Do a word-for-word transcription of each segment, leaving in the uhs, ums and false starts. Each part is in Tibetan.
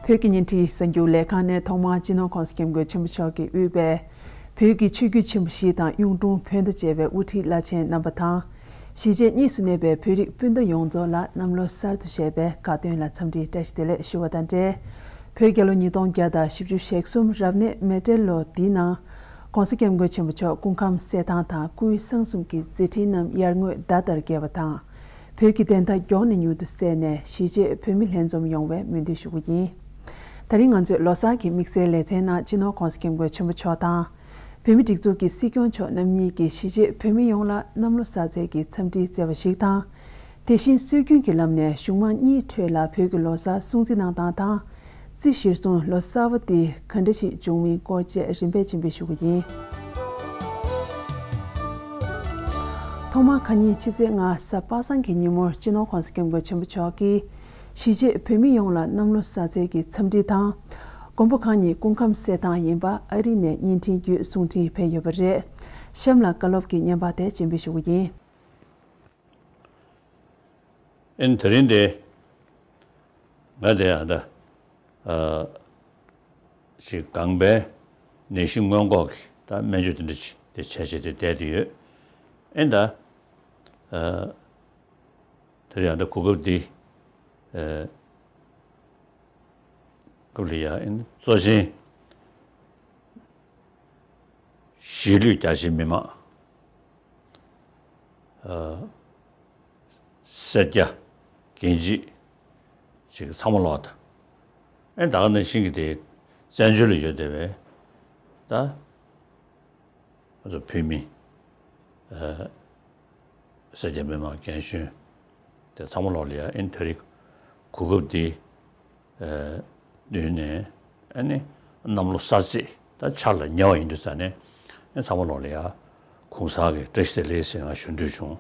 བོད་ཀྱི་བརྙན་འཕྲིན་གསར་འགྱུར་ལས་ཁང་ནས་ཐོག་མར་སྤྱི་ནོར་༸གོང་ས་༸སྐྱབས་མགོན་ཆེན་པོ་མཆོག་གིས་དབུས་པའི་བོད་ཀྱི་ཆོས་བརྒྱུད་ཆེན་པོ་བཞི་དང་གཡུང་དྲུང་བོན་དང་བཅས་པའི་དབུ་ཁྲིད་བླ་ཆེན་རྣམ་པ་དང་། གཞིས་བྱེས་གཉིས་སུ་གནས་པའི་བོད་རིགས་སྤུན་ཟླ་ཡོངས་རྫོགས་ལ་གནམ་ལོ་གསར་དུ་བཞད་པའི་དགའ་སྟོན་ལ་འཚམས་འདྲིའི་བཀྲ་ཤིས་བདེ་ལེགས་ཞུ་བ་དང་འབྲེལ། བོད་རྒྱལ་ལོ་ཉིས་སྟོང་བརྒྱ་དང་བཞི་བཅུ་ཞེ་གསུམ་རབ་གནས་མེ་སྤྲེལ་ལོ་འདིའི་ནང་༸གོང་ས་༸སྐྱབས་མགོན་ཆེན་པོ་མཆོག་སྐུ་ཁམས་གསལ་ཐང་དང་སྐུའི་གསང་གསུམ་གྱི་མཛད་འཕྲིན་རྣམས་ཡར་ངོའི་ཟླ་ལྟར་རྒྱས་པ་དང་། བོད་ཀྱི་བདེན་མཐའ་མགྱོགས་ནས་མྱུར་དུ་གསལ་ནས་གཞིས་བྱེས་བོད་མི་ལྷན་འཛོམས་ཡོང་བའི་སྨོན་འདུན་ཞུ་གི་ཡིན། ད་རིང་ང་ཚོས་ལོ་གསར་གྱི་དམིགས་བསལ་ལེ་ཚན་ནང་སྤྱི་ནོར་༸གོང་ས་༸སྐྱབས་མགོན་ཆེན་པོ་མཆོག་དང་། བོད་མིའི་སྒྲིག་འཛུགས་ཀྱི་སྲིད་སྐྱོང་མཆོག་རྣམ་གཉིས་ཀྱིས་གཞིས་བྱེས་བོད་མི་ཡོངས་ལ་གནམ་ལོ་གསར་ཚེས་ཀྱི་འཚམས་འདྲི་བསྩལ་བ་ཞིག་དང་། དེ་བཞིན་སྲོལ་རྒྱུན་གྱི་ལམ་ནས་གཞུང་མང་གཉིས་ཁྲོད་ལ་བོད་ཀྱི་ལོ་གསར་སྲུང་བརྩི་གནང་སྟངས་དང་། རྩིས་གཞིར་བཟུང་ལོ་གསར་པ་འདི་ག་འདྲ་ཞིག་འབྱུང་མིན་སྐོར་བཅས་རིམ་པས་སྤྱན་འབུལ་ཞུ་གི་ཡིན། ཐོག་མར་ཁ་ཉིན་ཕྱི་ཚེས་ལྔ་གཟའ་པ་སངས་ཀྱི་ཉིན་མོར་སྤྱི་ནོར་༸གོང་ས་༸སྐྱབས་མགོན་ཆེན་པོ་མཆོག་གིས་གཞིས་བྱེས་བོད་མི་ཡོངས་ལ་གནམ་ལོ་གསར་ཚེས་ཀྱི་འཚམས་འདྲི་དང་། མགོན་པོ་གང་ཉིད་སྐུ་ཁམས་གསལ་ཐང་ཡིན་པ་ཨ་རི་ནས་བརྙན་འཕྲིན་བརྒྱུད་གསུང་འཕྲིན་ཕེབས་ཡོད་པ་རེད། གཤམ་ལ་བཀའ་སློབ་ཀྱི་བརྙན་པར་དེ་སྤྱན་འབུལ་ཞུ་གི་ཡིན། ཨེ་ནི་དེ་རིང་འདི་ང་དེ་ཡང་ད་ཨ་ཅིག་ལྒང་པའི་ནད་གཞི་སྔོན་འགོག་གི་ད་སྨན་བཅོས་དེ་འདྲ་ཅིག་དེ་བྱས་བྱས་དེ་བསྡད་དེ་ཡོད། ཨེ་ནི་ད་ཨ་དེ་རིང་ཡང་ད་གོ་སྐབས་འདི་ཨ་སྐབས་ལ་ཡང་ཨེ་ནི་གཙོ་ཆེན་གཞིས་ལུས་རྒྱ་ཆེའི་མི་མང་། ཨ་སེར་སྐྱ། རྒན་བྱིས། ཅིག་ཚང་མ་ལོག་ད། ཨེ་ད་ག་ནང་བཞིན་གྱི་དེ་བཙན་བྱོལ་ལ་ཡོད་བསྡད་པའི་ད་ང་ཚོ་བོད་མི་ཨ་སེར་སྐྱ་མི་མང་རྒན་གཞོན་དེ་ཚང་མ་ལོག་ལ་ཡ་ཨེ་ད་རེས་གོ་སྐབས་འདི་ཨ་བསྟུན་ནས་ཨ་ནི་གནམ་ལོ་གསར་ཚེས་ད་འཆར་ལ་ཉེ་བ་ཡིན་དུས་ཙང་ནས་ཨ་ཚང་མ་ལོག་ལ་ཡ་གུང་སེང་གི་བཀྲ་ཤིས་བདེ་ལེགས་ཟེར་ང་ཞུ་འདོད་བྱུང་།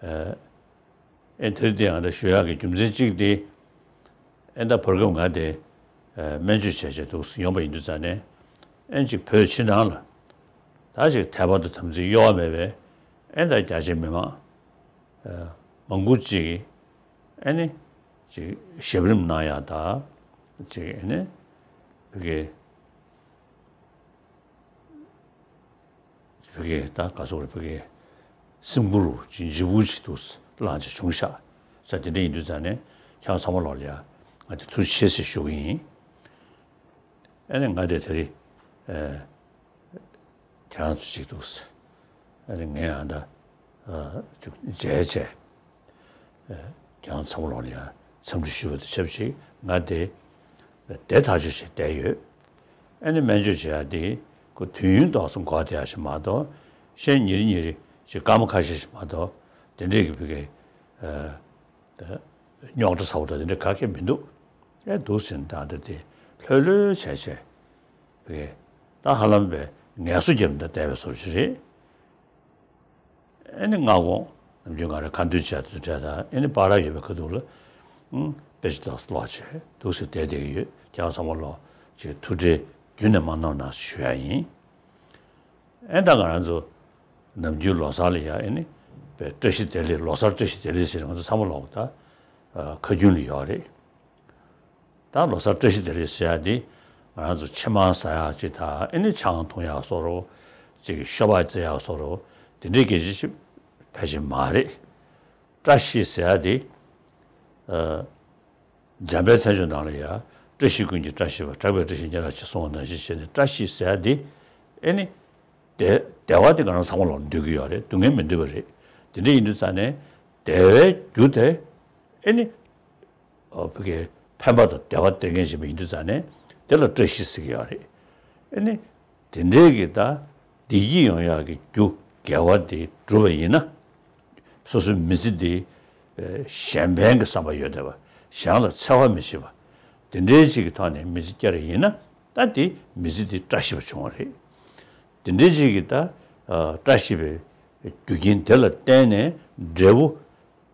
ཨ་ཨེ་དེར་དེ་ང་ད་ཞུ་ཡག་གི་རྒྱུ་མཚན་གཅིག་དེ་ཨེ་ད་བར་སྐབས་ང་དེ་ཨ་སྨན་བཅོས་བྱས་བྱས་འདུག་ཡོང་པ་ཡིན་དུས་ཙང་ནས་ཨེ་གཅིག་བོད་ཕྱི་ནང་ལ་ད་ཅིག་དད་པ་དང་དམ་ཚིག་གཡོ་བ་མེད་པའི་ཨེ་ད་རྒྱ་ཆེའི་མི་མང་ཨ་མང་པོ་ཅིག་ཨེ་ནི་ཅིག་ཞབས་རིམ་གནང་ཡག་ད་ཅིག་ཨེ་ནི་བོད་ཀྱི་བོད་ཀྱི་ད་ག་ཟེར་དགོས་རེད། བོད་ཀྱི་སེམས་ཁུར་ཅིག་འཇིགས་སྐུལ་ཅིག་ཏུ་བསླངས་ཅིག་བྱུང་ཤག་ས་དེ་འདྲ་ཡིན་དུས་ཙང་ནས་ཁྱེད་རང་ཚང་མ་ལོག་ལ་ཡ་ང་དེ་ཐུགས་རྗེ་ཆེ་ཟེར་ཞུ་གི་ཡིན། ཨ་ནི་ང་དེ་དེ་རིང་ཨ་ཁྱེད་རང་ཚོ་ཅིག་ཏུ་ཨ་ནི་ངས་ཨ་ད་ཨ་ཅིག་མཇལ་བྱས། ཨ་ཁྱེད་རང་ཚང་མ་ལོག་ལ་ཡ་འཚམས་འདྲི་ཞུ་བ་དང་ཆབས་ཅིག་ང་དེ་བསྡད་ཐག་ཆོད་བྱས་བསྡད་ཡོད། ཨ་ནི་སྨན་བཅོས་བྱེད་ཡག་དེ་ཁོ་དུས་ཡུན་ཏོག་ཙམ་འགོར་བསྡད་ཡག་ཞིག་མ་གཏོགས་གཞན་ཉིན་རེ་ཉིན་རེ་ཅིག་སྐར་མ་ཁ་ཤས་ཤིག་མ་གཏོགས་དེ་འདྲས་ཀྱི་བོད་ཀྱི་ཨ་ད་རྙོག་དྲ་ཚ་བོ་དང་དེ་འདྲ་ག་གེ་མི་འདུག་ཨེ་འདུག་ཟེར་ནས་ད་ལྟ་དེ་ལྷོད་ལྷོད་བྱས་བྱས་བོད་ཀྱི་ད་ཧ་ལམ་པའི་ངལ་གསོ་རྒྱབ་ནས་བསྡད་པའི་བཟོ་ཅིག་རེད། ཨེ་ནི་སྔ་དགོང་ནམ་རྒྱུན་ང་རང་ཁ་འདོན་བྱས་དུས་འདྲ་ད་ཨེ་ནི་པར་ར་ཡོད་པའི་ཁ་ཐུག་ལ་ཨང་དཔེ་ཆ་ཏོག་ཙམ་ཀློག་བྱས་འདུག་ཟེར་བསྡད་བསྡད་ཀྱི་ཡོད། ཁྱེད་རང་ཚང་མ་ལོག་ཅིག་ཐུགས་ཁྲལ་རྒྱུན་ནས་མ་གནང་གནང་ཞུ་ཡ་ཡིན། ཨེ་ད་ང་རང་ཚོ་ནམ་རྒྱུན་ལོ་གསར་ལ་ཡ་ཨེ་ནི་དཔེ་བཀྲ་ཤིས་བདེ་ལེགས་ལོ་གསར་བཀྲ་ཤིས་བདེ་ལེགས་ཟེར་ང་ཚོ་ཚང་མ་ལོག་ད་ཁ་རྒྱུན་ལ་ཡོད་རེད། ད་ལོ་གསར་བཀྲ་ཤིས་བདེ་ལེགས་ཟེར་ཡ་འདི་ང་རང་ཚོ་ཕྱེ་མར་ཟ་ཡག་ཅིག་དང་ཨེ་ནི་ཆང་འཐུང་ཡག་བཟོ་འདྲ་ཅིག་ཤོ་སྦག་རྩེ་ཡག་བཟོ་འདྲ་དེ་འདྲའི་སྐད་ཆ་ཅིག་ཕལ་ཆེར་མ་རེད། བཀྲ་ཤིས་ཟེར་ཡ་འདི་ཨ་འཇམ་དཔལ་མཚན་བརྗོད་ནང་ལ་ཡ་བཀྲ་ཤིས་ཀུན་གྱི་བཀྲ་ཤིས་པ། གྲགས་པའི་བཀྲ་ཤིས་སྙན་གྲགས་ཆེ་གསུངས་པ་ནང་བཞིན་བྱས་ནས་བཀྲ་ཤིས་ཟེར་ཡ་འདི་ཨེ་ནི་བདེ་བདེ་བ་འདི་ང་རང་ཚང་མ་ལོག་འདོད་ཀྱི་ཡོད་རེད། སྡུག་བསྔལ་མི་འདོད་པ་རེད། དེ་འདྲ་ཡིན་དུས་ཙང་ནས་བདེ་བའི་རྒྱུ་དེ་ཨེ་ནི་ཨ་བོད་ཀྱི་ཕན་པ་དང་བདེ་བ་སྟེར་མཁན་ཞིག་ཡིན་དུས་ཙང་ནས་དེ་ལ་བཀྲ་ཤིས་ཟེར་གྱི་ཡོད་རེད། ཨ་ནི་དེ་འདྲའི་གི་ད་བདེ་སྐྱིད་ཡོང་ཡག་གི་རྒྱུ་དགེ་བ་དེ་བསྒྲུབས་པ་ཡིན་ན་སོ་སོའི་མི་ཚེ་འདི་ཨ་གཞན་ཕན་གྱི་བསམ་པ་ཡོད་བསྡད་པ། གཞན་ལ་འཚེ་བ་མི་བྱེད་པ། དེ་འདྲའི་ཅིག་གི་ཐོག་ནས་མི་ཚེ་བསྐྱལ་བ་ཡིན་ན་ད་དེ་མི་ཚེ་འདི་བཀྲ་ཤིས་པ་བྱུང་བ་རེད། དེ་འདྲའི་ཅིག་གི་ད་ཨ་བཀྲ་ཤིས་པའི་རྒྱུ་རྐྱེན་དེ་ལ་བརྟེན་ནས་འབྲས་བུ་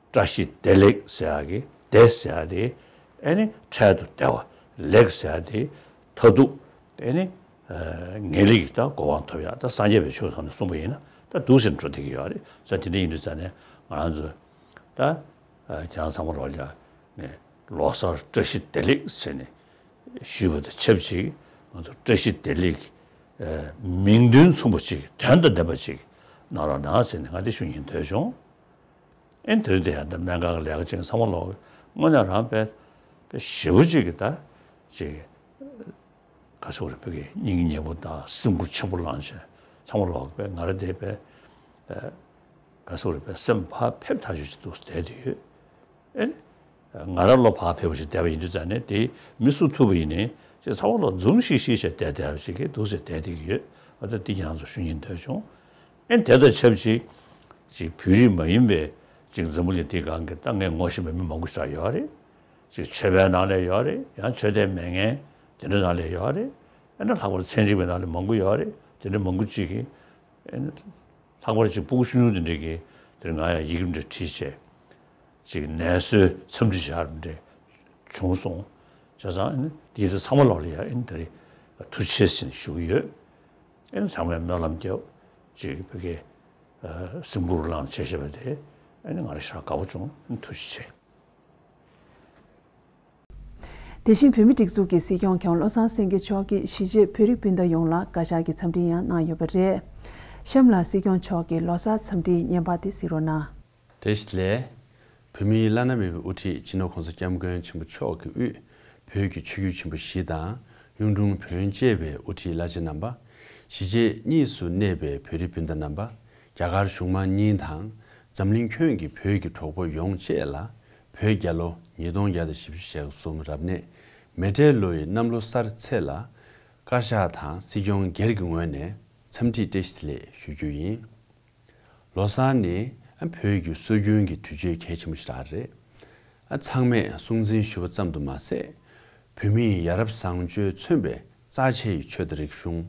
བཀྲ་ཤིས་བདེ་ལེགས་ཟེར་ཡག་གི་བདེ་ཟེར་ཡག་དེ་ཨེ་ནི་འཕྲལ་དུ་བདེ་བ། ལེགས་ཟེར་ཡག་དེ་མཐར་ཐུག་ཨེ་ནི་ཨ་ངེས་ལེགས་ཀྱི་ད་གོ་འཕང་ཐོབ་ཡག་ད་སངས་རྒྱས་པའི་ཆོས་ཐོག་ནས་གསུངས་པ་ཡིན་ན་ད་འདུག་ཟེར་འགྲོ་བསྡད་ཀྱི་ཡོད་རེད། ས་དེ་འདྲ་ཡིན་དུས་ཙང་ནས་ང་རང་ཚོ་ད་ཨ་ཁྱེད་རང་ཚང་མ་ལོག་ལ་ངས་ ལོ་གསར་བཀྲ་ཤིས་བདེ་ལེགས་ཟེར་ནས་ཞུས་པ་དང་ཆབས་ཅིག་ང་ཚོ་བཀྲ་ཤིས་བདེ་ལེགས་མིང་དོན་མཚུངས་པ་ཅིག་དོན་དང་ལྡན་པ་ཅིག་གནང་རོགས་གནང་ཟེར་ནས་ང་དེ་ཞུ་སྙིང་འདོད་བྱུང་། ཨེ་དེ་རིང་དེ་ཡང་ད་སྨན་ཁང་གི་ལས་ཀ་ཅིག་ཚང་མ་ལོག་དངོས་གནས་རང་དཔེ་དཔེ་ཞེ་པོ་ཅིག་གི་ད་ཅིག་ག་སོག་རེ་བོད་ཀྱི་སྙིང་ཉེ་པོ་དང་སེམས་ཁུར་ཆེན་པོ་བླངས་བྱས་ཚང་མ་ལོག་པས་ང་རང་དེ་པས་ག་སོག་རེ་བོད་སེམས་ཕར་ཕེབས་ཐག་ཆོད་ཅིག་འདུག་བསྡད་དེ་ཡོད། ཨེ་ང་རང་ལོ་ཕར་ཕེབས་པ་ཞིག་བསྡད་པ་ཡིན་དུས་ཙང་ནས་དེ་མི་སུ་ཐུབ་པ་ཡིན་ནའི་ཅིག་ཚང་མ་ལོག་འཛུམ་ཤིག་ཤིག་བྱས་བསྡད་བསྡད་པ་ཞིག་གི་འདུག་ཟེར་བསྡད་དེ་གི་ཡོད། ཨ་ད་འདི་ཁྱེད་རང་ཚོ་ཞུ་སྙིང་འདོད་བྱུང་། ཨེ་དེ་དང་ཆབས་ཅིག་ཅིག་བོད་རིགས་མ་ཡིན་པའི་ཅིག་འཛམ་བུ་གླིང་འདིའི་སྒང་གི་ད་ངས་ངོ་ཤེས་པའི་མི་མང་པོ་ཞིག་ཡོད་རེད། ཅིག་ཆོས་པའི་ནང་ལ་ཡོད་རེད། ཡང་ཆོས་དད་མེད་མཁན་དེ་འདྲ་ནང་ལ་ཡོད་རེད། ཨེ་ན་ལྷག་པར་ཚན་རིག་པའི་ནང་ལ་མང་པོ་ཡོད་རེད། དེ་འདྲ་མང་པོ་ཅིག་གིས་ཨེ་ན་ལྷག་པར་ཅིག་སྤུ་གུ་ཆུང་ཆུང་དེ་འདྲ་གིས་དེར་ང་ཡང་ཡི་གེ་འདྲ་བྲིས་བྱས་ཅིག་ནད་གསོའི་འཚམས་འདྲི་བྱ་རུ་འདྲ་བྱུང་སོང་། བྱས་ཙང་ཨེ་ན་དེ་དེ་ཚང་མ་ལོག་ལ་ཡང་ཨེ་ན་དེ་རིང་ཐུགས་རྗེ་ཆེ་ཟེར་ནས་ཞུ་གི་ཡོད། ཨེ་ན་ཚང་མས་སྨོན་ལམ་རྒྱབ་ཅིག་བོད་སྐད་སེམས་ཁུར་བླངས་བྱས་བཞག་པ་དེ་ཨེ་ན་ང་རང་ཞེ་དྲག་དགའ་པོ་བྱུང་། ཐུགས་རྗེ་ཆེ། དེ་བཞིན་བོད་མིའི་སྒྲིག་འཛུགས་ཀྱི་སྲིད་སྐྱོང་མཁན་བློ་བཟང་སེང་གེ་མཆོག་གིས་གཞིས་བྱེས་བོད་རིགས་སྤུན་ཟླ་ཡོངས་ལ་བཀའ་ཤག་གི་འཚམས་འདྲི་ཡང་གནང་ཡོད་པ་རེད། གཤམ་ལ་སྲིད་སྐྱོང་མཆོག་གི་ལོ་གསར་འཚམས་འདྲིའི་བརྙན་པར་དེ་གཟིགས་རོགས་གནང་། བཀྲ་ཤིས་བདེ་ལེགས། བོད་མིའི་བླ་ན་མེད་པའི་དབུ་ཁྲིད་སྤྱི་ནོར་༸གོང་ས་༸སྐྱབས་མགོན་ཆེན་པོ་མཆོག་གི་དབུས་བོད་ཀྱི་ཆོས་བརྒྱུད་ཆེན་པོ་བཞི་དང་གཡུང་དྲུང་བོན་བཅས་པའི་དབུ་ཁྲིད་བླ་ཆེན་རྣམ་པ། གཞིས་བྱེས་གཉིས་སུ་གནས་པའི་བོད་རིགས་སྤུན་ཟླ་རྣམ་པ། རྒྱ་གར་གཞུང་མང་གཉིས་དང་འཛམ་གླིང་ཁྱོན་གྱི་བོད་ཀྱི་གྲོགས་པོ་ཡོངས་བཅས་ལ་བོད་རྒྱལ་ལོ་ཉིས་སྟོང་བརྒྱ་དང་བཞི་བཅུ་ཞེ་གསུམ་རབ་གནས་མེ་སྤྲེལ་ལོ་ཡི་གནམ་ལོ་གསར་ཚེས་ལ་བཀའ་ཤག་དང་སྲིད་སྐྱོང་སྒེར་གྱི་ངོས་ནས་འཚམས་འདྲི་བཀྲ་ཤིས་བདེ་ལེགས་ཞུ་རྒྱུ་ཡིན། ལོ་གསར་ནི་བོད་ཀྱི་སྲོལ་རྒྱུན་གྱི་དུས་ཆེན་གལ་ཆེན་པོ་ཞིག་རེད། ཚང་མས་སྲུང་བརྩི་ཞུ་བ་ཙམ་དུ་མ་ཟད། བོད་མིའི་ཡ་རབས་བཟང་སྤྱོད་མཚོན་པའི་རྩ་ཆེའི་ཆོས་དང་རིག་གཞུང་།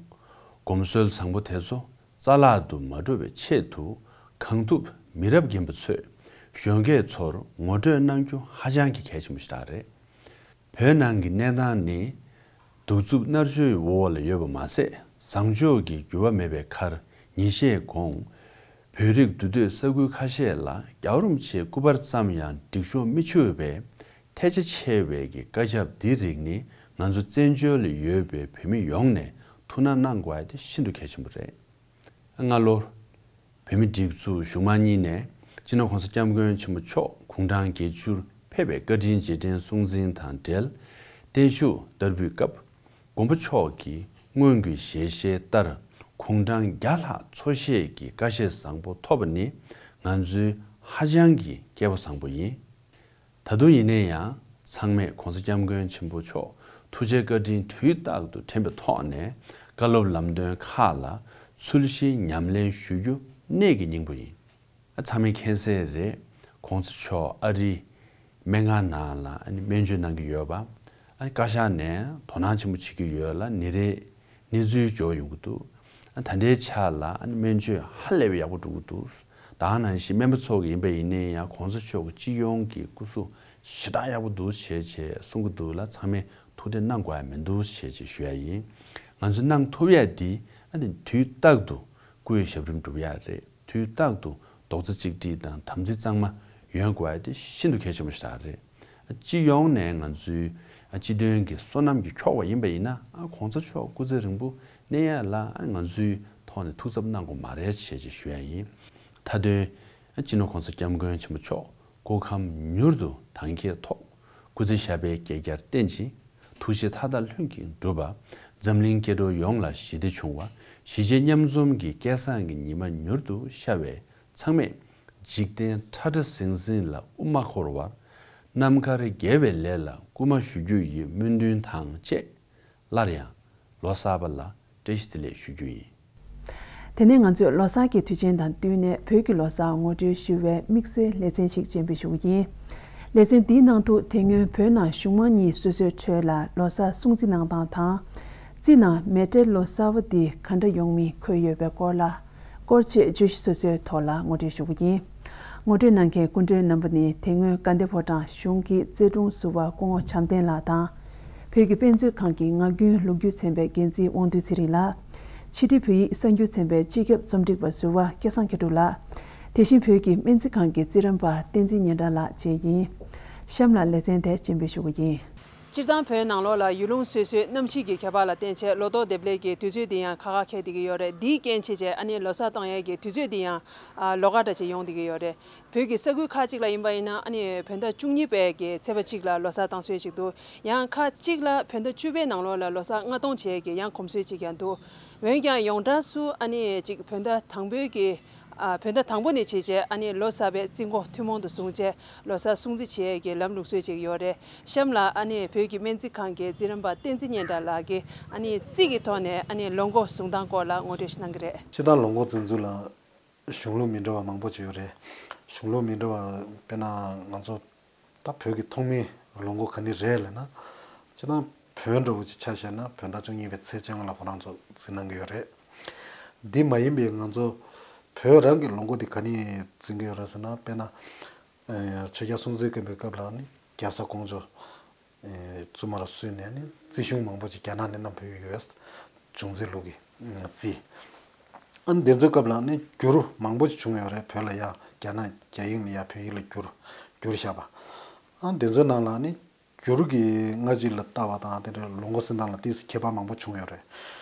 གོམས་སྲོལ་བཟང་པོ་དེ་ཚོ་རྩ་བརླག་ཏུ་མ་འགྲོ་བའི་ཆེད་དུ་གང་ཐུབ་མི་རབས་རྒན་པ་ཚོས་གཞོན་སྐྱེས་ཚོར་ངོ་སྤྲོད་གནང་རྒྱུ་ཧ་ཅང་གི་གལ་ཆེན་པོ་ཞིག་རེད། བོད་ནང་གི་གནས་སྟངས་ནི་གདུག་རྩུབ་མནར་གཅོད་འོག་ལ་ཡོད་པ་མ་ཟད། བཟང་ཕྱོགས་ཀྱི་འགྱུར་བ་མེད་པའི་ཁར་ཉིན་ཤས་གོང་། བོད་རིགས་འདུས་སྡོད་ས་ཁུལ་ཁ་ཤས་ལ་རྒྱལ་བ་རིན་པོ་ཆེའི་སྐུ་པར་ཙམ་ཡང་སྒྲིག་ཤོག་མི་ཆུད་པའི་ཐལ་ཆ་ཆེ་བའི་གི་བཀའ་ཁྱབ་འདིའི་རིགས་ནི་ང་ཚོ་བཙན་བྱོལ་ལ་ཡོད་པའི་བོད་མི་ཡོངས་ནས་ཐུགས་སྣང་གནང་དགོས་ཡ་དེ་ཤིན་ཏུ་གལ་ཆེན་པོ་རེད། སྔ་ལོར་བོད་མི་སྒྲིག་འཛུགས་གཞུང་མང་གཉིས་ནས་སྤྱི་ནོར་༸གོང་ས་༸སྐྱབས་མགོན་ཆེན་པོ་མཆོག་དགུང་གྲངས་བརྒྱད་ཅུར་ཕེབས་པའི་བཀའ་དྲིན་རྗེས་དྲན་སྲུང་བརྩི་དང་འབྲེལ། བརྟན་བཞུགས་བསྟར་འབུལ་སྐབས་མགོན་པོ་མཆོག་གིས་སྔོན་གྱི་ཞལ་བཞེས་ལྟར་དགུང་གྲངས་བརྒྱ་ལྷག་འཚོ་བཞེས་ཀྱི་བཀའ་བཞེས་བཟང་པོ་ཐོབ་པ་ནི་ང་ཚོའི་ཧ་ཅང་གི་སྐལ་བ་བཟང་པོ་ཡིན། ད་དུང་ཡིན་ན་ཡང་ཚང་མས་༸གོང་ས་༸སྐྱབས་མགོན་ཆེན་པོ་མཆོག་ཐུགས་རྗེ་བཀའ་དྲིན་དུས་རྟག་ཏུ་དྲན་པའི་ཐོག་ནས་བཀའ་སློབ་ལམ་སྟོན་ཁག་ལ་ཚུལ་བཞིན་ཉམས་ལེན་ཞུ་རྒྱུ་གནད་ཀྱི་སྙིང་པོ་ཡིན། ཚང་མས་མཁྱེན་གསལ་རེད། ༸གོང་ས་མཆོག་ཨ་རིའི་སྨན་ཁང་ནང་ལ་སྨན་བཅོས་གནང་གི་ཡོད་པ། བཀའ་ཤག་ནས་དོ་སྣང་ཆེན་པོ་བྱེད་ཀྱི་ཡོད་ལ་ཉིན་རེའི་གནས་ཚུལ་འབྱོར་ཡོང་གི་འདུག་ད་ལྟའི་ཆ་ལ་སྨན་བཅོས་ཧ་ལས་པའི་ཡག་པོ་འགྲོ་གི་འདུག་ད་ག་ནང་བཞིན་སྨན་པ་ཚོ་གི་ཡིན་པ་ཡིན་ནའི་ཡང་༸གོང་ས་མཆོག་གི་སྤྱི་ཡོངས་ཀྱི་སྐུ་གཟུགས་ཞེ་དྲག་ཡག་པོ་འདུག་བྱས་བྱས་གསུང་གི་འདུག་ལ་ཚང་མས་ཐུགས་ཁྲལ་གནང་དགོས་ཡ་མི་འདུག་བྱས་བྱས་ཞུ་ཡ་ཡིན། ང་ཚོས་གནང་ཐུབ་ཡ་འདི་ཨ་ནི་དུས་རྟག་ཏུ་སྐུའི་ཞབས་རིམ་སྒྲུབ་ཡ་རེད། དུས་རྟག་ཏུ་རྡོག་རྩ་གཅིག་སྒྲིལ་དང་དམ་ཚིག་གཙང་མ་ཡོང་དགོས་ཡ་དེ་ཤིན་ཏུ་གལ་ཆེན་པོ་ཞིག་རེད། སྤྱི་ཡོངས་ནས་ང་ཚོའི་སྤྱི་དོན་གྱི་བསོད་ནམས་ཀྱི་འཁྱོག་པ་ཡིན་པ་ཡིན་ན་༸གོང་ས་མཆོག་སྐུ་ཚེ་རིང་པོ་གནས་ཡ་ལ་ང་ཚོའི་ཐོག་ནས་ཐུགས་འཚབ་གནང་དགོས་མ་རེད་ཞེས་ཞུ་ཡ་ཡིན། མཐའ་དོན། སྤྱི་ནོར་༸གོང་ས་༸སྐྱབས་མགོན་ཆེན་པོ་མཆོག་སྐུ་ཁམས་མྱུར་དུ་དྭངས་ཁྱེད་ཐོག་སྐུ་ཚེ་ཞབས་པད་བསྐལ་བརྒྱར་བརྟན་ཅིང་། ཐུགས་བཞེད་མཐའ་དག་ལྷུན་གྱིས་འགྲུབ་པ། འཛམ་གླིང་སྐྱེ་འགྲོ་ཡོངས་ལ་ཞི་བདེ་འབྱུང་བ། གཞིས་བྱེས་མཉམ་འཛོམས་ཀྱི་སྐལ་བཟང་གི་ཉི་མ་མྱུར་དུ་ཤར་བའི་ཚང་མས་འཇིག་རྟེན་ཁྲ་ཁྲ་ཟིང་ཟིང་ལ་དབུ་མ་འཁོར་བར། རྣམ་དཀར་དགེ་བའི་ལས་ལ་སྐུལ་མ་ཞུ་རྒྱུ་ཡི་སྨོན་འདུན་དང་བཅས། སླར་ཡང་ལོ་གསར་པ་ལ་བཀྲ་ཤིས་བདེ་ལེགས་ཞུ་རྒྱུ་ཡིན། དེ་ནས་ང་ཚོས་ལོ་གསར་གྱི་དུས་ཆེན་དང་བསྟུན་ནས་བོད་ཀྱི་ལོ་གསར་ངོ་སྤྲོད་ཞུ་བའི་དམིགས་བསལ་ལེ་ཚན་ཞིག་སྤྱན་འབུལ་ཞུ་གི་ཡིན། ལེ་ཚན་འདིའི་ནང་དུ་དེ་སྔོན་བོད་ནང་གཞུང་མང་གཉིས་སོ་སོའི་ཁྲོད་ལ་ལོ་གསར་སྲུང་བརྩི་གནང་སྟངས་དང་། རྩིས་ནང་མེ་སྤྲེལ་ལོ་གསར་པ་འདི་ག་འདྲ་ཡོང་མིན་འཁོད་ཡོད་པའི་སྐོར་ལ། སྐོར་ཆེད་བརྗོད་གཞི་སོ་སོའི་ཐོག་ལ་ངོ་སྤྲོད་ཞུ་གི་ཡིན། ངོ་སྤྲོད་གནང་མཁན་སྐུ་མགྲོན་རྣམ་པ་ནི་དེ་སྔོན་དགའ་ལྡན་ཕོ་བྲང་གཞུང་གི་རྩེ་དྲུང་ཟུར་པ་སྐུ་ངོ་བྱམས་ལྡན་ལགས་དང་། བོད་ཀྱི་དཔེ་མཛོད་ཁང་གི་ངག་རྒྱུན་ལོ་རྒྱུས་ཚན་པའི་འགན་འཛིན་དབང་འདུས་ཚེ་རིང་ལགས། ཕྱི་དྲིལ་བོད་ཡིག་གསར་འགྱུར་ཚན་པའི་སྤྱི་ཁྱབ་རྩོམ་སྒྲིག་པ་ཟུར་པ་སྐལ་བཟང་མཁས་གྲུབ་ལགས། དེ་བཞིན་བོད་ཀྱི་སྨན་རྩིས་ཁང་གི་རྩིས་རིམ་པ་བསྟན་འཛིན་སྙན་གྲགས་ལགས་བཅས་ཡིན། གཤམ་ལ་ལེ་ཚན་དེ་སྤྱན་འབུལ་ཞུ་གི་ཡིན། སྤྱིར་བཏང་བོད་ནང་ལོགས་ལ་ཡུལ་ལུང་སོ་སོའི་གནམ་གཤིས་ཀྱི་ཁྱད་པར་ལ་བརྟེན་བྱས་ལོ་ཏོག་འདེབས་ལས་ཀྱི་དུས་ཚོད་འདི་ཡང་ཁག་ཁག་འཁེལ་བསྡད་ཀྱི་ཡོད་རེད། འདིའི་རྐྱེན་བྱས་བྱས་ཨ་ནི་ལོ་གསར་བཏང་ཡས་ཀྱི་དུས་ཚོད་འདི་ཡང་ཨ་ལོགས་ཀ་འདྲ་ཅིག་ཡོང་བསྡད་ཀྱི་ཡོད་རེད། བོད་ཀྱི་ས་ཁུལ་ཁག་ཅིག་ལ་ཡིན་པ་ཡིན་ན་ཨ་ནི་བོད་ཟླ་བཅུ་གཉིས་པའི་གི་ཚེས་པ་གཅིག་ལ་ལོ་གསར་བཏང་སྲོལ་ཅིག་འདུག་ཡང་ཁག་ཅིག་ལ་བོད་ཟླ་བཅུ་པའི་ནང་ལོགས་ལ་ལོ་གསར་སྔ་གཏོང་བྱེད་ཀྱི་ཡང་གོམས་སྲོལ་ཅིག་ཀྱང་འདུག་འོན་ཀྱང་ཡོངས་གྲགས་སུ་ཨ་ནི་ཅིག་བོད་ཟླ་དང་པོའི་གི་ཨ་བོད་ཟླ་དང་པོ་ནས་བྱས་བྱས་ཨ་ནི་ལོ་གསར་པའི་རྩིས་འགོ་ཐུན་མོང་དུ་བཟུང་བྱས་ལོ་གསར་སྲུང་བརྩི་བྱེད་ཀྱི་ལམ་ལུགས་སྲོལ་ཅིག་ཡོད་རེད། གཤམ་ལ་ཨ་ནི་བོད་ཀྱི་སྨན་རྩིས་ཁང་གི་རྩིས་རིམ་པ་བསྟན་འཛིན་སྙན་གྲགས་ལགས་ཀྱིས་ཨ་ནི་རྩིས་ཀྱི་ཐོག་ནས་ཨ་ནི་ལོ་འགོ་བཟུང་སྟངས་སྐོར་ལ་ངོ་སྤྲོད་ཞིག་གནང་གི་རེད། སྤྱིར་བཏང་ལོ་འགོ་འཛིན་ཚུལ་ལ་གཞུང་ལུགས་མི་འདྲ་བ་མང་པོ་ཅིག་ཡོད་རེད། གཞུང་ལུགས་མི་འདྲ་བ་དཔེར་ན་ང་ཚོ་ད་བོད་ཀྱི་ཐོག་མའི་ལོ་འགོ་ག་ནས་རེད་ལབ་ན། སྤྱིར་བཏང་བོད་འདྲ་བོ་ཅིག་ཆ་བཞག་ན་བོད་ཟླ་བཅུ་གཉིས་པའི་ཚེས་བཅོ་ལྔ་ལ་ཁོ་རང་ཚོ་རྩིས་གནང་གི་ཡོད་རེད། འདི་མ་ཡིན་པའི་ང་ཚོ་བོད་རང་གི་ལོ་འགོ་འདི་ག་ནས་འཛིན་གྱི་ཡོད་རེད་ཟེར་ན། དཔེར་ན་ཆོས་རྒྱལ་སྲོང་བཙན་སྒམ་པོའི་སྐབས་ལ་ནི་རྒྱ་བཟའ་ཀོང་ཇོ་བཙུན་མར་བསུས་ནས་ནི་རྩིས་གཞུང་མང་པོ་ཅིག་རྒྱ་ནག་ནས་བསྣམས་ཕེབས་ཡོད། བྱུང་འཛིན་ལུགས་ཀྱི་རྩིས། ཨ་ནི་དེ་ཚོའི་སྐབས་ལ་ནི་འགྱུར་མང་པོ་ཅིག་བྱུང་ཡོད་རེད། བོད་ལ་ཡ་རྒྱ་ནག་རྒྱ་ཡིག་ནས་ཡ་བོད་ཡིག་ལ་བསྒྱུར་བསྒྱུར་བཞག་པ། ཨ་དེ་ཚོའི་ནང་ལ་ནི་འགྱུར་གྱི་སྔ་ཕྱི་ལ་ལྟ་བ་དང་དེ་འདྲའི་ལོ་འགོ་ཟིན་སྟངས་ལ་ཏོག་ཙམ་ཁྱད་པར་མང་པོ་བྱུང་ཡོད་རེད།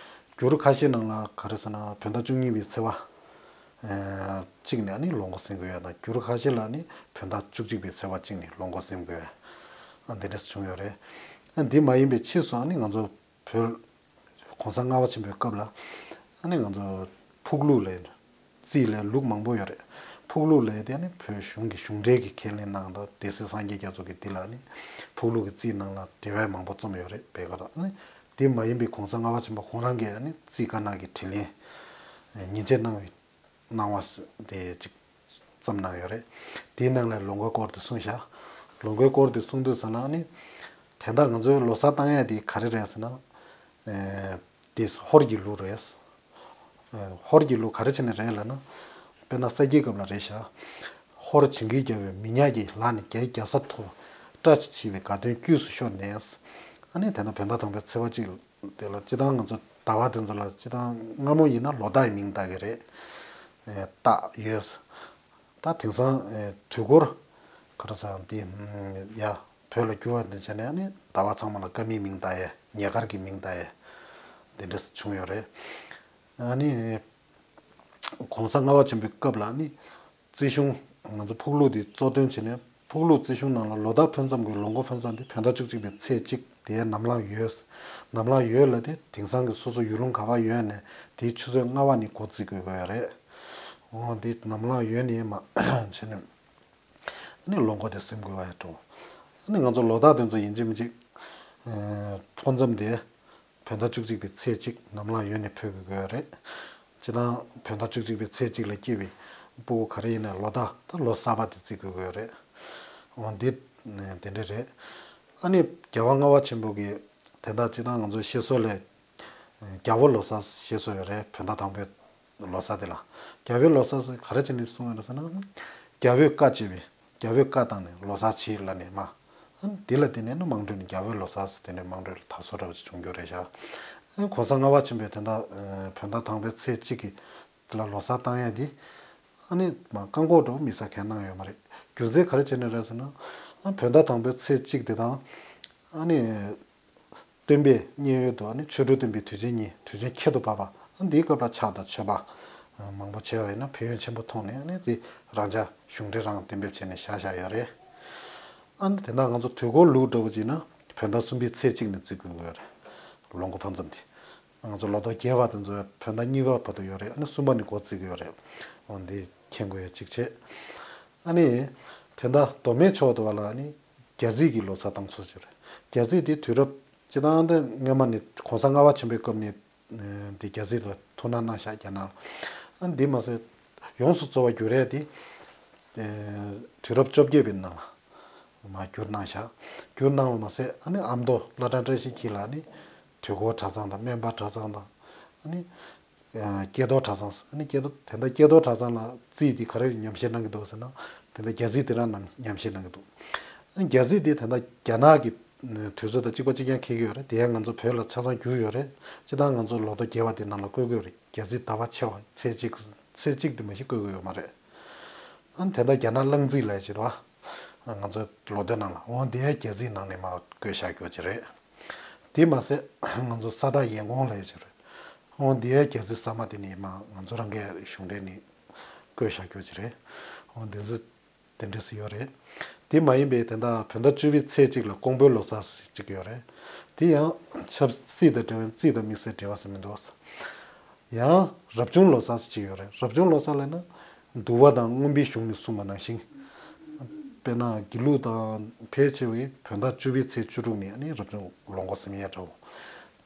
འགྱུར་ཁ་ཤས་ནང་ལ་ག་རེ་ཟེར་ན་བོད་ཟླ་བཅུ་གཉིས་པའི་ཚེས་པ་གཅིག་ནས་ནི་ལོ་འགོ་ཟིན་དགོས་ཡ་དང་། འགྱུར་ཁ་ཤས་ལ་ནི་བོད་ཟླ་བཅུ་གཅིག་པའི་ཚེས་པ་གཅིག་ནས་ལོ་འགོ་ཟིན་དགོས་ཡ་འདི་འདྲ་བྱུང་ཡོད་རེད། འདི་མ་ཡིན་པའི་ཕྱིས་སུ་ནི་ང་ཚོ་བོད་གོང་ས་ལྔ་པ་ཆེན་པོའི་སྐབས་ལ་ཨ་ནི་ང་ཚོ་ཕུག་ལུགས་ལ་རྩིས་ལ་ལུགས་མང་པོ་ཡོད་རེད། ཕུག་ལུགས་ལ་དེ་ནི་བོད་གཞུང་གི་གཞུང་འབྲེལ་གྱི་ཁས་ལེན་གནང་དང་སྡེ་སྲིད་སངས་རྒྱས་རྒྱ་མཚོ་གི་འདི་ལ་ནི་ཕུག་ལུགས་ཀྱི་རྩིས་ནང་ལ་འགྲེལ་བ་མང་པོ་རྩོམ་ཡོད་རེད། བས་ཀ་དང་ཨ་ནི་དེ་མ་ཡིན་པའི་གོང་ས་ལྔ་པ་ཆེན་པོ་ཁོང་རང་གིས་ཨ་ནི་རྩིས་དཀར་ནག་གི་དྲིས་ལན་ཉིན་བྱེད་གནང་བའི་གནང་བ་དེ་ཅིག་བརྩམས་གནང་ཡོད་རེད། དེའི་ནང་ལ་ལོ་འགོའི་སྐོར་དེ་གསུངས་བཞག་ལོ་འགོའི་སྐོར་དེ་གསུང་དུས་ཙམ་ལ་ནི། དེ་འདྲ་ང་ཚོའི་ལོ་གསར་བཏང་ཡ་དེ་ག་རེ་རེད་ཟེར་ན། ཨེ། དེ་ཧོར་གྱི་ལུགས་རེད། ཨེ། ཧོར་གྱི་ལུགས་ག་རེ་བྱས་ནས་རེད་ལབ་ན། དཔེར་ན་ས་སྐྱའི་སྐབས་ལ་རེད་བཞག་ཧོར་བྱིན་གྱིས་བརྒྱབ་པའི་མི་ཉག་གི་ལག་ནས་རྒྱའི་རྒྱལ་ས་ཐོབ། སྐྲ་བྱིས་པའི་དགའ་སྟོན་དཀྱུས་སུ་ཤོར་ནས། ཨ་ནི་དེ་འདྲ་བོད་ཟླ་དང་པོའི་ཚེས་པ་གཅིག་དེ་ལ་སྤྱིར་བཏང་ང་ཚོ་ཟླ་བ་དེ་ཚོ་ལ་སྤྱིར་བཏང་སྔ་མོ་ཡིན་ན་ལོ་ཟླ་ཡི་མིང་བཏགས་ཀྱི་རེད། ཨེ། བཏགས་ཡོད། ད་དེང་སང་ཨེ་དུས་འཁོར་ག་རེ་ཟེར་འདི་ཡ་བོད་ལ་བསྒྱུར་བ་འདི་བྱས་ནས་ཨ་ནི་ཟླ་བ་ཚང་མ་ལ་སྐར་མའི་མིང་བཏགས་ཡས་ཉེ་དཀར་གྱི་མིང་བཏགས་ཡས་འདི་འདྲ་བྱུང་ཡོད་རེད། ཨ་ནི་གོང་ས་ལྔ་པ་ཆེན་པོའི་སྐབས་ལ་ཨ་ནི་རྩིས་གཞུང་ང་ཚོ་ཕུག་ལུགས་འདི་གཙོ་དོན་བྱས་ནས་ཕུག་ལུགས་རྩིས་གཞུང་ནང་ལ་ལོ་ཟླ་ཕུན་སུམ་གྱི་ལོ་འགོ་ཕུན་སུམ་འདི་བོད་ཟླ་བཅུ་གཅིག་པའི་ཚེས་གཅིག་དེའི་ནམ་ལངས་ཡོད། ནམ་ལངས་ཡོད་ལ་དེ་དེང་སང་གི་སོ་སོ་ཡུལ་ལུང་ག་པར་ཡོད་ནས་དེའི་ཆུ་ཚོད་ལྔ་པ་ནས་འགོ་རྩིས་དགོས་ཀྱི་ཡོད་རེད། འོ་འདི་ནམ་ལངས་ཡོད་ནས་མ་བྱས་ནས། ཨ་ནི་ལོ་འགོ་དེ་ཟིན་དགོས་པ་ཡ་འགྲོ། ཨ་ནི་ང་ཚོ་ལོ་རྟགས་དེ་ཚོ་ཡིན་གཅིག་མིན་གཅིག་ཨེ། ཕོ་མཚམས་དེ་བོད་ཟླ་བཅུ་གཅིག་པའི་ཚེས་གཅིག་ནམ་ལངས་ཡོད་ནས་འཕོ་དགོས་ཀྱི་ཡོད་རེད། སྤྱིར་བཏང་བོད་ཟླ་བཅུ་གཅིག་པའི་ཚེས་གཅིག་ལ་སྐྱེས་པའི་ཕྲུ་གུ་ག་རེ་ཡིན་ན་ལོ་རྟགས་ད་ལོ་གསར་པ་དེ་བརྩི་དགོས་ཀྱི་ཡོད་རེད། འོ་འདི་དེ་འདྲ་རེད། ཨ་ནི་རྒྱལ་བ་ལྔ་པ་ཆེན་པོ་གིས་དེ་འདྲ་སྤྱིར་བཏང་ང་ཚོ་བཤད་སྲོལ་ལས། རྒྱལ་པོ་ལོ་གསར་བཤད་སྲོལ་ཡོད་རེད། བོད་ཟླ་དང་པོའི་ལོ་གསར་དེ་ལ། རྒྱལ་པོའི་ལོ་གསར་ཟེར་ག་རེ་བྱས་ནས་གསུངས་ཡོད་རེད་ཟེར་ན། རྒྱལ་པོས་བཀའ་བཅད་པའི་རྒྱལ་པོས་བཀའ་བཏང་ནས་ལོ་གསར་བྱེད་ལབ་ནས་མ། འདི་ལ་བརྟེན་ནས་ནི་དམངས་ཁྲོད་ནས་རྒྱལ་པོའི་ལོ་གསར་ཟེར་དེ་འདྲའི་དམངས་ཁྲོད་ལ་དར་སྲོལ་འདྲ་བོ་ཅིག་བྱུང་རྒྱུ་རེད་ཤག་གོང་ས་ལྔ་པ་ཆེན་པོས་དེ་འདྲ་བོད་ཟླ་དང་པོའི་ཚེས་གཅིག་གི་དེ་ལ་ལོ་གསར་བཏང་ཡ་དེ། ཨ་ནི་མ་བཀག་འགོག་འདྲ་བོ་དམིགས་བསལ་གང་གནང་ཡོད་མ་རེད། རྒྱུ་མཚན་ག་རེ་བྱས་ནས་རེད་ཟེར་ན། ཨ་བོད་ཟླ་དང་པོའི་ཚེས་གཅིག་དེ་དང་། ཨ་ནི། སྟོན་པའི་མཉན་ཡོད་དུ་ཨ་ནི་ཆོ་འཕྲུལ་སྟོན་པའི་དུས་ཆེན་གཉིས་དུས་ཆེན་ཁྱད་དུ་འཕགས་པ་ཨ་འདིའི་སྐབས་ལ་ཕྱག་དང་མཆོད་པ་མང་པོ་བྱས་པ་ཡིན་ན་ཕན་ཡོན་ཆེན་པོ་མཐོང་ནས་ཨ་ནི་དེ་རང་ཅག་གཞུང་འབྲེལ་རང་གཏན་འབེབས་བྱས་ནས་བཞག་བཞག་ཡོད་རེད། ཨ་ནི་དེ་འདྲ་ང་ཚོ་དུས་འཁོར་ལུགས་འདྲ་བོ་བྱས་ན་བོད་ཟླ་གསུམ་པའི་ཚེས་གཅིག་ནས་བརྩི་དགོས་ཀྱི་ཡོད་རེད། ལོ་འགོ་ཕུན་སུམ་དེ། ང་ཚོ་ལོ་ཏོག་རྒྱས་པ་དེ་ཚོ་བོད་ཟླ་གཉིས་པ་བར་དུ་ཡོད་རེད། ཨ་ནི་གསུམ་པ་ནས་འགོ་བརྩི་གི་ཡོད་རེད། འོ་འདི་མཁྱེན་དགོས་ཡ་གཅིག་བྱས། ཨ་ནི། དེ་འདྲ་མདོ་སྨད་ཕྱོགས་དུ་བ་ལ་ཨ་ནི་རྒྱ་རྩིས་ཀྱི་ལོ་གསར་བཏང་ཚུལ་ཅིག་རེད། རྒྱ་རྩིས་དེ་དུས་རབས་སྤྱི་བཏང་དེ་སྔོན་མ་ནས་གོང་ས་ལྔ་པ་ཆེན་པོའི་སྐབས་ནས་འདི་རྒྱ་རྩིས་ལ་ཐུགས་སྣང་གནང་ཤག་རྒྱ་ནག་ལ། ཨ་ནི་འདི་མ་ཟད་ཡོངས་སུ་རྫོགས་པ་བསྒྱུར་ཡ་དེ་དུས་རབས་བཅོ་བརྒྱད་པའི་ནང་ལ། མར་བསྒྱུར་གནང་བཞག་བསྒྱུར་གནང་བ་མ་ཟད་ཨ་ནི་ཨ་མདོ་བླ་བྲང་བཀྲ་ཤིས་འཁྱིལ་ལ་ནི་དུས་འཁོར་གྲྭ་ཚང་དང་སྨན་པ་གྲྭ་ཚང་དང་ཨ་ནི་ཀྱེ་རྡོར་གྲྭ་ཚང་ཨ་ནི་ཀྱེ་རྡོར་དེ་འདྲ་ཀྱེ་རྡོར་གྲྭ་ཚང་ལ་རྩིས་འདི་ག་རེ་ཉམས་བཞེས་གནང་གི་འདུག་ཟེར་ན་དེ་འདྲ་རྒྱ་རྩིས་དེ་རང་ཉམས་བཞེས་གནང་གི་འདུག་ཨ་ནི་རྒྱ་རྩིས་དེ་དེ་འདྲ་རྒྱ་ནག་གི་དུས་ཚོད་དང་གཅིག་པ་གཅིག་རྐྱང་འཁེལ་གྱི་ཡོད་རེད། དེ་ཡང་ང་ཚོ་བོད་ལ་ཆ་ཚང་བསྒྱུར་ཡོད་རེད། སྤྱིར་བཏང་ང་ཚོ་ལོ་ཐོ་རྒྱས་པ་དེ་ནང་ལ་བཀོད་ཀྱི་ཡོད་རེད། རྒྱ་རྩིས་ཟླ་བ་ཕྱེད་པ་ཚེས་གཅིག་ཚེས་གཅིག་དེ་མ་གཞི་བཀོད་ཀྱི་ཡོད་མ་རེད། ཨ་ནི་དེ་འདྲ་རྒྱ་ནག་གླང་རྩིས་ལབ་ཡ་ཅིག་རེད་བ། ང་ཚོའི་ལོ་ཐོའི་ནང་ལ་འོང་དེའི་རྒྱ་རྩིས་ནང་ནས་མར་བཀོད་བཞག་རྒྱུ་ཅིག་རེད། དེ་མ་ཟད་ང་ཚོ་ས་བདག་ཡན་གོང་ལབ་ཡ་ཅིག་རེད། འོང་དེའི་རྒྱ་རྩིས་ས་མ་དེ་ནས་མར་ང་ཚོ་རང་གི་གཞུང་འབྲེལ་ནས་བཀོད་བཞག་རྒྱུ་ཅིག་རེད། འོང་དེ་ཚོ་དེ་འདྲ་ཞིག་ཡོད་རེད། དེ་མ་ཡིན་པའི་དེ་འདྲ་བོད་ཟླ་བཅུ་པའི་ཚེས་གཅིག་ལ་ཀོང་པོའི་ལོ་གསར་ཞིག་ཡོད་རེད། དེ་ཡང་ཆབ་སྲིད་དང་འབྲེལ་བའི་རྩིས་དང་དམིགས་བསལ་འབྲེལ་བ་ཟེར་མི་འདུག། ཡང་རབ་བྱུང་ལོ་གསར་ཞིག་ཡོད་རེད། རབ་བྱུང་ལོ་གསར་ལབ་ན་འདུལ་བ་དང་མངོན་པའི་གཞུང་ནས་གསུངས་པ་ནང་བཞིན། དཔེར་ན་དགེ་ལུགས་དང་ཕལ་ཆེ་བས་བོད་ཟླ་བཅུ་པའི་ཚེས་བཅུ་དྲུག་ནས་ཨ་ནི་རབ་བྱུང་ལོ་འགོ་ཟིན་ཡས་འདྲ་བོ།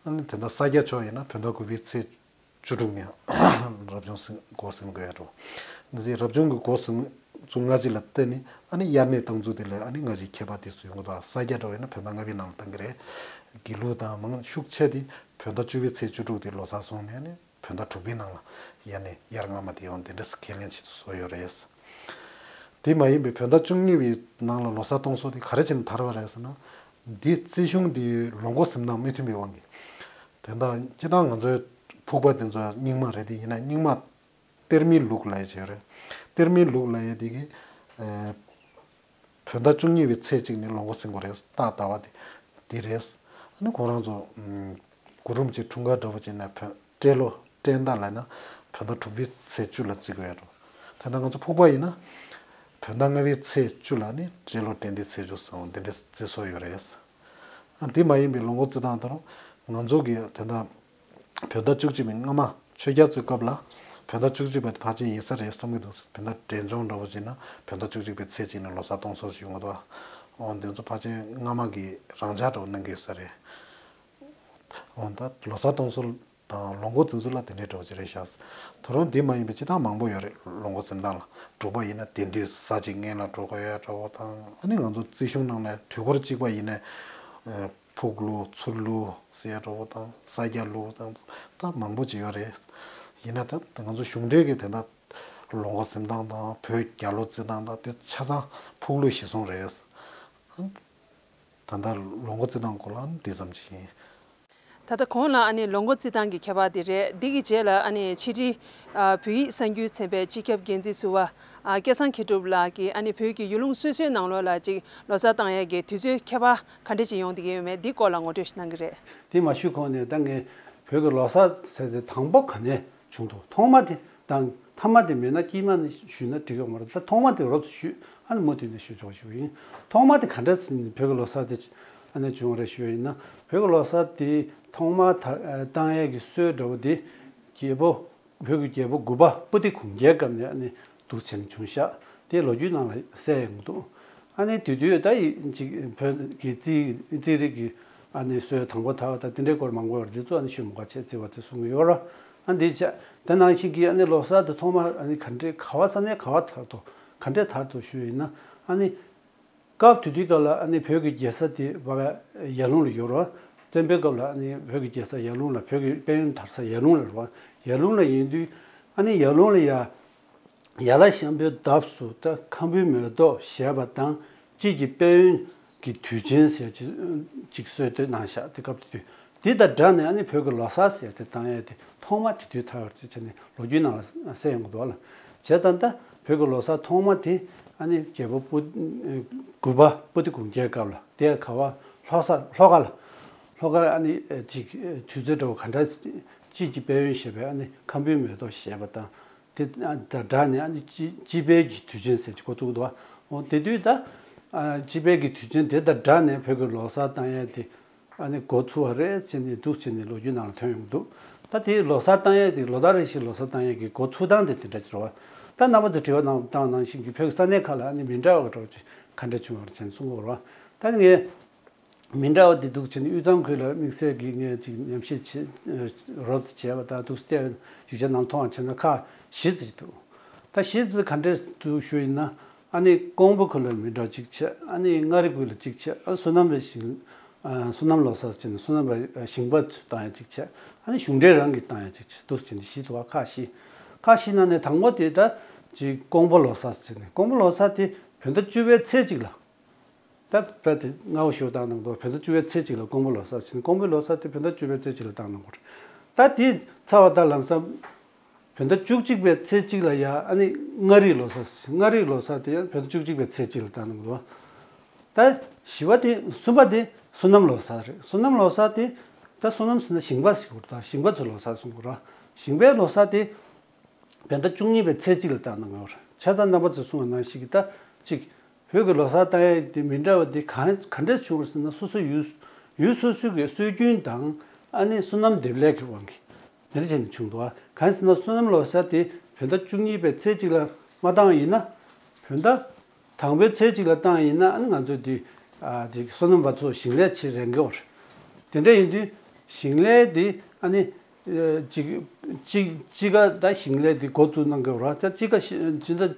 ཨ་ནི་དེ་འདྲ་ས་སྐྱ་ཕྱོགས་ཡིན་ན་བོད་ཟླ་དགུ་པའི་ཚེས་བཅུ་དྲུག་ནས་རབ་བྱུང་ཟིན་འགོ་ཟིན་དགོས་ཡ་འདྲ་བོ། ང་ཚོའི་རབ་བྱུང་གི་འགོ་ཟིན་ཚུལ་སྔ་ཕྱི་ལ་བརྟེན་ནས་ཨ་ནི་དབྱར་གནས་བཏང་ཚུལ་དེ་ལ་ཨ་ནི་སྔ་ཕྱི་ཁྱད་པར་དེ་ཚོ་ཡོང་གི་འདུག། ས་སྐྱ་འདྲ་བོ་ཡིན་ན་བོད་ཟླ་ལྔ་པའི་ནང་ལ་བཏང་གི་རེད། དགེ་ལུགས་དང་མང་ཤུགས་ཆེ་དེ་བོད་ཟླ་བཅུ་པའི་ཚེས་བཅུ་དྲུག་དེ་ལོ་གསར་སོང་ནས་ཨ་ནི་བོད་ཟླ་དྲུག་པའི་ནང་ལ་ཡར་ནས་དབྱར་སྔ་མ་དེ་ཡོང་དེ་འདྲ་སེ་ཁས་ལེན་བྱེད་དུ་བཟོ་ཡོད་རེད། དེ་མ་ཡིན་པའི་བོད་ཟླ་བཅུ་གཉིས་པའི་ནང་ལ་ལོ་གསར་གཏོང་སྲོལ་དེ་ག་རེ་བྱས་ནས་དར་བ་རེད་ཟེར་ན། འདི་རྩིས་གཞུང་འདི་ལོ་འགོ་ཟིན་སྟངས་མི་མཐུན་པའི་དབང་གིས། དེ་འདྲ་སྤྱིར་བཏང་ང་ཚོའི་ཕུག་པ་དེ་ཚོ་རྙིང་མ་རེད་དེ་ཡིན་ན་རྙིང་མ་གཏེར་མའི་ལུགས་ལབ་ཡ་ཅིག་ཡོད་རེད། གཏེར་མའི་ལུགས་ལབ་ཡ་དེ་གིས། བོད་ཟླ་བཅུ་གཉིས་པའི་ཚེས་གཅིག་ནས་ལོ་འགོ་ཟིན་དགོས་རེད། སྟག་ཟླ་བ་དེ་དེ་རེད། ཨ་ནི་ཁོང་རང་ཚོ་གུ་རུམ་གྱི་འཁྲུངས་སྐར་འདྲ་བོ་བྱས་ན་བོད་སྤྲེལ་ལོ་སྤྲེལ་ཟླ་ལབ་ན་བོད་ཟླ་དྲུག་པའི་ཚེས་བཅུ་ལ་བརྩི་དགོས་ཡ་འགྲོ། དེ་ལྟར་ང་ཚོ་ཕུག་པ་ཡིན་ན་བོད་ཟླ་ལྔ་པའི་ཚེས་བཅུ་ལ་ནི་སྤྲེལ་ལོ་སྤྲེལ་ཟླའི་ཚེས་བཅུ་སོང་འདི་འདྲའི་བརྩི་སྲོལ་ཡོད་རེད། ཨ་འདི་མ་ཡིན་པའི་ལོ་འགོ་བརྩི་སྟངས་དང་ང་ཚོ་གི་དེ་འདྲ། བོད་ཟླ་བཅུ་གཅིག་པའི་སྔ་མ་ཆོས་རྒྱལ་ཚོའི་སྐབས་ལ་བོད་ཟླ་བཅུ་གཅིག་པ་དེ་ཕལ་ཆེར་ཡིན་ས་རེད་བསམ་གྱི་འདུག། བོད་ཟླ་འབྲས་ལྗོངས་འདྲ་བོ་བྱས་ན་བོད་ཟླ་བཅུ་གཅིག་པའི་ཚེས་གཅིག་ནས་ལོ་གསར་གཏོང་སྲོལ་ཞིག་ཡོང་གི་འདུག། འོ་འདི་ཚོ་ཕལ་ཆེར་སྔ་མ་གི་རང་འཇགས་འདྲ་བོ་གནང་གི་ཡོད་ས་རེད། འོ་ད་ལོ་གསར་གཏོང་སྲོལ་དང་ལོ་འགོ་འཛིན་ཚུལ་ལ་དེ་འདྲའི་འདྲ་བོ་ཅིག་རེད་ཤག། ད་རུང་འདི་མ་ཡིན་པའི་སྤྱིར་བཏང་མང་པོ་ཡོད་རེད། ལོ་འགོ་འཛིན་སྟངས་ལ་དྲུག་པ་ཡིན་ན་དེང་དུས་གཟའ་གཅིག་སྔོན་ལ་འགྲོ་དགོས་ཡ་འདྲ་བོ་དང་ཨ་ནི་ང་ཚོ་རྩིས་གཞུང་ནང་ནས་དུས་འཁོར་གཅིག་པ་ཡིན་ན། ཕུག་ལུགས་ཚུར་ལུགས་ཟེར་ཡ་འདྲ་བོ་དང་ས་སྐྱ་ལུགས་དང་ད་མང་པོ་ཅིག་ཡོད་རེད། ཡིན་ན་ད་ང་ཚོ་གཞུང་འབྲེལ་གྱི་དེ་འདྲ་ལོ་འགོ་འཛིན་སྟངས་དང་བོད་རྒྱལ་ལོ་བརྩི་སྟངས་དང་དེ་ཆ་ཚང་ཕུག་ལུགས་གཞིར་བཟུང་རེད། ད་ལྟ་ལོ་འགོ་བརྩི་སྟངས་སྐོར་ལ་འདི་ཙམ་ཅིག་ཡིན། ད་ལྟ་གོང་ལ་ཨ་ནི་ལོ་འགོ་བརྩི་སྟངས་ཀྱི་ཁྱད་པར་དེ་རེད། འདི་གི་རྗེས་ལ་ཨ་ནི་ཕྱི་དྲིལ་ཨ་བོད་ཡིག་གསར་འགྱུར་ཚན་པའི་སྤྱི་ཁྱབ་འགན་འཛིན་ཟུར་པ་ཨ་སྐལ་བཟང་མཁས་གྲུབ་ལགས་ཀྱིས་ཨ་ནི་བོད་ཀྱི་ཡུལ་ལུང་སོ་སོའི་ནང་ལོགས་ལ་ཅིག་ལོ་གསར་བཏང་ཡས་ཀྱི་དུས་ཚོད་ཁྱད་པར་ག་འདྲ་ཅིག་ཡོང་བསྡད་ཀྱི་ཡོད་མེད་འདི་སྐོར་ལ་ངོ་སྤྲོད་ཞིག་གནང་གི་རེད། དེ་མ་ཞུས་གོང་ནས་ད་ངས་བོད་ཀྱི་ལོ་གསར་ཟེར་དེ་དང་པོ་ག་ནས་བྱུང་འདུག། ཐོག་མ་དེ་དང་མཐའ་མ་དེ་མེད་ན་དཀྱིལ་མ་ནས་ཞུས་ན་འགྲིག་གི་མ་རེད། ད་ཐོག་མ་དེ་རོབ་ཏུ་ཞུས། ཨ་ནི་མུ་མཐུད་ནས་ཞུ་ཆོག་ཞུ་ཡིན། ཐོག་མ་དེ་ག་འདྲ་ཟེར་ནས་བོད་ཀྱི་ལོ་གསར་དེ་ཨ་ནི་བྱུང་བ་རེད་ཞུ་ཡ་ཡིན་ན། བོད་ཀྱི་ལོ་གསར་དེ་ཐོག་མ་ད་བཏང་ཡས་ཀྱི་སྲོལ་འདྲ་བོ་དེ་རྒྱལ་པོ་བོད་ཀྱི་རྒྱལ་པོ་དགུ་པ་པོ་ཏི་གུང་རྒྱལ་སྐབས་ནས་ཨ་ནི་འདུག་བྱས་ནས་བྱུང་ཤག། དེ་ལོ་རྒྱུས་ནང་ལ་གསལ་ཡོང་གི་འདུག། ཨ་ནི་དེ་དུས་ད་ཡི་ཅིག་བོད་ཀྱི་རྩིས་རྩིས་རིག་གི་ཨ་ནི་སྲོལ་དང་པོ་དར་བ་དང་དེ་འདྲའི་སྐོར་མང་པོ་ཡོད་རེད། དེ་ཚོ་ཨ་ནི་ཤོད་མ་དགོས་བྱས་བརྩི་བ་དེ་གསུང་གི་ཡོད་ར། ཨ་འདི་བྱས་དེ་ནང་བཞིན་གྱི་ཨ་ནི་ལོ་གསར་དུ་ཐོག་མར་ཨ་ནི་ག་འདྲའི་ག་བ་ས་ནས་ག་བ་དར་ཐོག་ག་འདྲའི་དར་ཐོག་ཞུས་ཡིན་ན། ཨ་ནི་སྐབས་དེ་དུས་སྐབས་ལ་ཨ་ནི་བོད་ཀྱི་རྒྱལ་ས་དེ་བ་ཡར་ཀླུང་ལ་ཡོད་ར། བཙན་པོའི་སྐབས་ལ་ཨ་ནི་བོད་ཀྱི་རྒྱལ་ས་ཡར་ཀླུང་ལ་བོད་ཀྱི་དཔལ་ཡོན་དར་ས་ཡར་ཀླུང་ལ་ར། ཡར་ཀླུང་ལ་ཡིན་དུས་ཨ་ནི་ཡར་ཀླུང་ལ་ཡ། ཡ་ལ་ཤམ་པོའི་འདབས་སུ་ད་ཁམ་བུའི་མེ་ཏོག་བཞད་པ་དང་དཔྱིད་ཀྱི་དཔལ་ཡོན་གྱི་དུས་ཆེན་ཟེར་ཅིག་ཅིག་སྲོལ་གཏོད་གནང་ཤག། དེ་སྐབས་དེ་དུས་དེ་དང་སྦྲགས་ནས་ཨ་ནི་བོད་ཀྱི་ལོ་གསར་ཟེར་དེ་བཏང་ཡས་དེ་ཐོག་མ་དེ་དུས་དར་བར་བྱས་ནས་ལོ་རྒྱུས་ནང་ལ་གསལ་ཡོང་གི་འདུག་ལ། བྱས་ཙང་ད་བོད་ཀྱི་ལོ་གསར་ཐོག་མ་དེ་ཨ་ནི་རྒྱལ་པོ་པོ་དགུ་པ་པོ་ཏི་གུང་རྒྱལ་སྐབས་ལ་དེ་ག་བ་ལྷོ་ས་ལྷོ་ཁ་ལ་ལྷོ་ཁ་ཨ་ནི་ཅིག་དུས་ཚོད་འདྲ་བོ་ག་འདྲ་དཔྱིད་ཀྱི་དཔལ་ཡོན་ཞེས་པའི་ཨ་ནི་ཁམ་བུའི་མེ་ཏོག་བཞད་པ་དང་། དེ་དང་སྦྲགས་ནས་ཨ་ནི་དཔྱིད་དཔྱིད་དཔལ་གྱི་དུས་ཆེན་ཟེར་གྱི་འགོ་བཙུགས་འདུག་བ། འོ་དེ་དུས་ད་དཔྱིད་དཔལ་གྱི་དུས་ཆེན་དེ་དང་སྦྲགས་ནས་བོད་ཀྱི་ལོ་གསར་བཏང་ཡས་དེ་ཨ་ནི་འགོ་ཚུགས་པ་རེད་ཟེར་ནས་འདུག་ཟེར་ནས་ལོ་རྒྱུས་ནང་ལ་ཐོན་ཡོང་གི་འདུག། ད་དེ་ལོ་གསར་བཏང་ཡས་དེ་ལོ་ལྟར་རེ་བཞིན་ལོ་གསར་བཏང་ཡས་ཀྱི་འགོ་ཚུགས་སྟངས་དེ་དེ་འདྲ་ཅིག་རེད་བ། ད་རྣམ་པ་ཚོས་དྲི་བ་གནང་བཏང་ནང་བཞིན་གྱི་བོད་ཀྱི་ས་གནས་ཁག་ལ་ཨ་ནི་མི་འདྲ་བ་འདྲ་བོ་ཅིག་ག་འདྲ་བྱུང་བ་རེད་ཟེར་ནས་གསུང་གི་ཡོད་རེད་བ། ད་ནི་ངས། མི་འདྲ་བ་འདི་འདུག་བྱས་ནས་དབུས་གཙང་ཁུལ་ལ་དམིགས་བསལ་གྱི་ངས་ཅིག་ཉམས་ཞིབ་བྱེད་རོབ་ཙམ་བྱས་པ་དང་འདུག་བལྟས་ཡིག་ཆ་ནང་མཐོང་བ་བྱས་ན་ཁག་བཞི་ཙམ་འདུག། ད་བཞི་ཙམ་ག་འདྲས་འདུག་ཞུ་ཡིན་ན་ཨ་ནི་ཀོང་པོ་ཁུལ་ལ་མི་འདྲ་གཅིག་བྱས། ཨ་ནི་མངའ་རིས་ཁུལ་ལ་གཅིག་བྱས། ཨ་བསོད་ནམས་པའི་ཞིང་ཨ་བསོད་ནམས་ལོ་གསར་བྱས་ནས་བསོད་ནམས་པའི་ཞིང་པ་ཚོས་བཏང་ཡ་གཅིག་བྱས། ཨ་ནི་གཞུང་འབྲེལ་རང་གིས་བཏང་ཡ་གཅིག་བྱས། འདུག་བྱས་ནས་བཞི་འདུག་བ། ཁག་བཞི། ཁག་བཞི་ནང་ནས་དང་པོ་དེ་ད་ཅིག་ཀོང་པོ་ལོ་གསར་བྱས་ནས་ཀོང་པོ་ལོ་གསར་དེ་བོད་ཟླ་བཅུ་པའི་ཚེས་གཅིག་ལ། ད་བོད་དེ་སྔ་བོ་ཞིག་བཏང་གནང་འདུག། བོད་ཟླ་བཅུ་པའི་ཚེས་གཅིག་ལ་ཀོང་པོ་ལོ་གསར་ཕྱིན། ཀོང་པོའི་ལོ་གསར་དེ་བོད་ཟླ་བཅུ་པའི་ཚེས་གཅིག་ལ་བཏང་གནང་དགོས་རེད། ད་དེ་ཚར་བ་ད་ལམ་སང་བོད་ཟླ་བཅུ་གཅིག་པའི་ཚེས་གཅིག་ལ་ཡ་ཨ་ནི་མངའ་རིས་ལོ་གསར། མངའ་རིས་ལོ་གསར་དེ་ཡང་བོད་ཟླ་བཅུ་གཅིག་པའི་ཚེས་གཅིག་ལ་བཏང་གནང་འདུག། ད་བཞི་པ་དེ་གསུམ་པ་དེ་བསོད་ནམས་ལོ་གསར་རེད། བསོད་ནམས་ལོ་གསར་དེ་ད་བསོད་ནམས་ཟེར་ན་ཞིང་པ་ཟེར་གྱི་ཡོད་རེད། ད་ཞིང་པ་ཚོའི་ལོ་གསར་གསུང་གི་ཡོད་རེད། ཞིང་པའི་ལོ་གསར་དེ་བོད་ཟླ་བཅུ་གཉིས་པའི་ཚེས་གཅིག་ལ་བཏང་གནང་གི་ཡོད་རེད། བྱས་ཙང་རྣམ་པ་ཚོས་གསུངས་པ་ནང་བཞིན་གྱི་ད་གཅིག་བོད་ཀྱི་ལོ་གསར་བཏང་ཡས་དེ་མི་འདྲ་བ་དེ་གང་ག་འདྲས་བྱུང་བ་ཟེར་ན། སོ་སོ་ཡུལ་ཡུལ་སོ་སོའི་གི་སྲོལ་རྒྱུན་དང་ཨ་ནི་བསོད་ནམས་འདེབས་ལས་ཀྱི་དབང་གིས་དེ་འདྲ་བྱས་ནས་བྱུང་འདུག། ཨ་གང་ཟེར་ན་བསོད་ནམས་ལོ་གསར་དེ་བོད་ཟླ་བཅུ་གཉིས་པའི་ཚེས་གཅིག་ལ་མ་བཏང་ཡིན་ན། བོད་ཟླ་དང་པོའི་ཚེས་གཅིག་ལ་བཏང་ཡིན་ན་ཨ་ནི་ང་ཚོས་དེ་ཨ་དེ་བསོད་ནམས་པ་ཚོ་ཞིང་ལས་བྱེད་རན་གྱི་ཡོད་རེད། དེ་འདྲ་ཡིན་དུས་ཞིང་ལས་དེ་ཨ་ནི་ཨ་ཅིག་ཅིག་ཅིག་ག་ད་ཞིང་ལས་དེ་འགོ་བཙུགས་གནང་གི་ཡོད་རེད། ད་ཅིག་ག་ཤི་ཅི་འདྲ་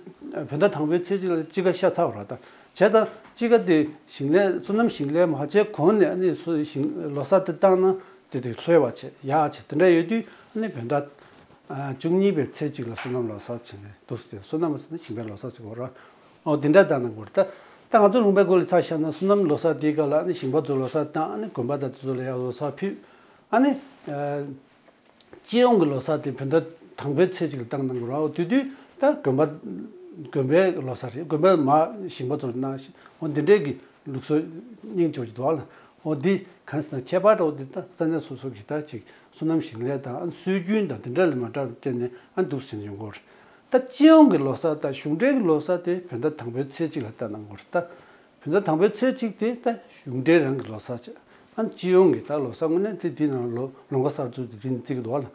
བོད་ཟླ་དང་པོའི་ཚེས་གཅིག་ལ་ཅིག་ག་ཤ་ཚ་བ་རེད། ད་བྱས་ད་ཅིག་ག་དེ་ཞིང་ལས་བསོད་ནམས་ཞིང་ལས་མ་བྱས་གོང་ནས་ཨ་ནི་སོ་ཞིང་ལོ་གསར་དེ་བཏང་ན་དེ་དེ་ལྷོད་པ་བྱས་ཡག་བྱས་དེ་འདྲ་ཡོད་དུས་ཨ་ནི་བོད་ཟླ་ཨ་བཅུ་གཉིས་པའི་ཚེས་གཅིག་ལ་བསོད་ནམས་ལོ་གསར་བྱས་ནས་འདུག་སེ། བསོད་ནམས་ཟེར་ན་ཞིང་པའི་ལོ་གསར་ཟེར་གྱི་ཡོད་རེད། ཨོ་དེ་འདྲ་བཏང་གནང་གི་ཡོད་རེད། ད་ད་ང་ཚོ་ལུང་པའི་སྐོར་ལ་ཆ་བཞག་ན་བསོད་ནམས་ལོ་གསར་དེའི་སྐབས་ལ་ཨ་ནི་ཞིང་པ་ཚོ་ལོ་གསར་བཏང་། ཨ་ནི་དགོན་པ་དང་དེ་ཚོ་ལ་ཡང་ལོ་གསར་ཕུལ། ཨ་ནི་ཨ་སྤྱི་ཡོངས་ཀྱི་ལོ་གསར་དེ་བོད་ཟླ་དང་པོའི་ཚེས་གཅིག་ལ་བཏང་གནང་གི་ཡོད་རེད། ཨོ་དེ་དུས་ད་དགོན་པ་དགོན་པའི་ལོ་གསར་རེད། དགོན་པ་མ་ཞིང་པ་ཚོ་ལ་གནང་ཞིང་། ཨོ་འདི་འདྲའི་གི་ལུགས་སྲོལ་སྙིང་རྗེ་པོ་ཅིག་འདུག་ཨ་ལ། ཨོ་འདི་གང་ཟེར་ན་ཁྱད་པར་འདྲ་བོ་འདི་ད་ས་གནས་སོ་སོ་གི་ད་ཅིག་བསོད་ནམས་ཞིང་ལས་དང་ཨ་སྲོལ་རྒྱུན་དང་དེ་འདྲ་ལ་མ་འདྲ་བརྟེན་ནས་ཨ་འདུག་ཟེར་ནས་ཡོང་གི་ཡོད་རེད། ད་སྤྱི་ཡོངས་ཀྱི་ལོ་གསར་དང་གཞུང་འབྲེལ་གྱི་ལོ་གསར་དེ་བོད་ཟླ་དང་པོའི་ཚེས་གཅིག་ལ་བཏང་གནང་གི་ཡོད་རེད། ད་བོད་ཟླ་དང་པོའི་ཚེས་གཅིག་དེ་ད་གཞུང་འབྲེལ་རང་གི་ལོ་གསར་བྱས། ཨ་སྤྱི་ཡོངས་ཀྱི་ད་ལོ་གསར་དངོས་གནས་དེ་འདི་ནང་ལོ་ལོ་འགོ་གསར་བཙུགས་དེ་འདི་ནས་བརྩི་གི་འདུག་ཨ་ལ།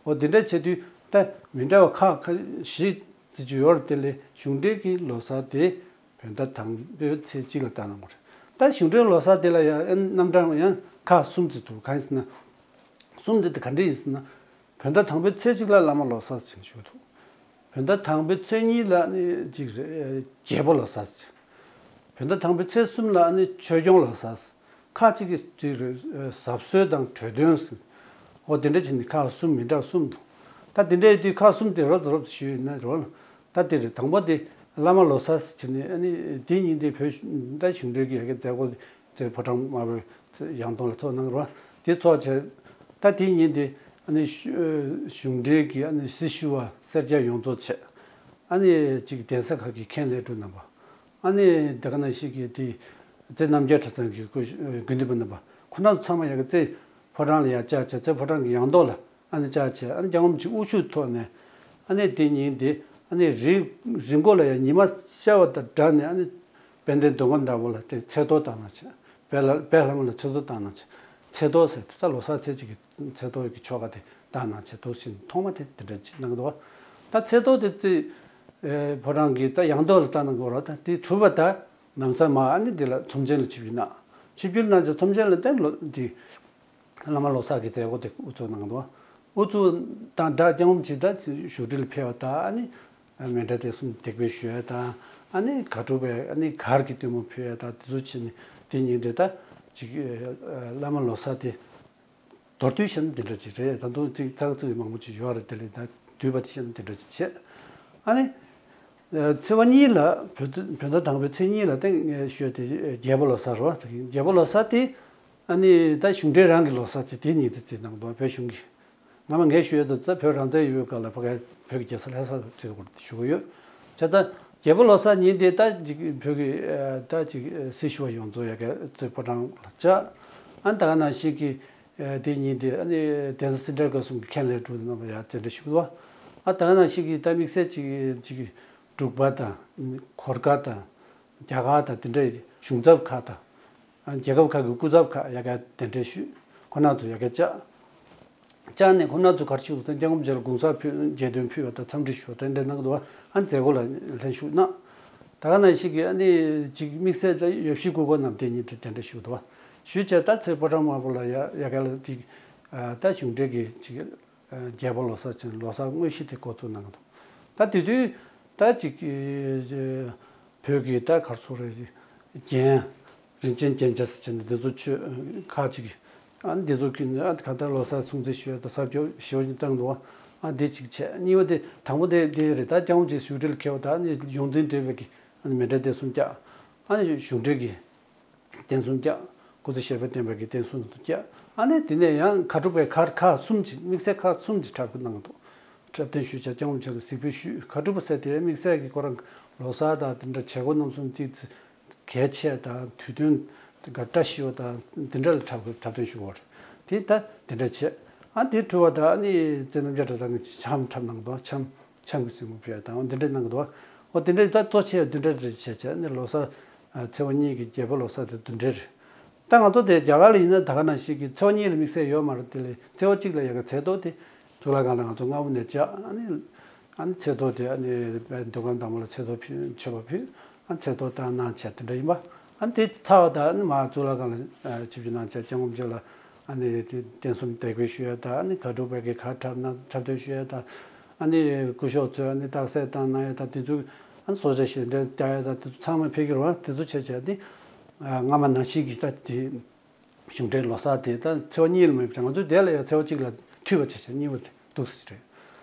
འོ་དེ་འདྲ་བྱེད་དུས་ད་མི་འདྲ་བ་ཁག་ཁ་བཞི་བརྩི་རྒྱུ་ཡོད་རེད། དེ་ལས་གཞུང་འབྲེལ་གྱི་ལོ་གསར་དེ་བོད་ཟླ་དང་པོའི་ཚེས་གཅིག་ལ་བཏང་གནང་གི་རེད། ད་གཞུང་འབྲེལ་ལོ་གསར་དེ་ལ་ཡང་རྣམ་གྲངས་ཡང་ཁག་གསུམ་བརྩི་འདུག། གང་ཡིན་ཟེར་ན་གསུམ་དེ་དེ་ག་འདྲ་ཡིན་ཟེར་ན། བོད་ཟླ་དང་པོའི་ཚེས་གཅིག་ལ་བླ་མ་ལོ་གསར་ཟེར་ནས་ཞུ་འདུག། བོད་ཟླ་དང་པོའི་ཚེས་གཉིས་ལ་ནི་གཅིག་རེད། རྒྱལ་པོ་ལོ་གསར་ཟེར། བོད་ཟླ་དང་པོའི་ཚེས་གསུམ་ལ་ནི་ཆོས་སྐྱོང་ལོ་གསར་ཟེར། ཁག་ཅིག་གིས་གཅིག་རེད། གཟབ་གསོལ་དང་གྲོས་སྟོན་ཟེར། འོ་དེ་འདྲ་བྱས་ནས་ཁག་གསུམ་མི་འདྲ་གསུམ་འདུག། ད་དེ་འདྲ་ཡིན་དུས་ཁག་གསུམ་དེ་རོབ་ཙམ་རོབ་ཙམ་ཞུས་ཡིན་ན་རོ། ད་དེ་རེད། དང་པོ་དེ་བླ་མ་ལོ་གསར་ཟེར་ནས་ཨ་ནི་དེ་ཉིན་དེ་བོད་ད་གཞུང་འབྲེལ་གྱི་ཡ་གི་མཛད་སྒོ་དེ་ཕོ་བྲང་དམར་པོའི་ཡང་སྟོང་ལ་ཚོགས་གནང་རོགས། དེ་ཚོགས་བྱས། ད་དེ་ཉིན་དེ་ཨ་ནི་གཞུང་འབྲེལ་གྱི་ཨ་ནི་སྲི་ཞུ་བ་སེར་སྐྱ་ཡོངས་རྫོགས་བྱས། ཨ་ནི་གཅིག་གདན་ས་ཁག་གི་མཁན་ལས་དྲུང་རྣམ་པ། ཨ་ནི་དེ་ག་ནང་བཞིན་གྱི་དེ་རྩེ་རྣམ་རྒྱལ་གྲྭ་ཚང་གི་སྐུ་དགོན་སྡེ་པ་རྣམ་པ་ཁོ་རང་ཚོ་ཚང་མ་ཡ་གི་རྩེ་ཕོ་བྲང་ལ་ཡར་བཅར་བྱས། རྩེ་ཕོ་བྲང་གི་ཡང་ཐོག་ལ་ཨ་ནི་བཅར་བྱས། ཨ་ནི་སྐྱབས་མགོན་རིན་པོ་ཆེ་དབུ་བཞུགས་ཐོག་ནས་ཨ་ནི་དེ་ཉིན་དེ་ཨ་ནི་རི་རི་མགོ་ལ་ཡ་ཉི་མ་ཤར་བ་དང་སྦྲགས་ནས་ཨ་ནི་དཔལ་ལྡན་མདོ་ཁམས་བདག་པོ་ལ་དེ་ཚེས་གཏོར་བཏང་གནང་བྱས། དཔལ་ལ་དཔལ་ལྷ་མོ་ལ་ཚེས་གཏོར་བཏང་གནང་བྱས། ཚེས་གཏོར་ཟེར་དེ་ད་ལོ་གསར་ཚེས་གཅིག་གི་ཚེས་གཏོར་གྱི་ཆོ་ག་དེ་བཏང་གནང་བྱས། འདུག་སེ་ཐོག་མ་དེ་དེ་འདྲ་ཅིག་གནང་འདུག། ད་ཚེས་གཏོར་དེ་རྩེ་ཨེ་ཕོ་བྲང་གི་ད་ཡང་ཐོག་ལ་བཏང་གནང་དགོས་རེད། ད་དེ་གྲུབ་པ་ད་ལམ་སང་མར་ཨ་ནི་འདི་ལ་ཚོམས་ཆེན་ལ་ཆིབས་བསྒྱུར་གནང་། ཆིབས་བསྒྱུར་གནང་བྱས་ཚོམས་ཆེན་ལ་བརྟེན་ལོ་འདི་བླ་མ་ལོ་གསར་གྱི་མཛད་སྒོ་དེ་དབུ་འཛུགས་གནང་འདུག། དབུ་འཛུགས་དང་སྦྲགས་སྐྱབས་མགོན་རིན་པོ་ཆེ་ད་བཞུགས་ཁྲི་ལ་ཕེབས་པ་དང་ཨ་ནི་མཎྜལ་རྟེན་གསུམ་འདེགས་འབུལ་ཞུ་ཡ་དང་། ཨ་ནི་གར་འཁྲུག་པའི་ཨ་ནི་གར་གྱི་སྟོན་མོ་ཕུལ་ཡ་དང་། དེ་ཚོ་བྱས་ནས་དེ་ཉིན་དེ་ད་ཅིག་བླ་མ་ལོ་གསར་དེ་མདོར་བསྡུས་བཤད་ན་དེ་འདྲ་ཅིག་རེད། ད་དུང་ཅིག་ཚིག་ཚིག་མང་པོ་ཅིག་ཡོད་རེད། དེ་ལས་ད་བསྡུས་པ་དེ་བཤད་ན་དེ་འདྲ་ཅིག་བྱས། ཨ་ནི་ཚེས་པ་གཉིས་ལ་བོད་བོད་ཟླ་དང་པོའི་ཚེས་གཉིས་ལ་ད་ངས་ཞུས་དེ་རྒྱལ་པོ་ལོ་གསར་རོ། རྒྱལ་པོ་ལོ་གསར་དེ་ཨ་ནི་ད་གཞུང་འབྲེལ་རང་གི་ལོ་གསར་དེ་དེ་ཉིན་དེ་བརྩི་གནང་འདུག། བོད་གཞུང་གིས། སྔ་མ་ངས་ཞུ་ཡས་དེ་ཚོ་བོད་རང་བཙན་ཡོད་པའི་སྐབས་ལ་ཕ་གིའི་བོད་ཀྱི་རྒྱལ་ས་ལྷ་ས་བརྩི་དགོས་ཞུ་གི་ཡོད། བྱས་ཙང་རྒྱལ་པོ་ལོ་གསར་ཉིན་དེ་ད་ཅིག་བོད་ཀྱི་ཨ་ད་ཅིག་སྲི་ཞུ་བ་ཡོངས་རྫོགས་ཡ་གི་རྩེ་ཕོ་བྲང་ལ་བཅར། ཨ་ནི་ད་ག་ནང་བཞིན་གྱི་ཨ་དེ་ཉིན་དེ་ཨ་ནི་གདན་ས་སེ་འབྲས་དགོན་གསུམ་གྱི་མཁན་ལས་དྲུང་རྣམ་པ་ཡ་དེ་འདྲ་ཞུ་གི་འདུག། ཨ་ད་ག་ནང་བཞིན་གྱི་ད་དམིགས་བསལ་ཅིག་ཅིག་འབྲུག་པ་དང་གོར་ཁ་དང་། རྒྱ་གར་དང་དེ་འདྲའི་གཞུང་ཚབ་ཁག་དང་། རྒྱལ་ཁབ་ཁག་གི་སྐུ་ཚབ་ཁག་ཡ་གི་གདན་འདྲེན་ཞུས། ཁོང་རྣམ་ཚོ་ཡ་གི་བཅར། བཅར་ནས་ཁོང་རྣམ་ཚོ་ག་རེ་ཞུ་འདུག་ཟེར་ན། སྐྱབས་མགོན་རིན་པོ་ཆེ་ལ་དགུང་གསར་ཕུལ། རྒྱལ་དོན་ཕུལ་བ་དང་འཚམས་འདྲི་ཞུ་བ་དེ་འདྲ་གནང་གི་འདུག་བ། ཨ་མཛད་སྒོ་ལ་ལྷན་ཞུགས་གནང་། ད་ག་ནང་བཞིན་གྱི་ཨ་ནི་ཅིག་དམིགས་བསལ་ད་ཡབ་གཞིས་སྐུ་འཁོར་རྣམས་དེ་ཉིན་དེ་གདན་འདྲེན་ཞུས་འདུག་བ། ཞུས་བྱས་ད་ཚེ་ཕོ་བྲང་དམར་པོ་ལ་ཡ་ཡ་གི་ལ་དེ་ད་གཞུང་འབྲེལ་གྱི་ཅིག་རྒྱལ་པོ་ལོ་གསར་ཅན་ལོ་གསར་དངོས་གཞི་དེ་འགོ་བཙུགས་གནང་གི་འདུག། ད་དེ་དུས་ད་ཅིག་བོད་ཀྱི་ད་ག་རེ་ཟེར་དགོས་རེད། རྒྱན་རིན་ཆེན་རྒྱན་ཆ་ཟེར་བྱས་ནས་འདི་ཚོ་མཆོད་ཁག་ཅིག། ཨ་འདི་ཚོ་གི་ཨ་ག་ད་ལོ་གསར་སྲུང་བརྩི་ཞུ་ཡ་ད་གཟབ་རྒྱབ་ཞེ་པོ་ཅིག་བཏང་འདུག། ཨ་འདི་གཅིག་བྱས། གཉིས་པ་དེ་དང་པོ་དེ་འདི་རེད། ད་སྐྱབས་མགོན་རིན་པོ་ཆེ་བཞུགས་ཁྲི་ལ་ཁེལ་བ་ད་ཨ་ནི་ཡོངས་འཛིན་བགྲེས་པའི་གི་ཨ་ནི་མཎྜལ་རྟེན་གསུམ་བཅག། ཨ་ནི་གཞུང་འབྲེལ་གྱི་རྟེན་གསུམ་བཅག། སྐུ་ཚེ་ཞབས་པད་བརྟན་པའི་གི་རྟེན་གསུམ་དུ་བཅག། ཨ་ནི་དེ་ནས་ཡང་གར་འཁྲུག་པའི་གར་ཁག་གསུམ་གྱི་དམིགས་བསལ་ཁག་གསུམ་གྱི་འཁྲབ་སྟོན་གནང་འདུག། འཁྲབ་སྟོན་ཞུས་བྱས་སྐྱབས་མགོན་རིན་པོ་ཆེ་ལ་གཟིགས་འབུལ་ཞུས། གར་འཁྲུག་པ་ཟེར་དེ་དམིགས་བསལ་གྱི་ཁོ་རང་ལོ་གསར་དང་དེ་འདྲ་བྱེད་སྒོ་རྣམ་གསུམ་དེ་ གལ་ཆེ་དང་དུས་སྟོན་ག་བཀྲ་ཤིས་པ་དང་འདི་འདྲ་ལ་འཁྲབ་འཁྲབ་སྟོན་ཞུ་བ་རེད། དེ་ད་འདི་འདྲ་བྱས། ཨ་འདི་གྲུབ་པ་དང་ཨ་ནི་བཙན་ནམ་རྒྱ་གྲྭ་ཚང་གི་འཆམ་འཁྲབ་གནང་འདུག་འཆམ་འཆམ་གྱི་གཟིགས་མོ་ཕུལ་ཡ་དང་འདི་འདྲ་གནང་གི་འདུག་འོ་འདི་འདྲ་ད་གཙོ་ཆེ་འདི་འདྲ་རེད་བྱས་བྱས་ཨ་ནི་ལོ་གསར་ཚེས་པ་གཉིས་ཀྱི་རྒྱལ་པོ་ལོ་གསར་དེ་འདི་འདྲ་རེད། ད་ང་ཚོ་དེ་རྒྱ་གར་ལ་ཡིན་ན་ད་ག་ནང་བཞིན་གྱི་ཚེས་པ་གཉིས་ལ་དམིགས་བསལ་ཡོད་མ་རེད། དེ་ལས་ཚེས་པ་གཅིག་ལ་ཡ་གི་ཚེས་ཐོ་དེ་གཙུག་ལག་ཁང་ལ་ང་ཚོ་སྔ་པོ་ནས་བཅག་ཨ་ནི་ཨ་ནི་ཚེས་ཐོ་དེ་ཨ་ནི་འདུ་ཁང་དང་པོ་ལ་ཚེས་ཐོ་ཕུལ་མཆོད་པ་ཕུལ་ཨ་ནི་ཚེས་ཐོ་བཏང་གནང་བྱས་དེ་འདྲ་ཡིན་པ། ཨ་ནི་དེ་ཚར་བ་དང་ཨ་ནི་མར་གཙུག་ལག་ཁང་ལ་ཆིབས་བསྒྱུར་གནང་བྱས་སྐྱབས་མགོན་རིན་པོ་ཆེ་ལ་ཨ་ནི་དེ་རྟེན་གསུམ་འདེགས་འབུལ་ཞུ་ཡ་དང་ཨ་ནི་གར་འབྲུག་པའི་གི་གར་འཁྲབ་གནང་འཁྲབ་སྟོན་ཞུ་ཡ་དང་། ཨ་ནི་སྐུ་ཞབས་ཚོས་ཨ་ནི་རྟགས་གསལ་བཏང་གནང་ཡ་དང་དེ་ཚོ་ཨ་ནི་གསོལ་ཇ་ཞལ་འདྲེན་བསྐྱལ་ཡ་དང་དེ་ཚོ་ཚང་མ་ཕེབས་ཀྱི་རེད་བ། དེ་ཚོ་བྱས་བྱས་ཏེ་སྔ་མ་ནང་བཞིན་གྱི་ད་དེ་གཞུང་འབྲེལ་ལོ་གསར་དེ་ད་ཚེས་པ་གཉིས་ལ་མེད་པ་བྱས་ང་ཚོ་དེ་ལ་ཡང་ཚེས་པ་གཅིག་ལ་མཐུད་པ་བྱས་བྱས་གཉིས་པ་དེ་འདུག་ཟེར་གྱི་རེད།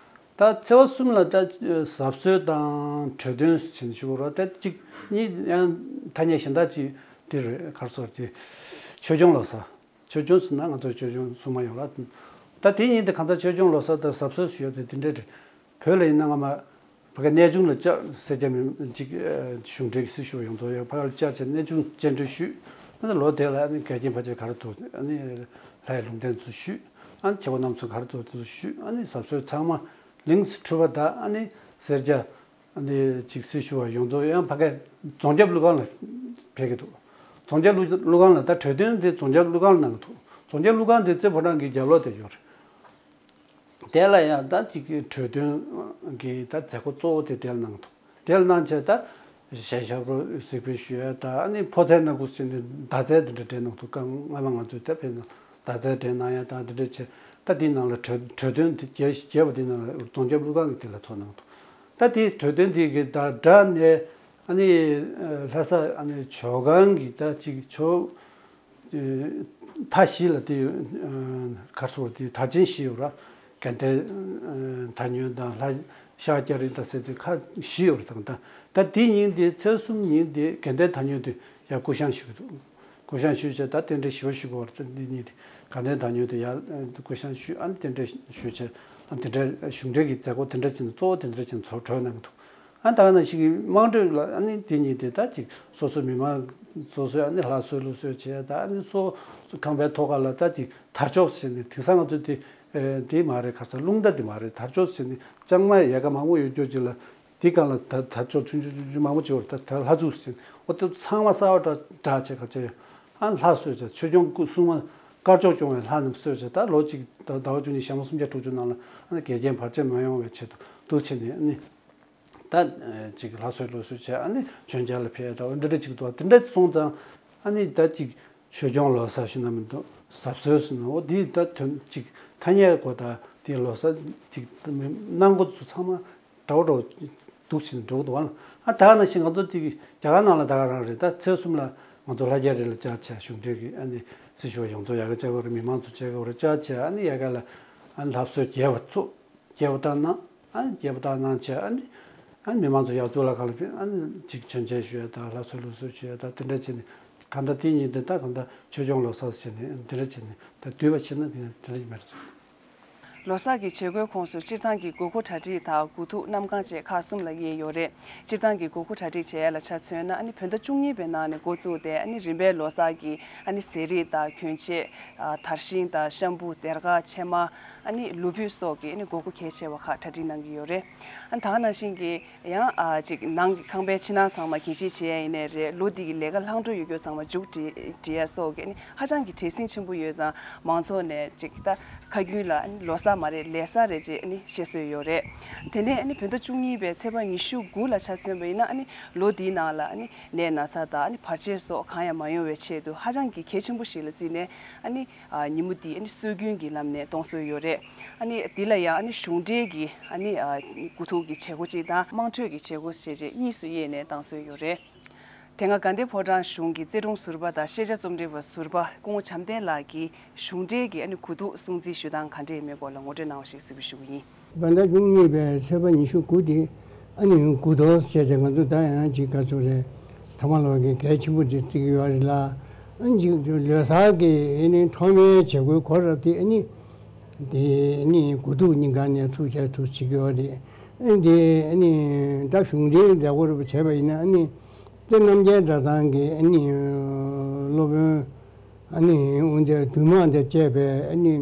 ད་ཚེས་པ་གསུམ་ལ་ད་གཟབ་གསོལ་དང་གྲོས་སྟོན་ཟེར་ནས་ཞུ་དགོས་རེད་བ། ད་གཅིག་གཉིས་ཡང་ཐ་སྙད་གཞན་དག་ཅིག་དེ་རེད། ག་རེ་ཟེར་དེ་ཆོས་སྐྱོང་ལོ་གསར། ཆོས་སྐྱོང་ཟེར་ན་ང་ཚོ་ཆོས་སྐྱོང་སྲུང་མ་ཡོད་ལ། ད་དེ་ཡིན་དུས་གང་ལྟར་ཆོས་སྐྱོང་ལོ་གསར་དང་གཟབ་གསོལ་ཞུ་ཡ་དེ་དེ་འདྲ་རེད། བོད་ལ་ཡིན་ན་སྔ་མ་ཕ་གི་གནས་ཆུང་ལ་བཅར། སེར་སྐྱ་མི་གཅིག་གཞུང་འབྲེལ་གྱི་སྲི་ཞུ་བ་ཡོངས་རྫོགས་ཡོད་ཕ་གི་ལ་བཅར་བྱས་གནས་ཆུང་སྤྱན་འདྲེན་ཞུས། ཨ་ནི་ལོ་དེ་ལ་ཨ་ནི་འགལ་རྐྱེན་ཕལ་ཆེར་ག་རེ་འདུག་ཨ་ནི་ལྷ་ཡི་ལུང་བསྟན་ཚོ་ཞུས། ཨ་ནི་བྱེད་སྒོ་རྣམ་གསུམ་ག་རེ་འདུག་དེ་ཚོ་ཞུས། ཨ་ནི་གཟབ་གསོལ་ཚང་མ་ལིངས་སུ་འཁྲུལ་པ་དང་ཨ་ནི་སེར་སྐྱ་ཨ་ནི་ཅིག་སྲི་ཞུ་བ་ཡོངས་རྫོགས་ཡང་ཕ་གའི་རྫོང་རྒྱབ་ཀླུ་ཁང་ལ་ཕེབས་ཀྱི་འདུག་རྫོང་རྒྱབ་ཀླུ་ཀླུ་ཁང་ལ་ད་གྲོས་སྟོན་དེ་རྫོང་རྒྱབ་ཀླུ་ཁང་ལ་གནང་གི་འདུག་རྫོང་རྒྱབ་ཀླུ་ཁང་དེ་རྩེ་ཕོ་བྲང་གི་རྒྱབ་ལོགས་དེ་ཡོད་རེད། དེ་ལ་ཡང་ད་ཅིག་གི་གྲོས་སྟོན་གྱི་ད་མཛད་སྒོ་གཙོ་བོ་དེ་དེ་ལ་གནང་གི་འདུག་དེ་ལ་གནང་བྱས་ད་གཞས་ཞབས་བྲོ་གཟིགས་འབུལ་ཞུ་ཡ་ད་ཨ་ནི་ཕོ་མཚན་སྣ་དགུ་ཟེར་ནས་མདའ་རྩེད་དེ་འདྲ་སྤྲད་གནང་འདུག་སྔ་མ་ང་ཚོས་ད་ཕེབས་ན་མདའ་རྩེད་སྤྲད་གནང་ཡ་ད་འདི་འདྲ་བྱས། ད་དེའི་ནང་ལ་གྲོས་གྲོས་སྟོན་དེ་རྒྱས་རྒྱས་པ་དེའི་ནང་ལ་རྫོང་རྒྱབ་ཀླུ་ཁང་གི་དེ་ལ་ཚོགས་གནང་འདུག་ད་དེའི་གྲོས་སྟོན་དེ་གི་ད་སྒྲ་ནས་ཨ་ནི་ལྷ་ས་ཨ་ནི་ཇོ་ཁང་གི་ད་ཅིག་ཇོ་མཐའ་བཞི་ལ་དེ་གར་སོང་དེ་དར་ཆེན་བཞི་ཡོད་ར། དགའ་ལྡན་ད་ཉོན་དང་ལྷ་ཤར་སྐྱ་རེངས་དང་ཟེར་དེ་ཁ་བཞི་ཡོད་ར། ད་ད་དེ་ཉིན་དེ་ཚེས་གསུམ་ཉིན་དེ་དགའ་ལྡན་ད་ཉོན་དེ་ཡང་སྐུ་བཤངས་ཞུ་གི་འདུག་སྐུ་བཤངས་ཞུས་བྱས་ད་རྟེན་འབྲེལ་ཞུ་བ་ཞུ་དགོས་པ་རེད། འདི་གཉིས་དེ་དགའ་ལྡན་ད་ཉོན་དེ་ཡར་སྐུ་བཤངས་ཞུས། ཨ་ནི་རྟེན་འབྲེལ་ཞུས་བྱས་ཨ་ནི་དེ་འདྲའི་གཞུང་འབྲེལ་གྱི་མཛད་སྒོ་དེ་འདྲ་ཅིག་གཙོ་བོ་དེ་འདྲ་ཅིག་ཚོགས་གྲོལ་གནང་གི་འདུག་ཨ་ནི་ད་ག་ནང་བཞིན་གྱི་དམངས་ཁྲོད་ལ་ཨ་ནི་དེ་གཉིས་དེ་ད་ཅིག་སོ་སོ་མི་མང་སོ་སོའི་ཨ་ནི་ལྷ་གསོལ་ལུགས་གསོལ་བྱས་ད་ཨ་ནི་སོ་ཁང་པའི་ཐོག་ཁ་ལ་ད་ཅིག་དར་ལྕོག་ཟེར་ནས་དེང་སང་ང་ཚོ་དེ་དེ་མ་རེད། ཁ་སང་རླུང་རྟ་དེ་མ་རེད། དར་ལྕོག་ཟེར་ནས་ལྕང་མ་ཡལ་ག་མང་པོ་ཡོད་རྒྱུ་ཅིག་ལ། དེའི་སྒང་ལ་ད་དར་ལྕོག་ཆུང་ཆུང་ཆུང་ཆུང་མང་པོ་བྱེད་པར་ད་ད་ལྷ་ཚུགས་ཟེར། འོ་དེ་ཚང་མ་གསར་པ་འདྲ་འདྲ་བྱས་ག་བྱས་ཡོད། ཨ་ལྷ་གསོལ་བྱས་ཆོས་སྐྱོང་སྐུ་སྲུང་མ་དཀར་ཕྱོགས་སྐྱོང་བའི་ལྷ་རྣམས་གསོལ་བྱས་ད་ལོ་གཅིག་ད་ཟླ་བ་བཅུ་གཉིས་ཞག་མ་སུམ་བརྒྱ་དྲུག་ཅུ་ནང་ལ་ཨ་ནི་འགལ་རྐྱེན་བར་ཆད་མ་ཡོང་བའི་ཆེད་དུ་འདུག་བྱས་ནས་ཨ་ནི་ད་ཅིག་ལྷ་གསོལ་ལུགས་སྲོལ་བྱས་ཨ་ནི་བྱོན་རྒྱལ་ལ་ཕེབས་ད་འོ་འདི་འདྲ་ཅིག་འདུག་དེ་འདྲ་སོང་ཙང་ཨ་ནི་ད་ཅིག་ཆོས་སྐྱོང་ལོ་གསར་ཞུ་ན་མི་འདུག་གཟབ་གསོལ་ཟེར་ན་འོ་འདི་ད་དོན་ཅིག་ཐ་སྙད་གོ་ད་དེ་ལོ་གསར་ཅིག་གནང་གོ་ཚོ་ཚང་མ། འདྲ་བོ་འདྲ་བོ་འདུག་ཕྱིན་འགྲོ་གི་འདུག་བ། ཨ་ད་ག་ནང་བཞིན་ང་ཚོ་དེ་རྒྱ་གར་ནང་ལ་ད་ག་རང་རེད། ད་ཚེས་གསུམ་ལ་ང་ཚོ་ལྷ་རྒྱལ་རི་ལ་བཅར་བྱས་གཞུང་འབྲེལ་གྱི་ཨ་ནི་སྲི་ཞུ་བ་ཡོངས་རྫོགས་ཡ་གི་བཅར་དགོས་རེད། མི་མང་ཚོ་བཅར་དགོས་རེད། བཅར་བྱས་ཨ་ནི་ཡ་ག་ལ་ཨ་ནི་ལྷ་གསོལ་རྒྱས་པ་ཚོ་རྒྱས་པ་བཏང་གནང་། ཨ་ནི་རྒྱས་པ་བཏང་གནང་བྱས་ཨ་ནི་ཨ་ནི་མི་མང་ཚོ་ཡར་གཙུག་ལག་ཁང་ལ་ཕེབས་ཨ་ནི་ཅིག་བྱོན་ཆས་ཞུ་ཡ་དང་ལྷ་གསོལ་ལུགས་གསོལ་ཞུ་ཡ་དང་དེ་འདྲ་བྱས་ནས་གང་ལྟར་དེ་ཉིན་དེ་ད་གང་ལྟར་ཆོས་སྐྱོང་ལོ་གསར་བྱས་ནས་དེ་འདྲ་བྱས་ནས་ད་བསྡུས་པ་བྱས་ན་དེ་དེ་འདྲ་མེད་རེད། ལོ་གསར་གྱི་བྱེད་སྒོའི་ཁོངས་སུ་སྤྱིར་བཏང་གི་དགོས་མཁོ་གྲ་སྒྲིག་དང་དགོས་ཐུག་གནམ་གང་བཅས་ཁག་གསུམ་ལ་དབྱེ་ཡོད་རེད། སྤྱིར་བཏང་གི་དགོས་མཁོ་གྲ་སྒྲིག་བྱེད་ཡ་ལ་ཆ་མཚོན་ན་ཨ་ནི་བོད་ཟླ་བཅུ་གཉིས་པའི་ནང་ནས་འགོ་བཙུགས་ཏེ་ཨ་ནི་རིམ་པས་ལོ་གསར་གྱི་ཨ་ནི་ཟས་རིགས་དང་གྱོན་ཆས། ཨ་དར་ཤིང་དང་ཤམ་བུ་སྡེར་ཁ་ཕྱེ་མར་ཨ་ནི་ལུས་ཕུད་སོགས་ཀྱི་ཨ་ནི་དགོས་མཁོ་གལ་ཆེ་བ་ཁག་གྲ་སྒྲིག་གནང་གི་ཡོད་རེད། ཨ་ནི་ད་ག་ནང་བཞིན་གྱི་ཡང་ཨ་ཅིག་ནང་གི་ཁང་པའི་ཕྱི་ནང་ཚང་མ་གད་ཕྱིས་བྱེད་ཡ་ཡིན་ནའི་རེད། ལོ་འདི་གི་ལས་ཀ་ལྷག་འཕྲོ་ཡོད་རྒྱུ་ཚང་མ་མཇུག་སྒྲིལ་སྒྲིལ་ཡ་སོགས་ཀྱི་ཨ་ནི་ཧ་ཅང་གི་བྲེལ་ཟིང་ཆེན་པོ་ཡོད་ཙང་མང་ཚོགས་ནས་ཅིག་ད་ཁ་རྒྱུན་ལ་ཨ་ནི་ལོ་གསར་མ་རེད་ལས་གསར་རེད་ཅེས་ཨ་ནི་བཤད་སྲོལ་ཡོད་རེད། དེ་ནས་ཨ་ནི་བོད་ཟླ་བཅུ་གཉིས་པའི་ཚེས་པ་ཉི་ཤུ་དགུ་ལ་ཆ་མཚོན་པ་ཡིན་ན་ཨ་ནི་ལོ་འདིའི་ནང་ལ་ཨ་ནི་ནད་ན་ཚ་དང་ཨ་ནི་བར་ཆད་སོགས་གང་ཡང་མ་ཡོང་བའི་ཆེད་དུ་ཧ་ཅང་གི་གལ་ཆེན་པོ་ཞིག་ལ་བརྩིས་ནས་ཨ་ནི་ཨ་ཉིན་མོ་འདི་ཨ་ནི་སྲོལ་རྒྱུན་གྱི་ལམ་ནས་གཏོང་སྲོལ་ཡོད་རེད། ཨ་ནི་འདི་ལ་ཡང་ཨ་ནི་གཞུང་འབྲེལ་གྱི་ཨ་ནི་ཨ་དགོས་ཐུག་གི་བྱེད་སྒོ་གཅིག་དང་དམངས་ཁྲོད་ཀྱི་བྱེད་སྒོ་བྱས་རྗེས་གཉིས་སུ་དབྱེ་ནས་བཏང་སྲོལ་ཡོད་རེད། དེ་སྔ་དགའ་ལྡན་ཕོ་བྲང་གཞུང་གི་རྩེ་དྲུང་ཟུར་པ་དང་ཤེས་བྱ་རྩོམ་སྒྲིག་པ་ཟུར་པ་སྐུ་ངོ་བྱམས་ལྡན་ལགས་ཀྱིས་གཞུང་འབྲེལ་གྱི་ཨ་ནི་དགོས་ཐུག་སྲུང་བརྩི་ཞུ་སྟངས་ག་འདྲས་ཡིན་མིན་སྐོར་ལ་ངོ་སྤྲོད་གནང་བ་ཞིག་གཟིགས་འབུལ་ཞུ་གི་ཡིན། བོད་ཟླ་བཅུ་གཉིས་པའི་ཚེས་པ་ཉི་ཤུ་དགུ་དེ་ཨ་ནི་དགུ་ཐོག་བྱས་ཏེ་ང་ཚོ་ད་ཡང་ཅིག་ག་ཚོད་རེད། ཐ་མ་ལོ་གི་གལ་ཆེན་པོ་ཅིག་བརྩི་གི་ཡོད་རེད་ལ། ཨ་ནི་ཅིག་ལོ་གསར་གྱི་ཨ་ནི་ཐོག་མའི་བྱེད་སྒོའི་གོ་རབས་དེ་ཨ་ནི་དེ་ཨ་ནི་དགུ་ཐུག་ཉིན་གང་ནས་ཚུགས་བྱས་ཐུགས་བྱེད་ཀྱི་ཡོད་རེད། ཨ་ནི་དེ་ཨ་ནི་ད་གཞུང་འབྲེལ་མཛད་སྒོ་རེ་བྱས་པ་ཡིན་ན་ཨ་ནི། དེ་རྣམ་རྒྱལ་གྲྭ་ཚང་གི་ཨ་ནི་སློབ་དཔོན་ཨ་ནི་དབུ་མཛད་འདུས་མང་དང་བཅས་པའི་ཨ་ནི་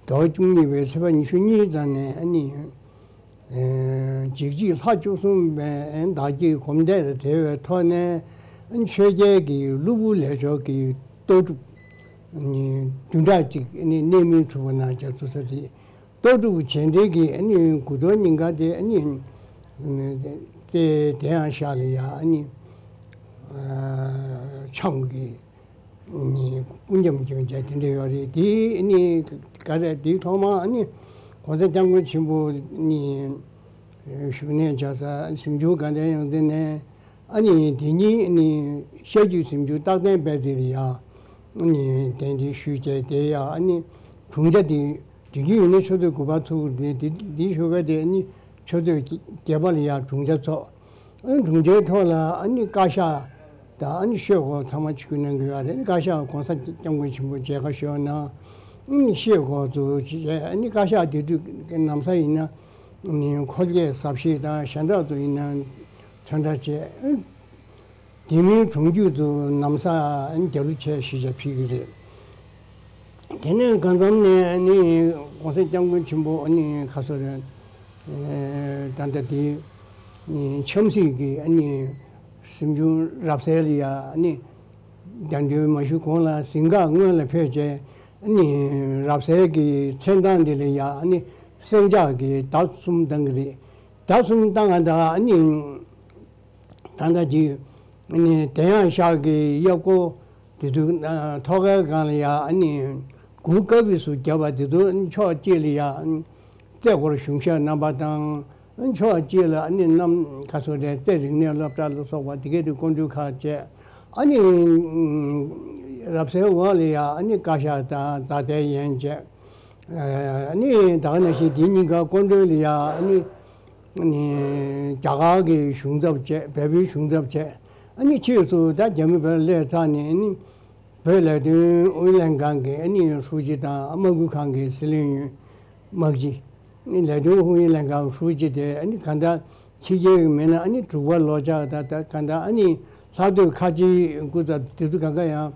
ཟླ་བ་བཅུ་གཉིས་པའི་ཚེས་པ་ཉི་ཤུ་གཉིས་ཙམ་ནས་ཨ་ནི་འཇིགས་བྱེད་ལྷ་བཅུ་གསུམ་པའི་བདག་བསྐྱེད་སྒོམ་བཟླས་དང་འབྲེལ་བའི་ཐོག་ནས་ཆོས་རྒྱལ་གྱི་གློ་བུར་ལས་སྦྱོར་གྱི་གཏོར་སྒྲུབ་བདུན་ཕྲག་གཅིག་གནད་སྨིན་གྲུབ་པ་གནང་བྱས་ཚུགས་ས་དེ། གཏོར་སྒྲུབ་རྗེས་དྲན་གྱི་ཨ་ནི་དགུ་གཏོར་སྙིང་ག་དེ་ཨ་ནི་རྩེ་དེ་ཡང་ཤག་ལ་ཡ་ཨ་ནི་འཆམ་གྱི་སྐུ་འཆམ་སྐྱོན་བྱས་དེ་འདྲ་ཡོད་རེད། དེ་ཨ་ནི་ག་རེ་དེའི་ཐོག་མ་ཨ་ནི་གོང་ས་སྐྱབས་མགོན་ཆེན་པོ་ནི་བཞུགས་གནས་བྱ་ས་གཟིམ་ཆུང་དགའ་ལྡན་ཡོངས་འཛིན་ནས། ཨ་ནི་དེ་ཉིན་ཨ་ནི་བཤད་རྒྱུད་གཟིམ་ཆུང་རྟག་བརྟན་དཔལ་རྩེ་ལ་ཡ་ཨ་ནི་གདན་འདྲེན་ཞུས་བྱས་དེ་ཡ་ཨ་ནི་དྲུང་ཆེ་དེ་འགྲིག་གི་ཡོད་ན་ཆུ་ཚོད་དགུ་པ་ཚུགས་དེ་དེ་དེའི་ཞོར་ག་དེ་ཨ་ནི་ཆུ་ཚོད་བརྒྱད་པ་ལ་ཡ་དྲུང་ཆེ་ཚོགས། ཨ་ནི་དྲུང་ཆེའི་ཐོག་ལ་ཨ་ནི་བཀའ་ཤག་དང་ཨ་ནི་ཤོག་གུ་ཚང་མ་ཆིབས་བསྒྱུར་གནང་གི་ཡོད་རེད། ཨ་ནི་བཀའ་ཤག་གོང་ས་སྐྱབས་མགོན་ཆེན་པོ་མཇལ་ཁ་ཞུ་གནང་། ཨ་ནི་ཤོག་གུ་ཚུར་བྱས་ཨ་ནི་བཀའ་ཤག་དེ་དུས་ནམ་ས་ཡིན་ན་འཁོར་སྐྱོད་གཟབ་བཞེས་དང་གཞན་དག་ཏུ་ཡིན་ན། ཚོན་ཁྲ་བཅས། དེ་མིན་གྲོང་ཁྱེར་དུ་ནམ་ས་རྒྱབ་ལུགས་ཆེ་ཞིག་ཆ་ཕིག་གི་རེད། དེ་ནས་གང་འཚམ་ནས་ནི་གོང་ས་སྐྱབས་མགོན་ཆེན་པོ་ནི་ཁ་སོ་རེད། ད་ལྟ་དེ་འཆམ་སྲིད་ཀྱི་ནི་གཟིམ་ཆུང་རབ་གསལ་ལ་ཡ་ནི་རྒྱ་འདུལ་མ་ཞུ་གོང་ལ་གཟིམ་འགག་སྔོན་ལ་ཕེབས་བྱས་ནི་རབ་གསལ་གྱི་མཚན་ཐང་འདི་ལ་ཡ་ནི་གསན་ལྕག་གི་བརྡ་གསུམ་བཏང་གི་རེད། བརྡ་གསུམ་བཏང་ག་ད་ནི། ད་ལྟ་ཅིག་ནི་དེ་ཡང་ཤག་གི་གཡབ་སྐོར་དེ་ཚོའི་ཐོག་ཁའི་སྒང་ལ་ཡ་ནི་གུར་དཀར་པོས་སུ་བརྒྱབ་པ་དེ་ཚོ་ཕྱོགས་གཅིག་ལ་ཡ་རྩེ་སྐོར་གཞུང་ཞབས་རྣམ་པ་དང་ཕྱོགས་གཅིག་ལ་ནི་གནམ་ག་སོ་རེ་རྩེ་རིག་གནས་སློབ་གྲྭ་ལ་སོགས་པ་དེ་གའི་དུ་སྐུ་མགྲོན་ཁག་བཅས་ཨ་ནི་རབ་གསལ་འོག་ལ་ཡ་ཨ་ནི་བཀའ་ཤག་དང་རྫ་དའི་ཡན་བཅས་ཨ་ནི་ད་ག་ནང་བཞིན་དེ་གཉིས་ཀ་སྐུ་མགྲོན་ལ་ཡ་ཨ་ནི། ནི་རྒྱ་གར་གྱི་གཞུང་ཚབ་བཅས་བལ་པོའི་གཞུང་ཚབ་བཅས་ཨ་ནི་ཕྱིས་སུ་ད་རྒྱ་མི་བོད་སླེབས་ཚར་ནས་ནི་བོད་ལས་དོན་ཨུ་ཡོན་ལྷན་ཁང་གི་ཨ་ནི་ཧྲུའུ་ཅི་དང་དམག་ཁུལ་ཁང་གི་སྲིད་བློན་ཡོན་དམག་སྤྱི་ནི་ལས་དོན་ཨུ་ཡོན་ལྷན་ཁང་ཧྲུའུ་ཅི་དེ་ཨ་ནི་གང་ལྟར་ཕྱི་རྒྱལ་གྱི་མི་སྣ་ཨ་ནི་འབྲུག་པ་ལོ་ལྕགས་དང་ད་གང་ལྟར་ཨ་ནི་ལྷག་སྡོད་ཁ་ཆེའི་སྐུ་ཚབ་དེ་ཚོ་གང་ག་ཡང་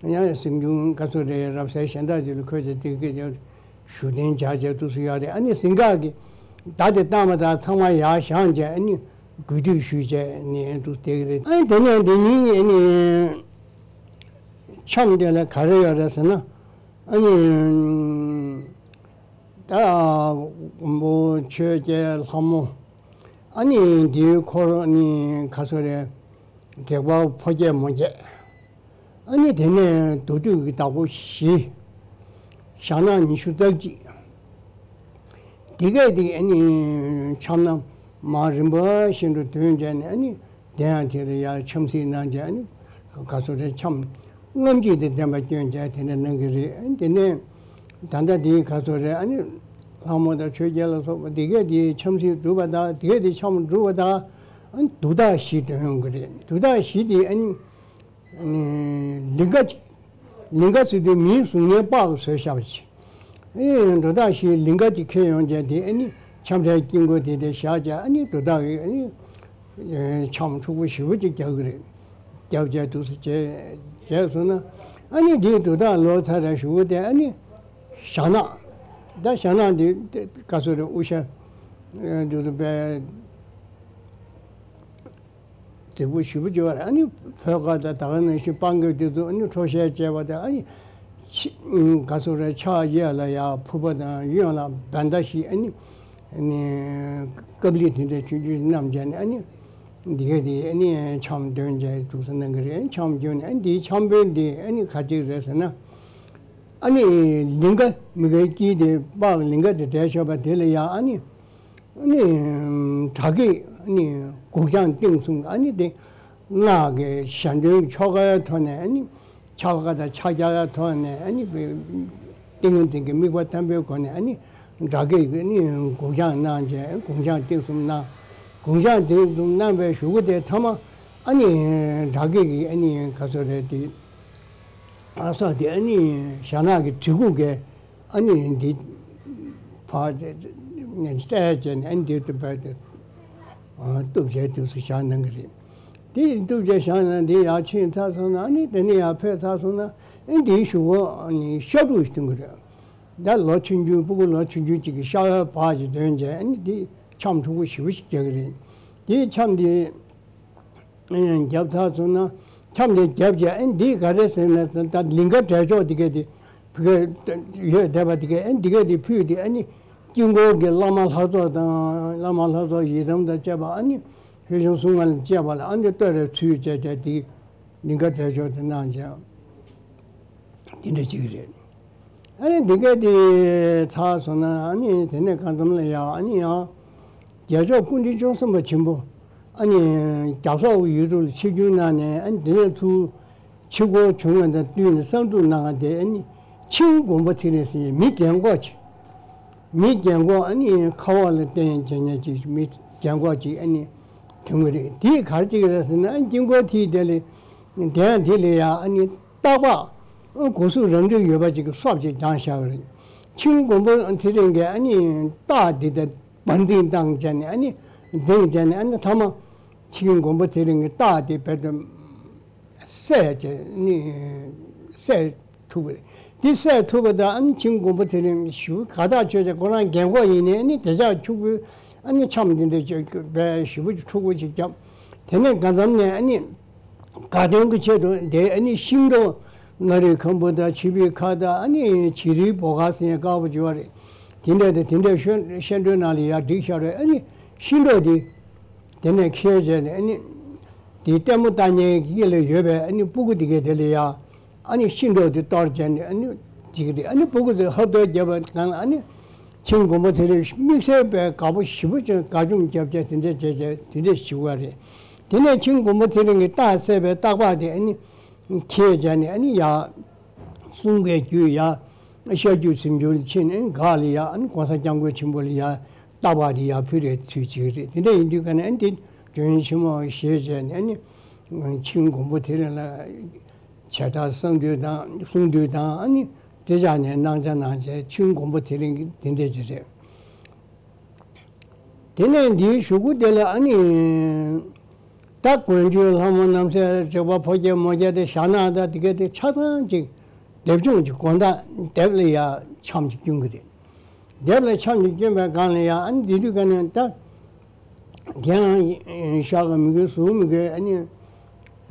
ཡང་གཟིམ་ཆུང་ག་ཚོད་རེད་རབ་གསལ་གཞན་དག་ཅིག་ལ་འཁོད་བྱས་དེ་གི་ཞུ་གཏན་འཇགས་བྱས་འདུག་སུ་ཡོད་རེད། ཨ་ནི་གཟིམ་འགག་གི་བརྡ་དེ་བཏང་བ་དང་ཚང་མ་ཡར་བཞེངས་བྱས་ཨ་ནི་གུས་འདུད་ཞུས་བྱས་ནས་འདུག་བསྡད་ཀྱི་རེད། ཨ་ནི་དེ་ནས་འདི་ཉིན་ཨ་ནི་འཆམ་དེ་ལ་ག་རེ་ཡོད་རེད་ཟེར་ན། ཨ་ནི་ད་མགོན་པོ་ཆོས་རྒྱལ་ལྷ་མོ་ཨ་ནི་འདིའི་འཁོར་ནི་ག་ཚོད་རེད། དྲེགས་པ་ཕོ་སྐྱེས་མོ་སྐྱེས། ཨ་ནི་དེ་ནས་མདོ་སྡུད་ཀྱི་བདག་པོ་བཞི། ཞྭ་ནག་ཉི་ཤུ་རྩ་གཅིག་དེ་གས་དེ་ཨ་ནི་འཆམ་ན་མར་རིམ་པ་བཞིན་དུ་འདོན་བྱས་ནས་ཨ་ནི་དེ་ཡང་དེ་ལ་ཡར་འཆམ་གཟིགས་གནང་བྱས་ཨ་ནི་ག་ཚོད་རེད་འཆམ་རྔམ་བརྗིད་དང་ལྡན་པ་སྐྱོན་བྱས་དེ་འདྲ་གནང་གི་རེད། ཨ་ནི་དེ་ནས་ད་ལྟ་དེའི་ག་ཚོད་རེད་ཨ་ནི་ལྷ་མོ་དང་ཆོས་རྒྱལ་ལ་སོགས་པ་དེ་གས་དེ་འཆམ་གཟིགས་གྲུབ་པ་དང་དེ་གས་དེ་འཆམ་གྲུབ་པ་དང་། ཨ་ནི་དུ་རྟགས་བཞི་འདོན་ཡོང་གི་རེད། དུ་རྟགས་བཞི་དེ་ཨ་ནི་ཨ་ནི་ལིང་ག་ཅིག་ལིང་ག་ཟེར་དུས་མིའི་གཟུགས་བརྙན་པགས་བཟོས་བཞག་པ་ཅིག་ཨེ་དུ་རྟགས་བཞི་ལིང་ག་ཅིག་འཁྱེར་ཡོང་བྱས་དེ་ཨ་ནི་འཆམ་ཕྲའི་དཀྱིལ་འཁོར་དེ་དེ་བཞག་བྱས་ཨ་ནི་དུ་རྟགས་ཀྱི་ཨ་ནི་ཨེ་འཆམ་འཁྲུག་པོ་ཞེ་པོ་ཅིག་རྒྱག་གི་རེད། རྒྱབ་བྱས་འདུག་སེ་བྱས་བྱས་སོང་ན་ཨ་ནི་དེའི་དུ་རྟགས་ལོག་ཚར་ར་ཞུ་གི་དེ་ཨ་ནི་ཞྭ་ནག་ད་ཞྭ་ནག་འདི་ག་ཚོད་རེད་དབུ་ཞྭ་འདུག་སེ་པའི། རྫིག་པོ་ཞེ་པོ་ཅིག་ཡོད་རེད། ཨ་ནི་བོད་ཁ་དང་ད་ག་ནང་བཞིན་སྤང་གི་དེ་ཚོ་ཨ་ནི་ཁྲོ་ཞལ་བཅས་པ་དང་ཨ་ནི་ཕྱི་ག་ཚོད་རེད་ཕྱག་གཡས་ལ་ཡར་ཕུར་པ་དང་གཡོན་ལ་བྷནྡྷ་ཞིག་ཨ་ནི་ཨ་ནི་ཀབ་ལི་དེ་འདྲ་ཆུང་ཆུང་བསྣམས་བྱས་ནས་ཨ་ནི་འདི་ག་དེ་ཨ་ནི་འཆམ་འདོན་བྱས་འདུག་སེ་གནང་གི་རེད། འཆམ་བརྒྱབ་ནས་ཨ་ནི་འདིའི་འཆམ་དཔོན་འདི་ཨ་ནི་ག་ཅིག་རེད་ཟེར་ན་ཨ་ནི་ལིང་ག་མི་གའི་དཀྱིལ་དེ་པགས་ལིང་ག་དེ་བྲེགས་ཆོག་པ་དེ་ལ་ཡང་ཨ་ནི། ནི་དྲག་གི་ནི་སྒུག་སྦྱང་སྟེང་གསུམ་ཨ་ནི་དེ་སྔགས་ཀྱི་ཞལ་འདོན་ཆོ་གའི་ཐོག་ནས་ཨ་ནི་ཕྱག་ཀ་དང་ཕྱག་རྒྱ་ཐོག་ནས་ཨ་ནི་ཏིང་ངེ་འཛིན་གྱི་དམིགས་པ་བརྟན་པོའི་སྒོ་ནས་ཨ་ནི་དྲག་གི་ནི་སྒུག་སྦྱང་གནང་བྱས་སྒུག་སྦྱང་སྟེང་གསུམ་གནང་། སྒུག་སྦྱང་སྟེང་གསུམ་གནང་བའི་གཞུག་གུ་དེ་ཐ་མ་ཨ་ནི་དྲག་གི་གི་ཨ་ནི་ག་ཚོད་རེད་དེ་ཨ་ས་དེ་ཨ་ནི་ཞྭ་ནག་གི་གྲི་གུག་གི་ཨ་ནི་འདི་ཕར་ནས་སྟེར་བྱས་ནས་ཨ་ནི་འདི་ཏུ་བས་ཏེ་གཏུབ་བྱས་དུས་སུ་བཞག་གནང་གི་རེད། དེ་བཏུབ་བྱས་བཞག་ན་འདི་ཡར་ཕྱིན་ཚར་སོང་ན་ཨ་ནི་དེ་ནས་ཡར་ཕེབས་ཚར་སོང་ན་ཨ་ནི་འདིའི་གཞུག་གུ་ནི་ཤ་དྲུག་ཞིག་སྟོན་གྱི་རེད། ད་ལོ་ཆུང་ཆུང་སྤུ་གུ་ལོ་ཆུང་ཆུང་གཅིག་གི་ཤ་བའི་བག་ཅིག་འདོན་བྱས་ཨ་ནི་འདི་འཆམ་ཕྲུ་གུ་ཞེ་པོ་ཞིག་རྒྱག་གི་རེད། དེའི་འཆམ་དེ་རྒྱབ་ཚར་སོང་ན་འཆམ་དེ་རྒྱབ་བྱས་ཨ་ནི་འདི་ག་རེ་ཟེར་ན་ད་ལིང་ག་འབྲས་ལྕོག་དེ་གས་དེ་བུ་གས་ཡོད་བསྡད་པ་དེ་གས་ཨ་ནི་འདི་གས་དེ་ཕུལ་ཏེ་ཨ་ནི་དཀྱིལ་འཁོར་གྱི་བླ་མ་ལྷ་ཚོགས་དང་བླ་མ་ལྷ་ཚོགས་ཡི་དམ་དང་བཅས་པ་ཨ་ནི་ཆོས་སྐྱོང་སྲུང་མ་ལ་བཅས་པ་ལ་ཨ་ནི་བསྟོད་ར་ཚུལ་བཅས་བྱས་དེ། ལིང་ག་འབྲས་ལྕོག་དེ་གནང་བྱས། དེ་འདྲ་ཅིག་རེད། ཨ་ནི་འདི་ག་དེ་ཚར་སོང་ན་ཨ་ནི་དེ་ནས་གང་འཚམ་ལ་ཡང་ཨ་ནི་ཡང་། རྒྱལ་མཆོག་སྐུ་ཕྲེང་བཅུ་གསུམ་པ་ཆེན་པོ་ཨ་ནི་རྒྱ་སོག་ཡུལ་གྲུ་ལ་ཆིབས་བསྒྱུར་གནང་ནས་ཨ་ནི་དེ་ནས་ཚུར་ཆིབས་འཁོར་བྱུང་བ་དང་བསྟུན་ནས་གསར་འཛུགས་གནང་བ་དེ་ཨ་ནི་ཆིང་དགོན་པ་ཚེ་རིང་ཟེར་ཡས་མི་རྒན་གོག་ཅིག་མི་རྒན་གོག་ཨ་ནི་ཁ་འོག་ལ་བསྟན་བྱས་ཉེ་ཅིག་མི་རྒན་གོག་ཅིག་ཨ་ནི་ཐོན་གྱི་རེད། དེས་ག་རེ་བྱེད་ཀྱི་རེད་ཟེར་ན་ཨ་ནི་དཀྱིལ་འཁོར་དེའི་དེ་ལས་དེ་ཡང་དེ་ལས་ཡང་ཨ་ནི་སྟག་ལྤགས་སྒོ་གསུམ་རང་འདོད་ཡོད་པ་ཅིག་གི་སྲོག་ཅིག་བརྐྱངས་བཞག་པ་རེད། ཆིང་དགོན་པ་ཚེ་རིང་གིས་ཨ་ནི་སྟག་འདི་དང་བར་འདིང་བཏང་བྱས་ནས་ཨ་ནི་འཛིང་བྱས་ནས་ཨ་ནི་མཐའ་མ་ཆིང་དགོན་པ་ཚེ་རིང་གི་སྟག་དེ་བེད་དུ་བསད་བྱས་ནི་བསད་ཐུབ་པ་རེད། འདི་བསད་ཐུབ་པ་དང་ཨ་ནི་ཆིང་དགོན་པ་ཚེ་རིང་ཞུ་ག་ཐག་ཆོད་བྱས་ཁོ་རང་རྒན་གོག་ཡིན་ནའི་ཨ་ནི་དེ་ཅག་ཕྱུག་པོའི་ཨ་ནི་འཆམ་འདི་འདྲ་བྱས་བྱས་ཞུ་བ་ཕྲུ་གུ་ཅིག་བརྒྱབ། དེ་ནས་གང་འཚམ་ནས་ཨ་ནི་དགའ་སྟོན་གྱི་ཆེད་དུ་དེ་ཨ་ནི་ཤིང་ཏོག་མངའ་རིས་ཁམ་བུ་དང་བྱི་བའི་ཁ་དང་ཨ་ནི་བྱི་རིལ་བོ་ཁ་ཟེར་ཡས་དཀར་པོ་བྱེད་པ་རེད། དེ་འདྲ་དང་དེ་འདྲ་ཤོད་བཤད་འགྲོའི་ནང་ལ་ཡར་བསྒྲིགས་བཞག་རེད། ཨ་ནི་ཤིང་ཏོག་དེ་དེ་ནས་ཁྱེར་བྱས་ནས་ཨ་ནི་དེ་ལྟད་མོ་ལྟ་མཁན་གྱི་ལ་ཡོད་པའི་ཨ་ནི་སྤུ་གུ་དེ་གས་དེ་ལ་ཡ་ཨ་ནི་ཤིང་ཏོག་དེ་གཏོར་བྱས་ནས་ཨ་ནི་བྱེད་ཀྱི་རེད། ཨ་ནི་སྤུ་གུ་དེ་ཧབ་ཐོབ་བརྒྱབ་པ་གང་ལ་ཨ་ནི་ཆིང་དགོན་པ་ཚེ་རིང་དམིགས་བསལ་པའི་དགའ་པོ་ཞེ་པོ་ཅན་དགའ་འཇོམས་བརྒྱབ་བྱས་དེ་འདྲ་བྱས་བྱས་དེ་འདྲ་ཞུ་བ་རེད། དེ་ནས་ཆིང་དགོན་པ་ཚེ་རིང་གི་སྟག་བསད་པའི་སྟག་ལྤགས་དེ་ཨ་ནི་ཁྱེར་བྱས་ནས་ཨ་ནི་ཡ་གསུང་གི་རྒྱུད་ཡ་ཤར་རྒྱུད་ཚེམ་ཆུང་ལ་ཕྱིན་ནས་འགག་ལ་ཡ་ཨ་ནི་གོང་ས་སྐྱབས་མགོན་ཆེན་པོ་ལ་ཡ་སྟག་ལྤགས་དེ་ཡ་ཕུལ་རེ་ཚུལ་བྱེད་ཀྱི་རེད། དེ་འདྲ་ཡིན་དུས་ག་ནས་ཨ་ནི་དེ་དོན་ཆེན་མོ་ཞེས་བྱས་ནས་ཨ་ནི་ཆིང་དགོན་པ་ཚེ་རིང་ལ་བྱས་ད་གསང་འདུས་དང་གསུང་འདུས་དང་ཨ་ནི་རྩེ་ལྕག་ནས་གནང་བྱ་གནང་བྱས་ཆིང་དགོན་པ་ཚེ་རིང་གི་དེ་འདྲ་ཅིག་རེད། དེ་ནས་འདིའི་གཞུག་གུ་དེ་ལ་ཨ་ནི་ད་དཀོན་མཆོག་ལྷ་མོ་རྣམ་སྲས་རིག་པ་ཕོ་རྒྱས་མོ་རྒྱས་དེ་ཞྭ་ནག་དང་དེ་ག་དེ་ཆ་ཚང་ཅིག་སྡེབ་སྦྱོང་ཅིག་དགོང་དག་སྡེབ་ལ་ཡ་འཆམ་ཅིག་སྐྱོན་གི་རེད། སྡེབ་ལ་འཆམ་ཅིག་སྐྱོན་པའི་སྒང་ལ་ཡ་ཨ་ནི་དེ་དུས་ག་ནས་ད་དེའང་ཤ་ག་མི་དགོས་ཟུག་མི་དགོས་ཨ་ནི་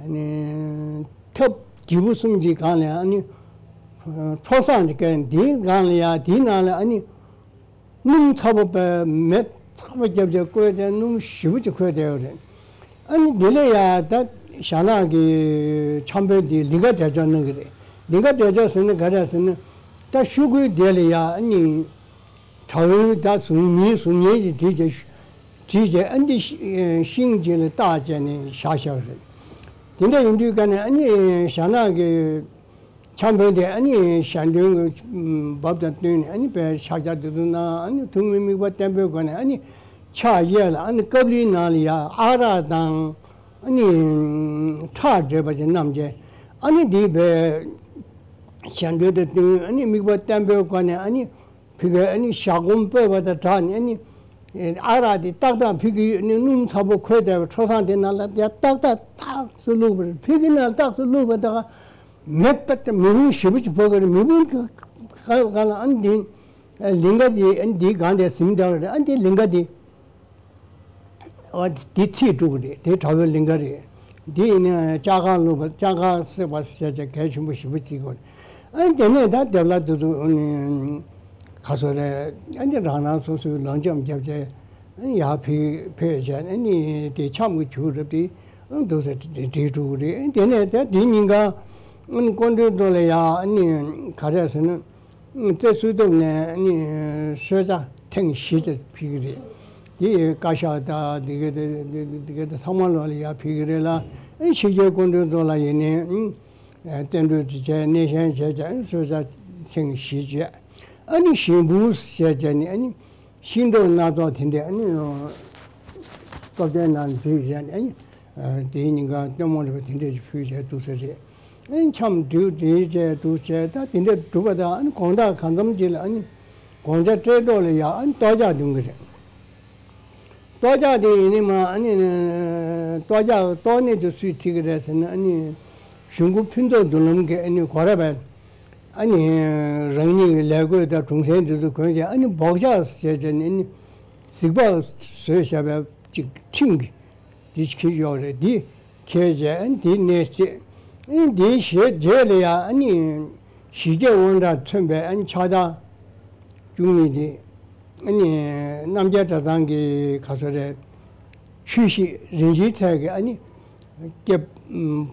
ཨ་ནི་ཐབ་སྐྱིད་པོ་གསུམ་གྱི་སྒང་ལ་ཨ་ནི་འཕྲོ་བཟང་ཅིག་བཀལ། དེའི་སྒང་ལ་ཡ་དེའི་ནང་ལ་ཨ་ནི། སྣུམ་ཚ་པོ་པའི་མེ་ཚ་པོ་བརྒྱབ་བྱས་བསྐོལ་ཏེ་སྣུམ་ཞེ་པོ་ཅིག་ཁོལ་བསྡད་ཡོད་རེད། ཨ་ནི་འདི་ལ་ཡ་ད་ཞྭ་ནག་གི་འཆམ་དཔོན་འདིས་ལིང་ག་འབྲས་ལྕོག་གནང་གི་རེད། ལིང་ག་འབྲས་ལྕོག་ཟེར་ན་ག་རེ་ཟེར་ན་ད་ཤོག་གུའི་དེ་ལ་ཡ་ཨ་ནི་དགྲ་བོའི་ད་གཟུགས་མིའི་གཟུགས་བརྙན་ཅིག་བྲིས་བྱས་བྲིས་བྱས་ཨ་ནི་ཤིང་ཅིག་ལ་བཏགས་བྱས་ནས་བཞག་བཞག་རེད། དེ་འདྲ་ཡིན་དུས་ཀ་ནས་ཨ་ནི་ཞྭ་ནག་གི་འཆམ་དཔོན་དེ་ཨ་ནི་ཞལ་འདོན་གྱི་བབ་དང་བསྟུན་ནས་ཨ་ནི་དཔེ་ཕྱག་རྒྱ་དེ་ཚོ་གནང་། ཨ་ནི་ཐུགས་སྨོན་དམིགས་པ་བརྟན་པོའི་སྒོ་ནས་ཨ་ནི་ཕྱག་གཡས་ལ་ཨ་ནི་ཀབ་ལིའི་ནང་ལ་ཡ་ཨ་རག་དང་ཨ་ནི་ཁྲག་འདྲེས་པ་ཅིག་བསྣམས་བྱས་ཨ་ནི་འདིའི་དཔེ་ཞལ་འདོན་དང་བསྟུན་ཨ་ནི་དམིགས་པ་བརྟན་པོའི་སྒོ་ནས་ཨ་ནི་ཕ་གིའི་ཨ་ནི་ཞྭ་སྒོམ་སྤོས་པ་དང་སྦྲགས་ནས་ཨ་ནི་ཨ་རག་དེ་ཏག་ཏག་ཕ་གིའི་ཨ་ནི་སྣུམ་ཚ་པོ་ཁོལ་བསྡད་པའི་ཁྲོ་ཚང་དེ་ནང་ལ་ཡ་ཏག་ཏག་ཏག་ཏག་ཏག་བླུགས་པ་རེད། ཕ་གི་ནང་ཏག་ཏག་བླུགས་པ་དང་། མེ་དཔེ་མེ་དཔུང་ཞེ་པོ་ཅིག་ཕོག་གི་རེད། མེ་དཔུང་གི་ག་ག་ལ་ཨ་ནི་འདི་ལིང་ག་འདི་ཨ་ནི་འདིའི་སྒང་དེ་ཟིན་འདྲ་བ་རེད། ཨ་ནི་འདི་ལིང་ག་འདི་ཨ་འདི་ཚིག་དཀྲུག་གི་རེད། དེ་དགྲ་བོའི་ལིང་ག་རེད། འདི་ཡིན་ན་ལྕགས་ཁང་བླུགས་པ་ལྕགས་ཁང་བསྲེགས་པ་ཟེར་བྱས་གལ་ཆེན་པོ་ཞེ་པོ་ཅིག་གོ། ཨ་ནི་དེ་ནས་ད་སྡེབ་ལ་འདི་ཚོ་ཨ་ནི་ག་སོ་རེད། ཨ་ནི་རང་རང་སོ་སོའི་ལོ་འཆམ་བརྒྱབ་བྱས་ཨ་ནི་ཡར་ཕེབས་ཕེབས་བྱས་ཨ་ནི་དེ་འཆམ་གྱི་བྱུ་རབས་དེ། འདུག་ཟེར་བྲིས་འགྲོ་གི་རེད། དེ་ནས་ད་དེ་ཉིན་ཀ་སྐུ་མདུན་ཚོ་ལ་ཡ་ཨ་ནི་ག་རེ་ཟེར་ན་རྩེ་སུས་ཐུབ་ནས་ཨ་ནི་གསོལ་ཇ་ཐེངས་བཞི་ཙམ་ཕུལ་གི་རེད། དེ་བཀའ་ཤག་དང་དེ་ག་དེ་ག་ཚང་མ་ལོག་ལ་ཡ་ཕུལ་གི་རེད་ལ། ཨ་ནི་ཕྱི་རྒྱལ་སྐུ་མདུན་ཚོ་ལ་ཡིན་ནའི་བསྟན་འགྲོའི་དྲི་བཅས་སྣེ་ཤན་བྱས་ཀྱང་གསོལ་ཇ་ཐེངས་བཞི་བྱས། ཨ་ནི་ཞིང་ཕུག་ཟེར་བྱས་ནས་ཨ་ནི། ཤིང་ཏོག་སྣ་ཚོགས་དེ་འདྲས་ཨ་ནི་སྟོབས་ལྡན་ནང་འཛུལ་བྱས་ནས་ཨ་ནི་དེའི་ཉིན་གང་སྟོན་མོ་འདྲ་བ་དེ་འདྲས་ཀྱི་ཕུལ་བྱས་འདུག་ས་རེད། ཨ་ནི་འཆམ་འདྲིས་འདྲིས་བྱས་འདུག་བྱས་ད་དེ་འདྲས་གྲུབ་པ་དང་ཨ་ནི་དགོང་དག་གང་འཚམ་ཅིག་ལ་ཨ་ནི་དགོང་ཇ་སྤྲེལ་ཏོག་ལ་ཡ་ཨ་ནི་ལྟོ་ཇ་འདོན་གི་རེད། གཏོར་རྒྱག་དེ་ཡིན་ནི་མ་ཨ་ནི་གཏོར་རྒྱག་གཏོར་ནི་དེ་སུས་ཁྲིད་ཀྱི་རེད་ཟེར་ན། ཨ་ནི་གཞུང་སྐུ་ཕུན་ཚོགས་མདུན་ལམ་གྱི་ཨ་ནི་གོ་ར་བས། ཨ་ནི་རང་ཉིད་ཀྱི་ལས་བགོས་དང་གྲུང་གསེང་དེ་ཚོ་གོན་བྱས། ཨ་ནི་འབོག་ཆགས་ཟེར་བྱས་ནས་ཨ་ནི་གཟིག་ལྤགས་བཟོས་བཞག་པའི་ཅིག་ཁྱིམ་གྱི་དེ་ཁྱེར་ཡོད་རེད། དེ་ཁྱེར་བྱས་ཨ་ནི་དེ་གནས་བྱས། ཨ་ནི་དེའི་ཞེས་རྗེས་ལ་ཡང་ཨ་ནི་ཞི་རྒྱས་དབང་དྲག་མཚོན་པའི་ཨ་ནི་ཕྱག་རྟགས་བཅུ་གཉིས་དེ་ཨ་ནི་རྣམ་རྒྱལ་གྲྭ་ཚང་གི་ག་ཚོད་རེད། ཆོས་གཞིས་རིན་ཆེན་ཚལ་གྱི་ཨ་ནི་སྐྱེ་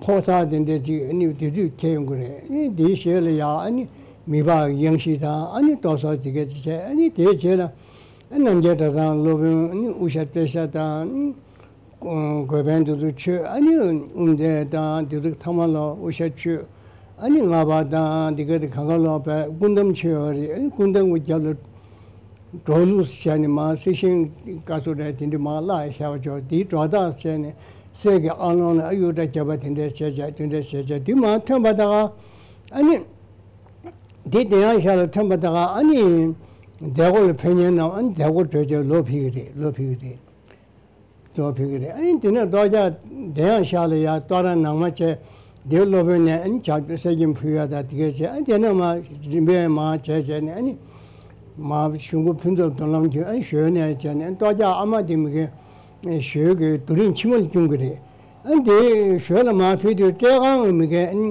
ཕོ་གསར་དེ་འདྲ་ཅིག་ཨ་ནི་དེ་དུས་ཁྱེར་ཡོང་གི་རེད། ཨ་ནི་དེའི་ཞལ་ལ་ཡང་ཨ་ནི་མི་ཕག་གཡང་གཞི་དང་ཨ་ནི་གཏོར་ཟོར་དེ་ག་ཅིག་བྱས། ཨ་ནི་དེའི་རྗེས་ལ་ཨ་རྣམ་རྒྱལ་གྲྭ་ཚང་སློབ་དཔོན་ཨ་ནི་དབུ་ཞྭ་རྩེ་ཞྭ་དང་། གོས་བན་དེ་ཚོ་མཆོད། ཨ་ནི་དབུ་མཛད་དང་དེ་ཚོ་ཚང་མ་ལ་དབུ་ཞྭ་མཆོད། ཨ་ནི་ལྔ་པ་དང་དེ་ག་དེ་གང་ག་ལོག་པའི་སྐུ་འདམ་མཆོད་ཡོད་རེད། ཨ་ནི་སྐུ་འདམ་གྱི་རྒྱབ་ལ་འགྲོ་ལུགས་བྱས་ནས་མར་གསེར་ཤིང་དཀར་སོ་རེད་དེ་འདྲ་མར་བརླག་བཞག་པ་ཅོག་དེའི་སྒྲོ་བཏགས་བྱས་ནས་གསེར་གྱི་ཨ་ལོང་ལ་ཨ་གཡུ་སྒྲ་བརྒྱབ་པ་དེ་འདྲ་བྱས་བྱས་དེ་འདྲ་བྱས་བྱས་དེ་མར་ཐོན་པ་དང་། ཨ་ནི་དེ་གདན་ཡང་ཞག་ལ་ཐོན་པ་དང་། ཨ་ནི་མཛད་སྒོ་ལ་ཕེབས་མཁན་རྣམས་ཨ་ནི་མཛད་སྒོ་གྲོལ་བྱས་ལོག་ཕེབས་ཀྱི་རེད། ལོག་ཕེབས་ཀྱི་རེད། གཏོར་ཕུལ་གྱི་རེད། ཨ་ནི་དེ་ནས་གཏོར་རྒྱག་དེ་ཡང་ཞག་ལ་ཡར་གཏོར་ར་ནང་མ་བྱས། དེ་སློབ་དཔོན་ནས་ཨ་ནི་ཇ་གསེར་སྐྱེམས་ཕུལ་ཡ་དང་དེ་གས་བྱས། ཨ་ནི་དེ་ནས་མར་རིམ་པས་མར་བྱས་བྱས་ནས་ཨ་ནི་མར་གཞུང་སྐུ་ཕུན་ཚོགས་མདུན་ལམ་གྱི་ཨ་ནི་ཞོལ་ནས་བྱས་ནས་གཏོར་རྒྱག་ཨ་མ་དེ་མི་གའི་ཞོལ་གྱི་རྡོ་རིང་ཕྱི་མ་ལ་བསྐྱོན་གྱི་རེད། ཨ་ནི་དེ་ཞོལ་ལ་མར་ཕུལ་དུས་སྤྲེལ་ཁང་གི་མི་གའི་ཨ་ནི་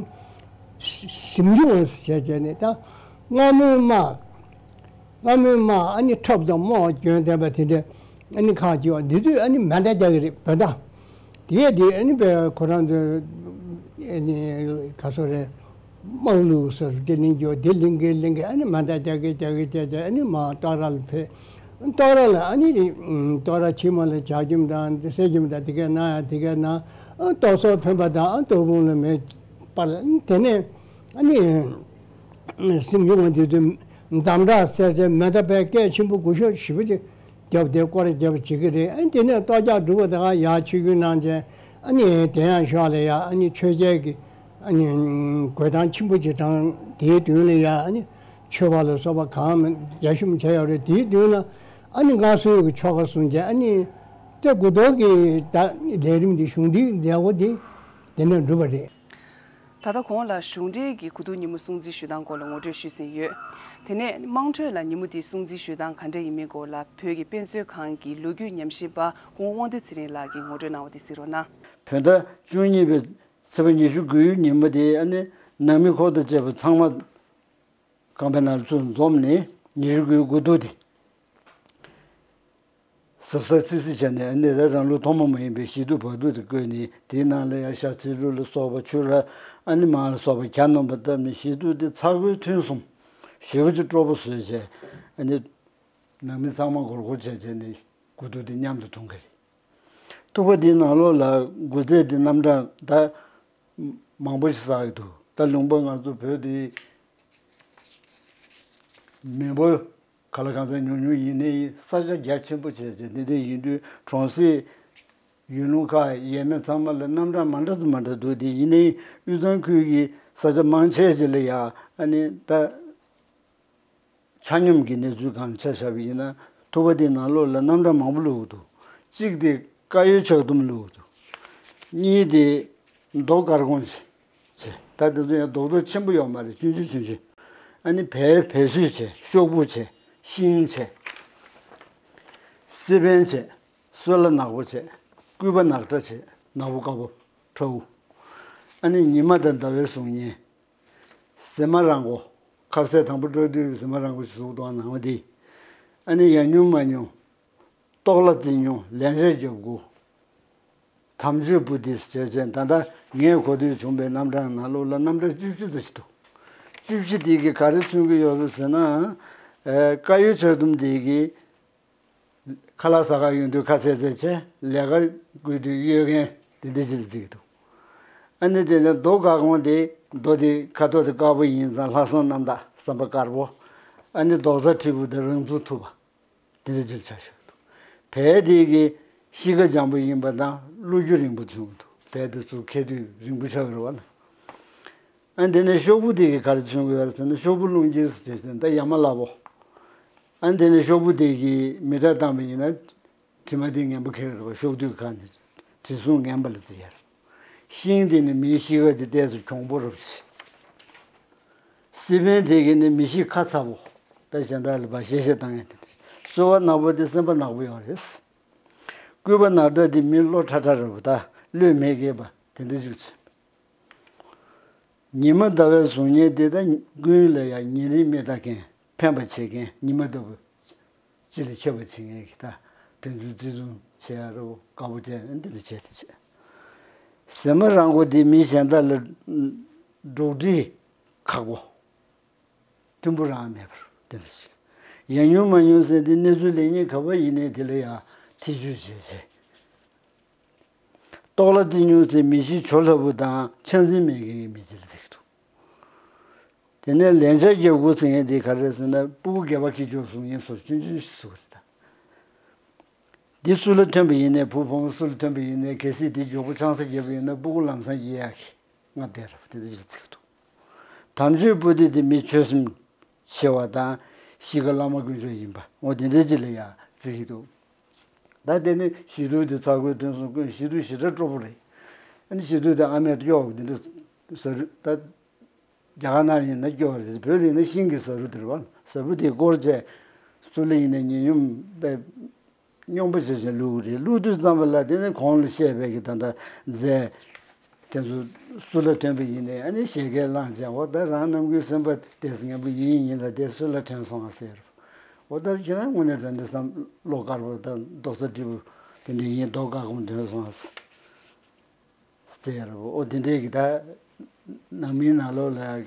གཟིམ་ཆུང་བ་བྱས་བྱས་ནས་ད་སྔ་མོའི་དམག་སྔ་མོའི་དམག་ཨ་ནི་ཁྲབ་དང་རྨོག་གྱོན་ལྡན་པ་དེ་འདྲ་ཨ་ནི་ཁག་ཅིག་ཡོད། འདི་དུས་ཨ་ནི་མེ་མདའ་རྒྱག་གི་རེད། བོད་མདའ། དེ་ཡས་དེ་ཨ་ནི་པའི་ཁོ་རང་ཚོའི་ཨ་ནི་ག་སོ་རེད། དམག་ལུགས་སོ་རུ་དེ་ལིང་གྱོ་དེ་ལིང་གི་ལིང་གི་ཨ་ནི་མེ་མདའ་རྒྱག་གི་རྒྱག་གི་རྒྱག་རྒྱག་ཨ་ནི་མར་གཏོར་ར་ལ་ཕེབས། གཏོར་ར་ལ་ཨ་ནི་གཏོར་ར་ཕྱི་མ་ལ་ཇ་སྐྱེམས་དང་གསེར་སྐྱེམས་དང་དེ་གས་གནང་ཡ་དེ་གས་གནང་། གཏོར་ཟོར་ཕན་པ་དང་གཏོར་ཕུང་ལ་མེ་སྤར། དེ་ནས་ཨ་ནི། སེམས་བྱུང་བ་དེ་ཚོས་འདམ་དྲག་སེར་སེར་མེ་མདའ་པའི་སྐད་ཆེན་པོ་སྒུལ་ཤུགས་ཞེ་པོ་ཅིག་བརྒྱབ་སྟེ་སྐོར་ར་བརྒྱབ་བྱེད་ཀྱི་རེད། ཨ་ནི་དེ་ནས་གཏོར་རྒྱག་གྲུབ་པ་དང་ཡར་ཆིབས་བསྒྱུར་གནང་བྱས། ཨ་ནི་དེ་ཡང་ཞོར་ལ་ཡ་ཨ་ནི་མཆོད་མཇལ་གྱི་ཨ་ནི་གོས་ཐང་ཆེན་པོ་ཅིག་དྲངས། དེའི་མདུན་ལ་ཡ་ཨ་ནི་མཆོད་པ་ལ་སོགས་པ་གང་མང་རྒྱ་ཤོམ་བྱས་ཡོད་རེད། དེའི་མདུན་ལ་ཨ་ནི་མངའ་གསོལ་གྱི་ཆོ་ག་གསུངས་བྱས། ཨ་ནི་ཏེ་དགུ་ཐོག་གི་ད་ལས་རིམ་འདི་གཞུང་འབྲེལ་མཛད་སྒོ་འདི་དེ་ནས་འགྲུབ་པ་རེད། ད་ལྟ་གོང་ལ་གཞུང་འབྲེལ་གྱི་དགུ་ཐུག་ཉིན་མོ་སྲུང་བརྩི་ཞུ་སྟངས་སྐོར་ལ་ངོ་སྤྲོད་ཞུས་ཟིན་ཡོད། དེ་ནས་དམངས་ཁྲོད་ལ་ཉིན་མོ་འདིའི་སྲུང་བརྩི་ཞུ་སྟངས་ག་འདྲ་ཡིན་མིན་སྐོར་ལ་བོད་ཀྱི་དཔེ་མཛོད་ཁང་གི་ལོ་རྒྱུས་ཉམས་ཞིབ་པ་སྐུ་ངོ་དབང་འདུས་ཚེ་རིང་ལགས་ཀྱིས་ངོ་སྤྲོད་གནང་བ་དེ་གཟིགས་རོགས་གནང་། བོད་ཟླ་བཅུ་གཉིས་པའི་ཚེས་པ་ཉི་ཤུ་དགུའི་ཉིན་མོ་དེ་ཨ་ནི་ནང་མི་འཁོར་དང་བཅས་པ་ཚང་མ་ཁང་པའི་ནང་ལ་ཚུར་འཛོམས་ནས་ཉི་ཤུ་དགུའི་དགུ་ཐུག་དེ། གཟབ་གཟབ་སིབ་སིབ་བྱས་ནས་ཨ་ནི་རང་ལུགས་ཐོག་མ་མ་ཡིན་པའི་ཞི་གཏུག་བག་གཏུག་དེ་བཀོལ་ནས། དེའི་ནང་ལ་ཡང་ཤ་ཚིལ་རུ་ལ་སོགས་པ་ཆུ་ར་ཨ་ནི་མར་ལ་སོགས་པ་གྱ་ནོམ་པ་བཏབ་ནས་ཞི་གཏུག་དེ་ཚ་ཁོལ་ཐུན་གསུམ་ཞེ་པོ་ཅིག་སྤྲོ་པོ་བཟོས་བྱས། ཨ་ནི་ནང་མི་ཚང་མ་སྒོར་སྒོར་བྱས་བྱས་ནས་དགུ་ཐུག་དེ་མཉམ་དུ་འཐུང་གི་རེད། ཐུག་པ་དེའི་ནང་ལོགས་ལ་དགུ་རྩེད་དེ་རྣམ་གྲངས་ད་མང་པོ་ཞིག་བསགས་ཀྱི་འདུག་ད་ལུང་པ་ང་ཚོ་བོད་དེ་མི་འབོར་ག་ལ་གང་འཚམ་ཉུང་ཉུང་ཡིན་ནའི་ས་ཆ་རྒྱ་ཆེན་པོ་བྱས་བྱས་འདི་འདྲ་ཡིན་དུས་གྲོང་གསེབ་ཡུལ་ལུང་ཁག་ཡས་མས་ཚང་མ་ལ་རྣམ་གྲངས་མ་འདྲ་ཙམ་མ་འདྲ་འདུག་དེ་ཡིན་ནའི་དབུས་གཙང་ཁུལ་གྱི་ས་ཆ་མང་ཆེ་ཅིག་ལ་ཡ་ཨ་ནི་ད་ཆ་སྙོམས་ཀྱི་གནས་ཚུལ་སྒང་ལ་ཆ་བཞག་པ་ཡིན་ན། ཐུག་པ་དེའི་ནང་ལོགས་ལ་རྣམ་གྲངས་མང་པོ་བླུགས་འདུག་གཅིག་དེ་དཀར་ཡོལ་ཆག་དུམ་བླུགས་འདུག་གཉིས་དེ་རྡོ་དཀར་གོང་བྱས། ད་དེ་ཚོ་ཡང་རྡོག་རྡོག་ཆེན་པོ་ཡོད་མ་རེད། ཆུང་ཆུང་ཆུང་ཆུང་། ཨ་ནི་བལ་བལ་སོད་བྱས། ཤོག་བུ་བྱས། ཤིང་བྱས། སི་པན་བྱས། སོལ་བ་ནག་པོ་བྱས། སྐུད་པ་ནག་ཁྲ་བྱས། ནག་པོ་དཀར་པོ་ཁྲ་བོ། ཨ་ནི་ཉི་མ་དང་ཟླ་བའི་གཟུགས་བརྙན། གཟེ་མ་ར་མགོ། ཁ་ཟས་དང་པོ་སྤྲོ་དུས་གཟེ་མ་ར་མགོ་ཞིག་གཟུགས་གཏོང་ནང་བ་དེ། ཨ་ནི་ཡང་ཉུང་མ་ཉུང་། ལྟོགས་ལ་བརྩི་ཉུང་། ལན་ཆགས་རྒྱབ་དགུ། དམ་ཆོས་བུ་དེ་བྱས་བྱས་ད་ལྟ་ངས་གོ་ཐོས་བྱུང་བའི་རྣམ་གྲངས་ནང་ལོགས་ལ་རྣམ་གྲངས་བཅུ་བཞི་ཙམ་ཞིག་འདུག་བཅུ་བཞི་དེ་གིས་ག་རེ་མཚོན་གྱི་ཡོད་རེད་ཟེར་ན། ཨེ། དཀར་ཡོལ་ཆག་དུམ་དེ་གིས། ཁ་ལག་ཟ་ག་ཡོང་དུས་ཁ་ཚད་ཚད་བྱས། ལས་ཀ་དགོས་དུས་གཡོལ་མཁན་དེ་འདྲ་ཅིག་ལ་བརྩི་གི་འདུག་ཨ་ནི་དེ་ནས་རྡོ་དཀར་གོང་དེ། རྡོ་དེ་ཁ་དོག་དེ་དཀར་པོ་ཡིན་ཙང་ལྷག་བསམ་རྣམ་དག་བསམ་པ་དཀར་པོ། ཨ་ནི་རྡོག་རྩ་མཁྲེགས་པོ་དེ་རང་ཚུགས་ཐུབ་པ། དེ་འདྲ་ཅིག་ལ་ཆ་བཞག་གི་འདུག་བལ་དེ་གི་གཤིས་ཀ་འཇམ་པོ་ཡིན་པ་དང་བློ་རྒྱུ་རིང་པོ་བྱུང་གི་འདུག་བལ་དེ་ཚུར་འཁྱེར་དུས་རིང་པོ་ཆགས་ཀྱི་རེད་བ་ལ། ཨ་ནི་དེ་ནས་ཤོག་བུ་དེ་གིས་ག་རེ་མཚོན་གྱི་ཡོད་རེད་ཟེར་ན། ཤོག་བུ་རླུང་འཁྱེར་ཟེར་བྱས་ཟེར་ན་ད་ཡ་མ་ལ་བོ། ཨ་ནི་དེ་ནས་ཤོག་བུ་དེ་གིས་མི་ཊར་བཏང་བ་ཡིན་ན། དྲི་མ་དེ་ངན་པ་ཁེགས་རེད་པ། གཤོག་དུས་ཁ་ནས་དྲི་བསུང་ངན་པ་ལ་བརྩི་ཡ་རེད། ཤིང་དེ་ནི་མིའི་གཤིས་ཀ་དེ་ཏོག་ཙམ་གྱོང་པོ་རུ་བྱེད། སི་པན་དེ་གི་ནི་མི་གཤིས་ཁ་ཚ་པོ། ད་གཞན་དག་ལ་བ་བཤད་བཤད་བཏང་ཡ་དེ་འདྲ། སོལ་བ་ནག་པོ་དེ་སེམས་པ་ནག་པོ་ཡོད་རེད། སྐུད་པ་ནག་ཁྲ་དེ་མི་བློ་ཁྲ་ཁྲ་རེད་པ། ད་བློས་མི་འགེལ་བ་དེ་འདྲ་ཅིག་མཚོན། ཉི་མ་ཟླ་བའི་གཟུགས་བརྙན་དེ་ད་ཀུན་ལ་ཡང་ཉིན་རེའི་མི་ལྟ་མཁན། ཕན་པ་བྱེད་མཁན། ཉི་མ་ལྟ་བུ་སྤྱི་ལ་ཁྱབ་པ་བྱེད་མཁན་གྱི་ད་ཕན་ཚུན་བརྩེ་དུང་བྱེད་ཡ་རོ། དགའ་པོ་བྱས་འདི་འདྲ་བྱས་ཏེ་བྱས། ཟེ་མ་རང་མགོ་དེ་མི་གཞན་དག་ལ་འགྲོགས་འདྲིས་ཁག་པོ། མཐུན་པོ་རང་མེད་པར་དེ་འདྲ་བྱས། ཡང་ཉུང་མ་ཉུང་ཟེར་དེ་གནས་ཚུལ་ལེགས་ཉེས་ག་པར་ཡིན་ནའི་དེ་ལ་ཡང་ཐེ་བྱུས་བྱས་བྱས། ལྟོགས་ལ་རྩི་ཉུང་ཚེ་མི་ཤི་ཇོ་ལྷ་བུ་དང་ཆང་འཛིན་མེད་མཁན་གྱི་མི་ཅིག་ལ་བརྩི་གི་འདུག་དེ་ནས་ལན་ཆགས་རྒྱབ་དགོས་ཟེར་མཁན་དེ་ག་རེ་ཟེར་ན། སྤུ་གུ་སྒལ་པ་འཁྱེར་རྒྱུག་གསུང་མཁན་ཟུར་ཆུང་ཆུང་ཞིག་བཟོ་གི་རེད་ད། འདི་སུ་ལ་ཐོན་པ་ཡིན་ནའི། བུ་བུ་མོ་སུ་ལ་ཐོན་པ་ཡིན་ནའི། གལ་སྲིད་དེ་མགྱོགས་པོ་ཆང་ས་བརྒྱབ་པ་ཡིན་ན་སྤུ་གུ་ལམ་སང་སྐྱེ་ཡག་གི་ང་བསྡད་རབ་དེ་འདྲ་ཞིག་བརྩི་གི་འདུག་དམ་ཆོས་པོ་ཏི་དེ་མི་ཆོས་སེམས་ཆེ་བ་དང་གཤིས་ཀ་བླ་མ་དཀོན་མཆོག་ཡིན་པ། འོ་དེ་འདྲའི་ཅིག་ལ་ཡང་བརྩི་གི་འདུག་ད་དེ་ནི་ཞི་དུལ་དེ་ཚ་ཁོའི་དོན་སོང་ཀུན་ཞི་དུལ་ཞེ་དྲག་སྤྲོ་པོ་རེད། ཨ་ནི་ཞི་དུལ་དེ་ཨ་མས་སྐྱོ་བ་འདི་འདྲ་ཟ་རུ། ད་རྒྱ་གར་ནང་ཡིན་ན་སྐྱོ་བ་རེད། བོད་ལ་ཡིན་ན་ཤིང་གི་ཟ་རུ་དེ་རེད་པ། ཟ་རུ་དེ་སྐོར་བྱས་སུ་ལ་ཡིན་ན་ཉེ་སྙོམས་པའི་སྙོམས་པོ་བྱས་བྱས་བླུགས་རེད། བླུགས་དུས་ཙམ་པ་ལ་དེ་ནི་གོང་ལ་བཤད་པའི་གི་ད་ལྟ་རྫས་དེ་ཚོ་སུ་ལ་ཐོན་པ་ཡིན་ནའི་ཨ་ནི་བཞད་གད་བླངས་བྱས། འོ་ད་རང་རྣམ་ཀུན་སེམས་པ་དེ་ངན་པོ་ཡིན་ཡིན་ལ་དེ་སུ་ལ་ཐོན་སོང་ང་ཟེར། འོ་ད་ཁྱེད་རང་དངོས་གནས་དྲང་བདེན་བསམ་བློ་དཀར་པོ་དང་རྡོག་རྩ་འགྲིལ་པོ་དེ་འདྲ་ཡིན། རྡོ་དཀར་གོང་ཐོན་སོང་ང་ཟེར་ར་བོ། འོ་དེ་འདྲའི་གི་ད་ནང་མིའི་ནང་ལོགས་ལ་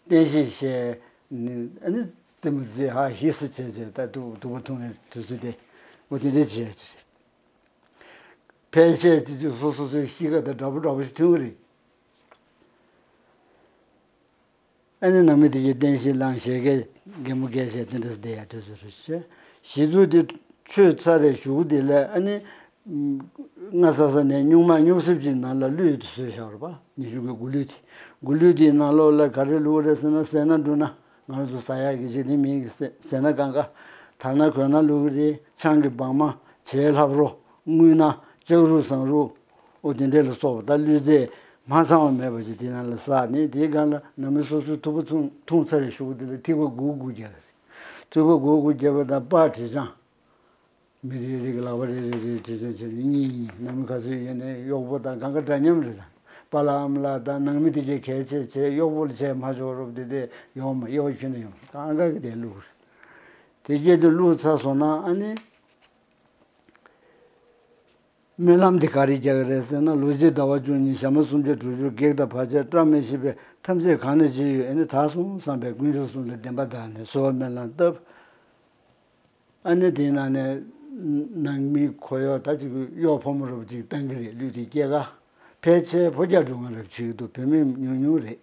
བསྟན་བཤིག་བཤད་ནི་ཨ་ནི་རྩེད་མོ་རྩེ་ཧ་ཧི་སི་བྱས་བྱས་ད་སྡུག་སྡུག་པོ་འཐུང་བའི་དུས་ཚོད་དེ། འོ་དེ་འདྲའི་བྱས་བྱས། ཕལ་ཆེར་ཅི་ཅི་སོ་སོ་སོའི་གཤིས་ཀ་དང་འདྲ་པོ་འདྲ་པོ་ཞིག་མཐུན་གི་རེད། ཨ་ནི་ནང་མི་དེ་གའི་བསྟན་བཤིག་བླངས། བཞད་གད་གད་མོ་བགད་བྱས་དེ་འདྲ་བསྡད་ཡ་དུས་ཚོད་རེད་བྱས། གཞི་འཛུགས་དེ་ཆོས་ཚར་རེ་བཞུགས་དེ་ལ་ཨ་ནི་སྔ་ས་ས་ནས་སྨྱུག་མ་སྨྱུག་སིབ་ཅིག་ནང་ལ་གླུད་དེ་བཟོས་བཞག་རེད་པ། ཉི་ཤུ་གི་མགོ་གླུད་དེ། མགོ་གླུད་དེའི་ནང་ལོགས་ལ་ག་རེ་བླུགས་རེད་ཟེར་ན། ཟས་སྣ་འབྲུ་སྣ། ང་རང་ཚོ་ཟ་ཡག་གི་ཅིག་དེ་མིན་གི་ཟས་ཟས་སྣ་གང་ག་དར་སྣ་གོས་སྣ་བླུགས་ཀྱི་རེད། ཆང་གི་སྦྲང་མ། བྱའི་ལྷབ་རོ། རྔུལ་སྣ། ལྕགས་རུ་ཟངས་རུ། འོ་དེ་འདྲས་ལ་སོགས་པ་ད་གླུད་རྫས་མ་ཚང་བ་མེད་པ་ཅིག་དེ་ནང་ལ་བསགས་ནས། དེའི་སྒང་ལ་ནང་མི་སོ་སོའི་ཐུག་པ་འཐུང་འཐུང་ཚར་རེ་བཞུགས་དེ་ལ་ཐིགས་པ་དགུ་དགུ་རྒྱག་གི་རེད། ཐིགས་པ་དགུ་དགུ་རྒྱབ་པ་དང་པར་བྲིས་ཆང་། མི་རེ་རེ་གི་ལག་པ་རེ་རེ་རེ་བྲིས་ཆང་བྱས་ནས་གཉིས་གཉིས། ནང་མི་ག་ཚོད་ཡོད་ནའི་གཡོག་པོ་དང་གང་ག་འདྲ་མཉམ་རེད། ད་པཱ་ལགས་ཨ་མ་ལགས་དང་ནང་མི་དེ་གས་གལ་ཆེ་བྱས། གཡོག་པོ་ལ་བྱས་མ་ཆོག་རོབ་དེ་དེ་ཡོང་མ་གཡོག་ཁྱོན་ནས་ཡོང་། གང་ག་གི་དེ་བླུགས་རེད། དེ་སྐད་དུ་བླུགས་ཚར་སོང་ན་ཨ་ནི། སྨོན་ལམ་འདི་ག་རེ་རྒྱག་གི་རེད་ཟེར་ན། ལོ་གཅིག་ཟླ་བ་བཅུ་གཉིས། ཞག་མ་སུམ་བརྒྱ་དྲུག་ཅུ། བགེགས་དང་བར་ཆད་བཀྲ་མི་ཤིས་པའི་ཐམས་ཅད་གང་ན་ཅི་ཡོད། ཨ་ནི་དག་སོང་བསམ་པའི་དཀོན་མཆོག་གསུམ་ལ་བདེན་པ་བདག་ནས་གསོལ་བ་སྨོན་ལམ་བཏབ། ཨ་ནི་དེའི་ནང་ནས་ནང་མི་ཁོ་གཡོག་ད་ཅིག་གཡོག་ཕོ་མོ་རབ་ཅིག་བཏང་གི་རེད། གླུད་དེ་སྐྱེལ་ག་ཕལ་ཆེར་ཕོ་རྒྱགས་འགྲོ་ང་རབ་བྱེད་ཀྱི་འདུག་བུད་མེད་ཉུང་ཉུང་རེད།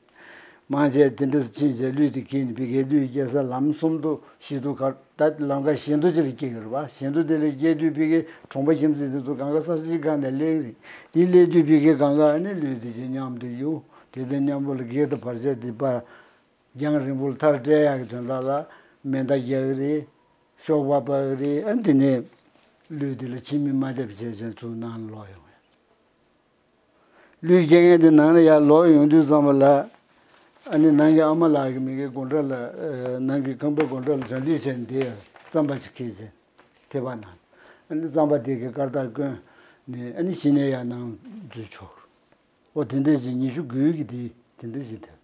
མང་ཆེ་དེ་འདྲ་ཕྱིན་བྱས་གླུད་དེ་འཁྱེར་ནས་ཕ་གིའི་གླུད་སྐྱེལ་ས་ལམ་གསུམ་དུ་ཞི་དུ་གར་ད་ལམ་ཁ་གཞན་དུ་ཅིག་ལ་སྐྱེལ་གི་རེད་པ། གཞན་དུ་དེ་ལ་སྐྱེལ་དུས་ཕ་གིའི་གྲོང་པ་ཁྱིམ་མཚེས་དེ་ཚོ་གང་ག་ས་གཞིའི་སྒང་ནས་སླེབས་རེད། དེ་སླེབས་དུས་ཕ་གིའི་གང་ག་ཨ་ནི་གླུད་དེ་གྱི་མཉམ་དུ་གཡུག་དེ་དང་མཉམ་པོ་ལ་བགེགས་དང་བར་ཆད་དེ་པ་རྒྱང་རིང་པོ་ལ་མཐར་བསྐྲད་ཡག་གི་དོན་དག་ལ་མེ་མདའ་རྒྱག་གི་རེད། གཤོག་པ་སྤར་གི་རེད། ཨ་ནི་དེ་ནས་གླུད་དེ་ལ་ཕྱི་མི་མ་བརྡབས་བྱས་བྱས་ཚུར་ནང་ལ་ལོག་ཡོང་ཡ། གླུད་སྐྱེལ་མཁན་དེ་ནང་ལ་ཡར་ལོག་ཡོང་དུས་ཙམ་པ་ལ། ཨ་ནི་ནང་གི་ཨ་མ་ལགས་ཀྱིས་མ་གིའི་སྒོ་འགྲམ་ལ། ཨ་ནང་གི་ཁང་པའི་སྒོ་འགྲམ་ལ་གྲ་སྒྲིག་བྱས་ནས་བསྡད་ཡོད། རྩམ་པ་ཅིག་འཁྱེར་བྱས་ཐེ་བ་ནང་། ཨ་ནི་རྩམ་པ་དེ་གའི་སྐར་རྟགས་བསྐོན་ནས་ཨ་ནི་གཞི་ནས་ཡར་ནང་འཛུལ་ཆོག་འོ་དེ་འདྲས་ཅིག་ཉི་ཤུ་དགུའི་གི་དེ་དེ་འདྲས་ཅིག་འདུག་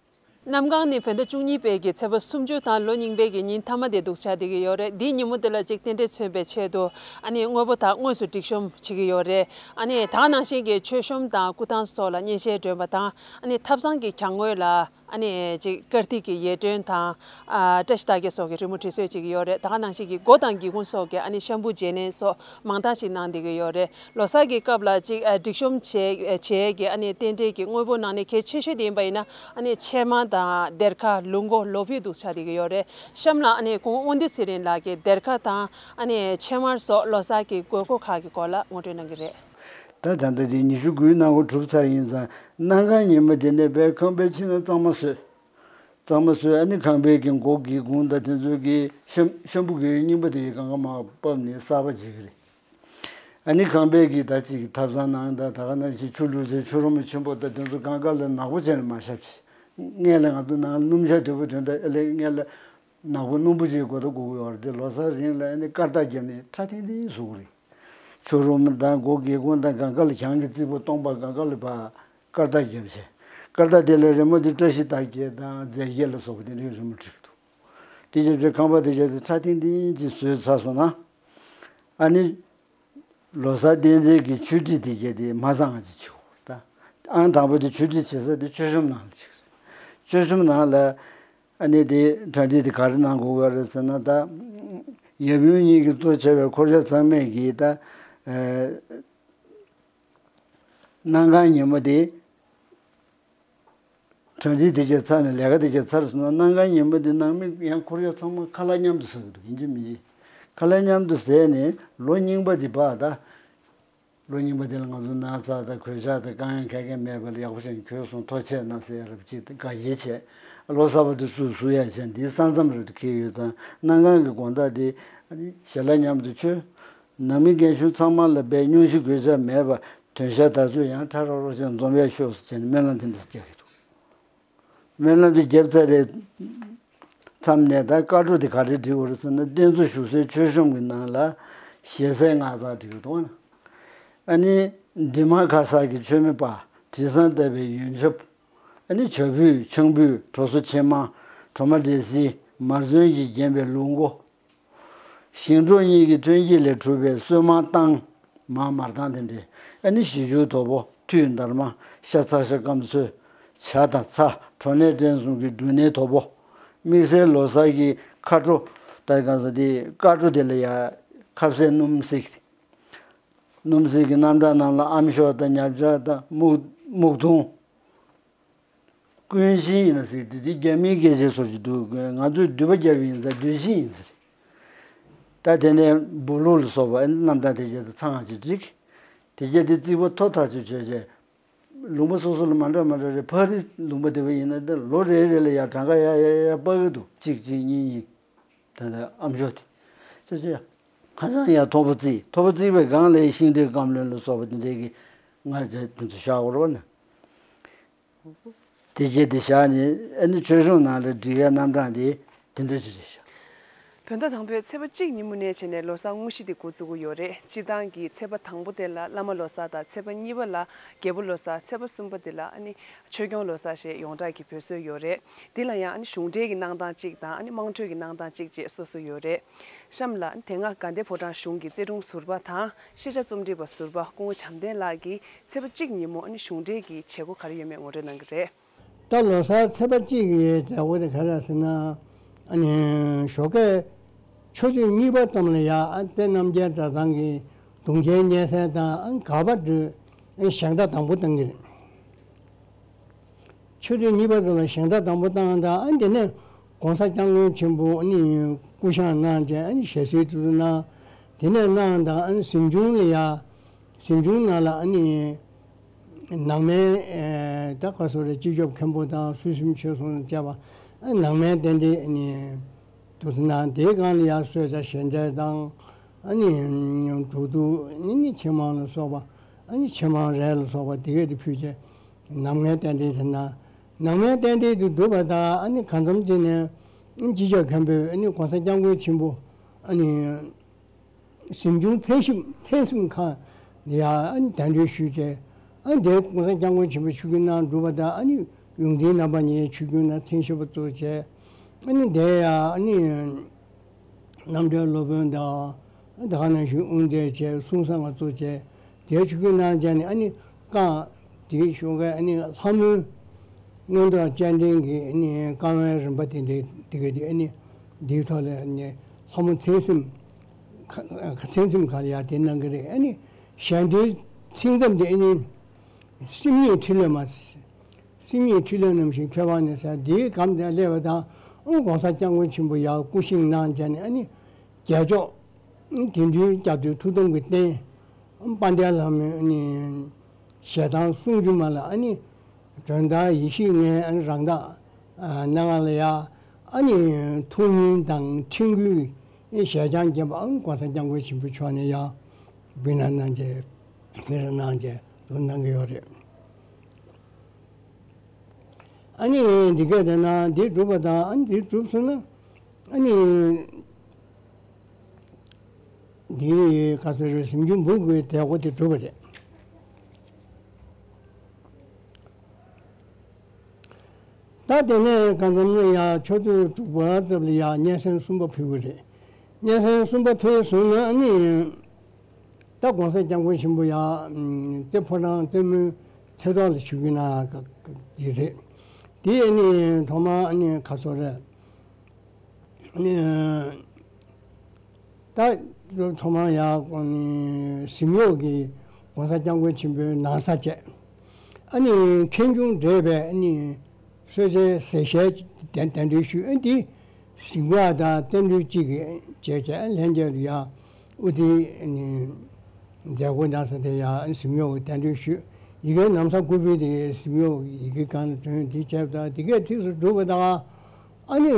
གནམ་གང་ནི་བོད་ཟླ་བཅུ་གཉིས་པའི་གི་ཚེས་པ་སུམ་ཅུ་དང་ལོ་རྙིང་པའི་གི་ཉིན་མཐའ་མ་དེ་འདུག་ཆགས་བསྡད་ཀྱི་ཡོད་རེད། འདིའི་ཉིན་མོ་དེ་ལ་ཅིག་རྟེན་འབྲེལ་མཚོན་པའི་ཆེད་དུ་ཨ་ནི་དངོས་པོ་དག་དངོས་སུ་སྒྲིག་གཤོམ་བྱེད་ཀྱི་ཡོད་རེད། ཨ་ནི་ད་ག་ནང་བཞིན་གྱི་མཆོད་གཤོམ་དང་སྐུ་ཐང་སོགས་ལ་སྙན་ཤལ་སྒྲོན་པ་དང་། ཨ་ནི་ཐབ་ཚང་གི་གྱང་ངོས་ལ་ཨ་ནི་ཅིག་དཀར་ཐིག་གི་ཡས་སྒྲོན་དང་། ཨ་བཀྲ་ཤིས་རྟགས་བརྒྱད་སོགས་ཀྱི་རི་མོ་འབྲི་སྲོལ་བྱེད་ཀྱི་ཡོད་རེད། ད་ག་ནང་བཞིན་གྱི་སྒོ་དང་སྒེའུ་ཁུང་སོགས་ཀྱི་ཨ་ནི་ཤམ་བུ་བརྗེ་ལེན་སོགས་མང་དག་ཞིག་གནང་བསྡད་ཀྱི་ཡོད་རེད། ལོ་གསར་གྱི་སྐབས་ལ་ཅིག་ཨ་སྒྲིག་གཤོམ་བྱས་བྱས་ཀྱི་ཨ་ནི་རྟེན་འབྲེལ་གྱི་དངོས་པོ་ནང་ནས་གལ་ཆེ་ཤོས་དེ་ཡིན་པ་ཡིན་ན། ཨ་ནི་ཕྱེ་མར་དང་སྡེར་ཁ། ལུག་མགོ། ལོ་ཕུད་འདུག་ཆགས་བསྡད་ཀྱི་ཡོད་རེད། གཤམ་ལ་ཨ་ནི་སྐུ་ངོ་དབང་འདུས་ཚེ་རིང་ལགས་ཀྱིས་སྡེར་ཁ་དང་ཨ་ནི་ཕྱེ་མར་སོགས་ལོ་གསར་གྱི་དགོས་མཁོ་ཁག་གི་སྐོར་ལ་ངོ་སྤྲོད་གནང་གི་རེད། ད་ད་ལྟ་དེ་ཉི་ཤུ་དགུའི་གནང་སྒོ་གྲུབ་ཚར་ཡིན་ཙང་། གནམ་གང་ཉིན་མོ་དེ་ནས་བས་ཁང་པའི་ཕྱི་ན་གཙང་མ་བཟོས། གཙང་མ་བཟོས། ཨ་ནི་ཁང་པའི་གི་སྒོ་གི་གུང་དང་དེ་ཚོའི་གི་ཤམ་ཤམ་བུ་གི་རྙིང་པ་དེ་གང་ག་མར་ཕབ་ནས་གསར་པ་བྱེད་ཀྱི་རེད། ཨ་ནི་ཁང་པའི་གི་ད་ཅིག་ཐབ་ཚང་ནང་དང་ད་ག་ནང་བཞིན་ཆུ་བླུགས་སའི་ཆུ་རུམ་ཆེན་པོ་དང་དེ་ཚོ་གང་ག་ལ་ནག་པོ་བྱས་ནས་མ་བཞག་ཅིག་སྔོན་ལ་ང་ཚོ་ནང་སྣུམ་ཞག་དོད་པོ་དོན་དང་ཨེ་ལས་སྔོན་ལ་ནག་པོ་སྣུམ་པོ་ཅིག་སྒོ་ད་སྒུག་གི་ཡོད་རེད་དེ། ལོ་གསར་རིང་ལ་ཨ་ནི་སྐར་རྟགས་བརྒྱབ་ནས་ཁྲ་ཐིང་ཐིང་བཟོ་གི་རེད། ཆུ་རུམ་དང་སྒོ་སྒེའུ་ཁུང་དང་གང་ག་ལ་གྱང་གི་རྩིག་པ་སྟོང་པ་གང་ག་ལ་ཕར་སྐར་རྟགས་བརྒྱབ་བྱས། སྐར་རྟགས་དེ་ལ་རི་མོ་དེ་བཀྲ་ཤིས་རྟགས་བརྒྱད་དང་རྫས་བརྒྱད་ལ་སོགས་པ་དེ་འདྲའི་རི་མོ་བྲིས་ཀྱི་འདུག་དེ་བྱས་བྱས་ཁང་པ་དེ་བྱས་ཏེ་ཁྲ་ཐིང་ཐིང་ཅིག་བཟོས་ཚར་སོང་ན། ཨ་ནི་ལོ་གསར་རྟེན་འབྲེལ་གྱི་མཆོད་ཁྲི་དེ་གྱད་དེ་མ་ཚང་ང་ཅིག་བྱེད་དགོས་རེད་ད། ཨང་དང་པོ་དེ་མཆོད་ཁྲི་བྱེད་ས་དེ་མཆོད་གཤོམ་ནང་ལ་བྱེད་དགོས་རེད། མཆོད་གཤོམ་ནང་ལ་ཨ་ནི་དེ་གྲ་སྒྲིག་དེ་ག་རེ་གནང་དགོས་ཀྱི་རེད་ཟེར་ན་ད། ཡབ་ཡུམ་གཉིས་ཀྱིས་གཙོ་བྱས་པའི་འཁོར་ཞག་ཚང་མས་ཀྱིས་ད། ཨ། གནང་གང་ཉིན་མོ་དེ། གྲ་སྒྲིག་དེ་གྱད་ཚར་ནས་ལས་ཀ་དེ་གྱད་ཚར་སོང་ན་གནང་གང་ཉིན་མོ་དེ་ནང་མི་ཡང་འཁོར་ཞག་ཚང་མ་ཁ་ལག་མཉམ་དུ་ཟ་གི་འདུག་ཡིན་གཅིག་མིན་གཅིག་ཁ་ལག་མཉམ་དུ་ཟས་ནས་ལོ་རྙིང་པ་དེ་ཕར་ད། ལོ་རྙིང་པ་དེ་ལ་ང་ཚོ་ན་ཚ་དང་གོད་ཆག་དང་དཀའ་ངལ་ག་གེ་མེད་པ་ལ་ཡག་པོ་བྱས་ནས་གྱོད་སོང་ཐོ་ཆད་གནང་ཟེར་ཡ་རབས་ཅིག་དང་དགའ་སྐྱིད་བྱས། ལོ་གསར་པ་དེ་སུ་བསུ་ཡ་བྱས་འདིའི་ས་མཚམས་རེ་དུ་འཁེལ་ཡོད་ཙང་གནང་གང་གི་དགོང་དག་དེ་ཞལ་ལག་མཉམ་དུ་མཆོད། ནང་མི་རྒན་གཞོན་ཚང་མ་ལ་དཔེ་སྙུང་གཞི་གོད་ཆག་མེད་པ་དོན་ཤ་ད་ཚོད་ཡང་ཁྲ་རོག་རོག་བྱས་འཛོམས་ཡས་ཤོག་ཟེར་བྱས་ནས་སྨོན་ལམ་དེ་འདྲ་རྒྱག་གི་འདུག་སྨོན་ལམ་དེ་བརྒྱབ་ཚར་རེད། མཚམས་ནས་ད་བཀའ་འགྲོ་དེ་ག་རེ་སྒྲིག་དགོས་རེད་ཟེར་ན་རྟེན་གཙོ་བཞུགས་སའི་མཆོད་གཤོམ་གྱི་ནང་ལ་ཞལ་ཟས་སྔགས་ཚང་སྒྲིག་གི་འདུག་ཨ། ཨ་ནི་འབྲི་མར་ཁ་གསར་གྱི་མཆོད་མེ་སྤར། དྲི་བཟང་བཏབ་པའི་ཡོན་ཆབ། ཨ་ནི་བྱ་ཕུད་ཆང་ཕུད་གྲོ་སོ་ཕྱེ་མར་གྲོ་མ་འབྲས་སིལ་མར་ཚོན་གྱིས་བརྒྱན་པའི་ལུག་མགོ། ཞིང་འབྲོག་གཉིས་ཀྱི་ཐོན་སྐྱེད་ལས་གྲུབ་པའི་སོལ་མར་བཏང་། མར་མར་བཏང་དེ་འདྲས། ཨ་ནི་ཞི་ཆུ་དོ་པོ་ཐུད་འདར་མ་ཤ་ཚ་ཤ་སྐམ་ཚོད། ཇ་དང་ཚྭ་གྲོ་ནས་སྐྲན་གསུམ་གྱི་འབྲུ་སྣའི་དོ་པོ། དམིགས་བསལ་ལོ་གསར་གྱི་ཁ་དྲོ་ད་གང་ཟེར་དེ་དཀར་དྲོ་དེ་ལ་ཡ་ཁ་ཟས་སྣུམ་བསྲེགས། སྣུམ་བསྲེགས་ཀྱི་རྣམ་གྲངས་རྣམས་ལ་ཨམ་ཤོག་དང་ཉབ་ཆ་དང་སྨུག་སྨུག་ཐུང་། ཀུན་ཤེས་ཡིན་ན་ཟེར་དེ་དུས་རྒྱ་མིའི་སྐད་ཆའི་སོར་གྱི་འདུག་ང་ཚོས་སྡུད་པ་རྒྱབ་ཡིན་ཟེར་སྡུད་ཤེས་ཡིན་ཟེར། ད་དེ་ནས་འབུ་ལུག་ལ་སོགས་པ་རྣམ་གྲངས་དེ་གྱད་དེ་ཚང་བ་ཅིག་བསྒྲིགས། དེ་གྱད་དེ་རྩིག་པ་མཐོ་ཐག་ཆོད་བྱས་བྱས། ལུང་པ་སོ་སོ་ལ་མ་འདྲ་མ་འདྲ་རེད། ཕ་རི་ལུང་པ་དེ་བ་ཡིན་ན་ད་ལོ་རེ་རེ་ལ་ཡར་གྲངས་ཀ་ཡར་ཡར་ཡར་སྤར་གི་འདུག་གཅིག་གཅིག་གཉིས་གཉིས། ད་ལྟ་ཨམ་ཅོག་དེ། ཅོ་ཅོ་ཡ། ཧ་ཅང་ཡ་མཐོ་པོ་བརྩིས། མཐོ་པོ་བརྩིས་པའི་སྒང་ལ་ཤིང་འབྲས་སྐམ་རློན་ལ་སོགས་པ་དེ་འདྲའི་གི་ང་རྒྱལ་དེ་ཚོ་བཞག་དགོས་རེད་བ་ན། དེ་རྗེས་དེ་བཞག་ནས་ཨ་ནི་ཆོས་གཞུང་ནང་ལ་སྒྲིག་ཡ་རྣམ་གྲངས་དེ་དེ་འདྲ་ཅིག་རེད་ཤག་བོད་ཟླ་དང་པོའི་ཚེས་པ་གཅིག་ཉིན་མོ་ནས་བྱས་ནས་ལོ་གསར་དངོས་གཞི་དེ་འགོ་བཙུགས་ཀྱི་ཡོད་རེད། སྤྱིར་བཏང་གི་ཚེས་པ་དང་པོ་དེ་ལ་བླ་མ་ལོ་གསར་དང་། ཚེས་པ་གཉིས་པ་ལ་རྒྱལ་པོ་ལོ་གསར། ཚེས་པ་གསུམ་པ་དེ་ལ་ཨ་ནི་ཆོས་སྐྱོང་ལོ་གསར་ཞེས་ཡོངས་གྲགས་ཀྱི་འབོད་སྲོལ་ཡོད་རེད། འདི་ལ་ཡང་ཨ་ནི་གཞུང་འབྲེལ་གྱི་གནང་སྟངས་གཅིག་དང་། ཨ་ནི་དམངས་ཁྲོད་ཀྱི་གནང་སྟངས་གཅིག་བཅས་སོ་སོ་ཡོད་རེད། གཤམ་ལ་དེ་སྔ་དགའ་ལྡན་ཕོ་བྲང་གཞུང་གི་རྩེ་དྲུང་ཟུར་པ་དང་ཤེས་བྱ་རྩོམ་སྒྲིག་པ་ཟུར་པ་སྐུ་ངོ་བྱམས་ལྡན་ལགས་ཀྱིས་ཚེས་པ་གཅིག་ཉིན་མོ་ཨ་ནི་གཞུང་འབྲེལ་གྱི་བྱེད་སྒོ་ག་རེ་ཡོད་མེད་ངོ་སྤྲོད་གནང་གི་རེད། ད་ལོ་གསར་ཚེས་པ་གཅིག་གི་མཛད་སྒོ་དེ་ག་རེ་ཟེར་ན། ཨ་ནི་ཞོགས་ཀས་ཆུ་ཚོད་གཉིས་པ་ཙམ་ལ་ཡ་ཨ་ཏེ་རྣམ་རྒྱལ་གྲྭ་ཚང་གི་གདུང་རྒྱལ་སྙན་གསན་དང་། ཨ་གར་པ་སྒྲོལ་ཨ་ཞལ་ཏ་དང་པོ་བཏང་གི་རེད། ཆུ་ཚོད་གཉིས་པ་ཙམ་ལ་ཞལ་ཏ་དང་པོ་བཏང་དང་། ཨ་དེ་ནས་༸གོང་ས་༸སྐྱབས་མགོན་ཆེན་པོ་ཨ་ནི་སྐུ་བཞེངས་གནང་བྱས། ཨ་ནི་ཞལ་གསེར་ཏེ་རུ་གནང་། དེ་ནས་གནང་དང་། ཨ་ནི་གཟིམ་ཆུང་ལ་ཡ། གཟིམ་ཆུང་ནང་ལ་ཨ་ནི་ནང་མའི་ཨེ་ད་ག་སོ་རེ་སྤྱི་ཁྱབ་མཁན་པོ་དང་། ཚུལ་ཁྲིམས་ཆོས་སྲུང་བཅས་པ། ཨ་ནང་མའི་རྟེན་འབྲེལ་ཨ་ནི་དུ་གནང་། དེའི་སྒང་ལ་ཡང་གསོལ་ཇ་བཞེས་འབྲས་དང་། ཨ་ནི་འབྲུ་གདུགས་ཨ་ནི་ཕྱེ་མར་ལ་སོགས་པ། ཨ་ནི་ཕྱེ་མར་རས་ལ་སོགས་པ་དེ་གས་དེ་ཕུལ་བྱས་ནང་མའི་རྟེན་འབྲེལ་དེ་གནང་། ནང་མའི་རྟེན་འབྲེལ་དེ་བསྡུ་བ་དང་། ཨ་ནི་གང་འཚམ་ཅིག་ནས་སྤྱི་ཁྱབ་མཁན་པོས་ཨ་ནི་༸གོང་ས་༸སྐྱབས་མགོན་ཆེན་པོ་ཨ་ནི། གཟིམ་ཆུང་ཚན་ཞིབ་ཚན་གཟིམ་ཁང་ལ་ཡ་ཨ་ནི་གདན་འདྲེན་ཞུས་བྱས། ཨ་ནི་དེ་༸གོང་ས་༸སྐྱབས་མགོན་ཆེན་པོས་ཆིབས་བསྒྱུར་གནང་གྲུབ་པ་དང་། ཨ་ནི་ཡོངས་འཛིན་རྣམ་པ་གཉིས་ཆིབས་བསྒྱུར་གནང་ཚན་ཞིབ་པ་གཙོ་བྱས། ཨ་ནི་དེ་ཡ་ཨ་ནི་རྣམ་གྲོལ་སློབ་དཔོན་དང་། ད་ག་ནང་བཞིན་དབུ་མཛད་བྱས། གསུང་གསར་པ་གཙོ་བྱས། དེ་ཆིབས་བསྒྱུར་གནང་བྱས་ནས། ཨ་ནི་བསྐང་། དེའི་ཞོར་ག་ཨ་ནི་ལྷ་མོའི་མངོན་རྟོགས་སྤྱན་འདྲེན་གྱི་ཨ་ནི་བསྐང་བའི་རིམ་པ་དེ་འདྲའི་དེ་ག་དེ་ཨ་ནི་འདིའི་ཐོག་ལ་ཨ་ནི་ལྷ་མོ་ཚན་གཟིམ་ཁ་ཚན་གཟིམ་ཁང་ལ་ཡ་དེ་གནང་གི་རེད། ཨ་ནི་ཞལ་འདོན་ཚིག་མཚམས་དེ་ཨ་ནི་སེམས་ཉིད་ཁྲི་ལོའི་མ། སེམས་ཉིད་ཁྲི་ལོ་ནམ་ཞིག་འཁྱོལ་བ་ནི་ཟེར། དེའི་སྒང་དེ་སླེབས་པ་དང་། ཨོ་༸གོང་ས་༸སྐྱབས་མགོན་ཆེན་པོ་ཡར་སྐུ་བཞེངས་གནང་བྱས་ནས། ཨ་ནི་རྒྱལ་མཆོག་དགེ་འདུན་སྐྱབས་མགོན་ཐུགས་དམ་གྱི་རྟེན་དཔལ་ལྡན་ལྷ་མོའི་ཨ་ནི་ཞལ་ཐང་སུམ་ཅུ་མ་ལ་ཨ་ནི་སྒྲོན་དར་ཡེ་ཤེས་ལྔའི་ཨ་ནི་རང་རྟགས་ཨ་སྣ་ལྔ་ལ་ཡ། ཨ་ནི་ཐུགས་སྨོན་དང་ཁྲིད་འགུལ་ཞལ་བྱང་བརྒྱན་པ་ཨ་༸གོང་ས་༸སྐྱབས་མགོན་ཆེན་པོ་མཆོག་ནས་ཡ་ སྦི་ན་གནང་བྱས་ཕི་ར་གནང་བྱས་དུ་གནང་གི་ཡོད་རེད། ཨ་ནི་འདི་གས་དེ་ན་འདི་སྒྲུབ་པ་དང་ཨ་ནི་འདི་སྒྲུབ་སོང་ན་ཨ་ནི་འདི་ག་ཚོད་རེད། གཟིམ་ཆུང་འབུམ་དགུའི་དལ་འགོ་དེ་གྲུབ་པ་རེད། ད་དེ་ནས་གང་འཚམ་ནས་ཡང་ཆུ་ཚོད་དྲུག་པ་ཙམ་ལ་ཡང་སྙན་སེང་གསུམ་པ་ཕུལ་བ་རེད། སྙན་སེང་གསུམ་པ་ཕུལ་སོང་ན་ཨ་ནི་ད་༸གོང་ས་༸སྐྱབས་མགོན་ཆེན་པོ་ཡང་རྩེ་ཕོ་བྲང་རྩེ་མོའི་ཚེ་ཐོག་ལ་བཞུགས་ཀྱི་ན་གི་རེད། དེ་ཨ་ནི་ཐོག་མ་ཨ་ནི་ག་ཚོད་རེད། ཨ་ནི་ད་ཐོག་མར་ཡང་གཟིམ་གཡོག་གིས་༸གོང་ས་༸སྐྱབས་མགོན་ཆེན་པོའི་ན་བཟའ་བཅས། ཨ་ནི་མཁན་ཆུང་བགྲེས་པས་ཨ་ནི་གསོལ་ཇའི་ཟས་ཞལ་གདན་གདན་འདྲེན་ཞུས། ཨ་འདི་གཟིམ་འགག་དང་རྟེན་འབྲེལ་གཅིག་གིས་བྱས་བྱས་ལྷན་རྒྱས་ལ་ཡང་དབུ་ཐིག་ཨ་ནི་མཛད་སྒོ་གནང་ས་དེ་ཡང་གཟིམ་གཡོག་གིས་གདན་འདྲེན་ཞུས། ཡི་གེ་ན་བཟའ་སྐུ་ཕུད་དེ་གཟིམ་གཡོག་ཡི་གེ་སྒང་ལ་བསྒྲོན། དེ་བྱས་པ་དང་དེ་གས་ཐིགས་སུ་གྲུབ་པ་དང་ཨ་ནི།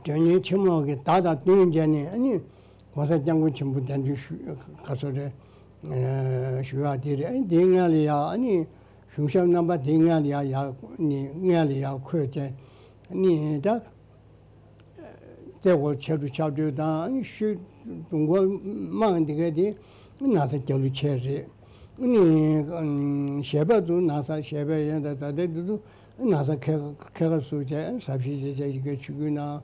དོན་གཉེར་ཆེན་མོ་གིས་བརྡ་དང་བསྟུན་བྱས་ནས་ཨ་ནི་༸གོང་ས་༸སྐྱབས་མགོན་ཆེན་པོ་གདན་འདྲེན་ཞུ་ག་ཚོད་རེད། ཞུ་ཡག་དེ་རེད། ཨ་ནི་དེའི་སྔོན་ལ་ཡང་ཨ་ནི་གཞུང་ཞབས་རྣམ་པ་དེའི་སྔོན་ལ་ཡང་ཡར་ནི་སྔོན་ལ་ཡར་འཁོད་བྱས་ཨ་ནི་ད་རྩེ་སྐོར་ཕྱར་གྲུ་ཕྱར་གྲུ་དང་ཨ་ནི་ཤོད་དུང་སྐོར་དམངས་དེ་གས་དེ་ན་བཟའ་རྒྱ་ལོ་ཆེ་རེད། ཨ་ནི་ཞལ་པར་དུ་ན་བཟའ་ཞལ་པར་ཡོད་ད་ད་ལྟ་དེ་ཚོ། ན་བཟའ་ཁལ་ཁལ་ཁ་བཟོས་བྱས་ཟབ་ཞི་བྱས་བྱས་ཡི་གེ་ཆུ་གུའི་ནང་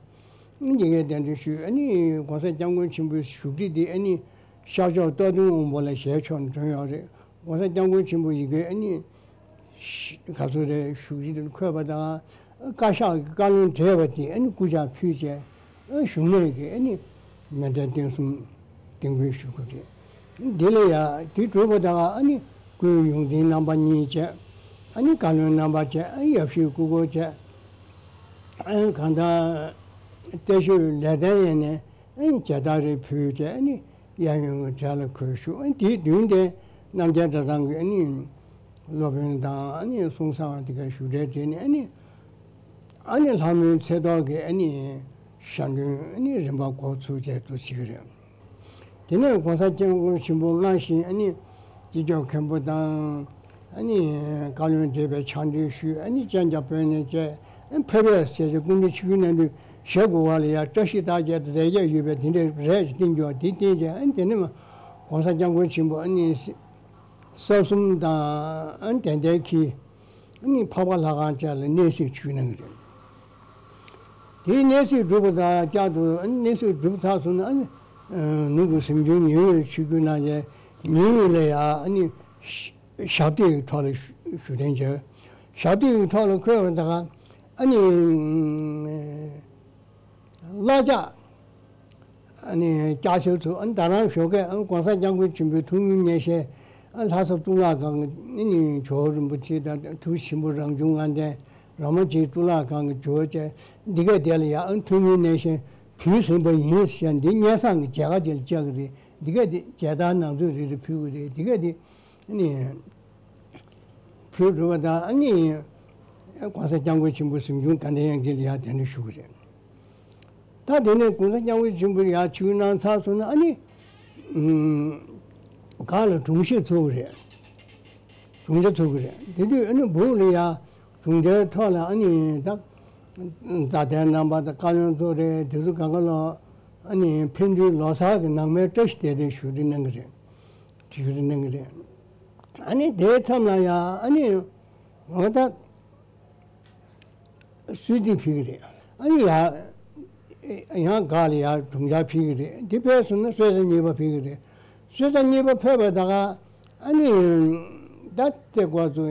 ཡི་གེ་གདན་འདྲེན་ཞུས། ཨ་ནི་༸གོང་ས་༸སྐྱབས་མགོན་ཆེན་པོའི་བཞུགས་ཁྲི་དེ་ཨ་ནི་ཤར་ཕྱོགས་རྟ་བདུན་དབང་པོ་ལ་ཞལ་ཕྱོགས་ནས་བསྒྲོན་ཡོད་རེད། ༸གོང་ས་༸སྐྱབས་མགོན་ཆེན་པོ་ཡི་གེ་ཨ་ནི་ག་ཚོད་རེད་བཞུགས་ཁྲི་དེ་འཁོད་པ་དང་བཀའ་ཤག་གི་བཀའ་བློན་བགྲེས་པ་དེ་ཨ་ནི་སྐུ་ཕྱག་ཕུལ་བྱས་བཞུགས་གནས་ཀྱི་ཨ་ནི། མཎྜལ་རྟེན་གསུམ་རྟེན་སྐུལ་ཞུ་དགོས་རེད། འདི་ལ་ཡང་དེ་གྲུབ་པ་དང་ཨ་ནི་སྐུའི་ཡོངས་འཛིན་རྣམ་པ་གཉིས་བཅས། ཨ་ནི་བཀའ་བློན་རྣམ་པ་བཅས། ཨ་ནི་ཡབ་གཞིས་སྐུ་འཁོར་བཅས། ཨ་ནི་གང་ལྟར་རྩེ་ཤོད་ལེགས་ལྡན་ཡས་ནས་ཨ་ནི་མཇལ་དར་རེ་ཕུལ་བཅས། ཨ་ནི་གཡས་གཡོན་གྱི་གྲལ་ལ་འཁོད་བཞུགས། ཨ་ནི་དེའི་མདུན་དེ་རྣམ་རྒྱལ་གྲྭ་ཚང་གི་ཨ་ནི་སློབ་དཔོན་དང་ཨ་ནི་གསུང་བཟང་བ་དེ་ག་བཞུགས་གྲལ་བྲིས་ནས་ཨ་ནི། ཨ་ནི་ལྷ་མོའི་ཚེ་ཐོག་གི་ཨ་ནི་ཞལ་འདོན་ཨ་ནི་རིམ་པ་འགོ་ཚུགས་བྱས་འདུག་ཟེར་གྱི་རེད། དེ་ནས་༸གོང་ས་༸སྐྱབས་མགོན་ཆེན་པོ་སྔ་ཞིང་ཨ་ནི་སྤྱི་ཁྱབ་མཁན་པོ་དང་ཨ་ནི་བཀའ་བློན་བགྲེས་པའི་ཕྱག་འདུལ་ཞུས། ཨ་ནི་སྤྱན་རྒྱ་དཔོན་གནས་བཅས་ཨ་ནི་ཕེབས་པས་ཟེར་གྱི་སྐུ་མདུན་ཆིབས་བསྒྱུར་གནང་དུས་ཞབས་སྒོ་བ་ལ་ཡང་བཀྲ་ཤིས་རྟགས་བརྒྱད་དང་རྫས་བརྒྱད་ཡོད་པའི་དེ་འདྲའི་རས་ཅིག་བསྟན་རྒྱུ་དེ་བསྟན་བྱས། ཨ་ནི་དེ་ནས་མ་༸གོང་ས་༸སྐྱབས་མགོན་ཆེན་པོ་ཨ་ནི། ས་གསུམ་དང་ཨ་ནི་དན་ལྡན་གྱི་ཨ་ནི་འཕགས་པ་ལྷ་ཁང་བཅས་ལ་གནས་གཟིགས་ཞུས་གནང་གི་རེད། དེའི་གནས་གཟིགས་གྲུབ་པ་དང་བསྐྱར་དུ་ཨ་ནི་གནས་གཟིགས་གྲུབ་ཚར་སོང་ན་ཨ་ནི་ནུབ་ཀྱི་གཟིམ་ཆུང་ཉི་འོད་ཆིབས་བསྒྱུར་གནང་བྱས་ཉི་འོད་ལ་ཡང་ཨ་ནི་ཞབས་སྟེགས་ཀྱི་ཐོག་ལ་བཞུགས་གདན་བྱས། ཞབས་སྟེགས་ཀྱི་ཐོག་ལ་འཁོད་པ་དང་ཨ་ནི། བླ་ལྕགས་ཨ་ནི་ལྕགས་ཤོག་ཚུ་ཨ་ནི་ད་རང་ཞོགས་ཀས་ཨ་ནི་༸གོང་ས་༸སྐྱབས་མགོན་ཆེན་པོའི་ཐུགས་སྨོན་གནང་བྱས་ཨ་ལྷ་ས་གཙུག་ལག་ཁང་གི་ཨ་ནི་ཇོ་བོ་རིན་པོ་ཆེ་དང་ཐུགས་ཆེན་པོ་རང་བྱུང་ལྔ་ལྡན་ར་མ་ཅིག་གཙུག་ལག་ཁང་གི་ཇོ་བོ་བཅས་འདི་ག་དེ་ལ་ཡང་ཨ་ནི་ཐུགས་སྨོན་གནང་བྱས་དུས་ཟིན་པ་ཡིན་ཟེར་འདི་སྙན་སེང་གི་མཇལ་ཁ་ཅིག་ལ་བཅར་གི་རེད། འདི་ག་དེ་མཇལ་དར་ནང་ཚུད་རེ་རེ་ཕུལ་གི་རེད། འདི་ག་དེ། ཨ་ནི། བོད་འགྲོ་བ་དང་ཨ་ནི། ༸གོང་ས་༸སྐྱབས་མགོན་ཆེན་པོ་གཟིམ་ཆུང་དགའ་ལྡན་ཡང་རྒྱས་ལ་ཡང་གདན་འདྲེན་ཞུ་གི་རེད། ད་དེ་ནས་༸གོང་ས་༸སྐྱབས་མགོན་ཆེན་པོ་ཡར་ཆིབས་གནང་ཚར་སོང་ན་ཨ་ནི། ཨུམ། སྒང་ལ་དྲུང་ཆེ་ཚོགས་ཀྱི་རེད། དྲུང་ཆེ་ཚོགས་ཀྱི་རེད། དེ་དུས་ཨ་ནི་སྦུག་ལ་ཡང་དྲུང་ཆེའི་ཐོག་ལ་ཨ་ནི་ད། མཛའ་བརྟན་རྣམ་པ་དང་བཀའ་བློན་ཚོགས་རེད། དེ་ཚོ་གང་ག་ལ་ཨ་ནི་ཕན་ཚུན་ལོ་གསར་གྱི་ནང་མའི་བཀྲ་ཤིས་བདེ་ལེགས་ཞུ་རེ་གནང་གི་རེད། ཞུ་རེ་གནང་གི་རེད། ཨ་ནི་དེའི་མཚམས་ལ་ཡང་ཨ་ནི་འོ་ད་གསོལ་ཚིགས་ཕུལ་གི་རེད། ཨ་ནི་ཡ་ཡང་སྒང་ལ་ཡང་དྲུང་ཆེ་ཕུལ་གི་རེད། འདི་ཕེབས་སོང་ན་གསོལ་ཚིགས་གཉིས་པ་ཕུལ་གི་རེད། གསོལ་ཚིགས་གཉིས་པ་ཕེབས་པ་ད་ག་ཨ་ནི་ད་ལྟའི་སྐོར་ཚོ་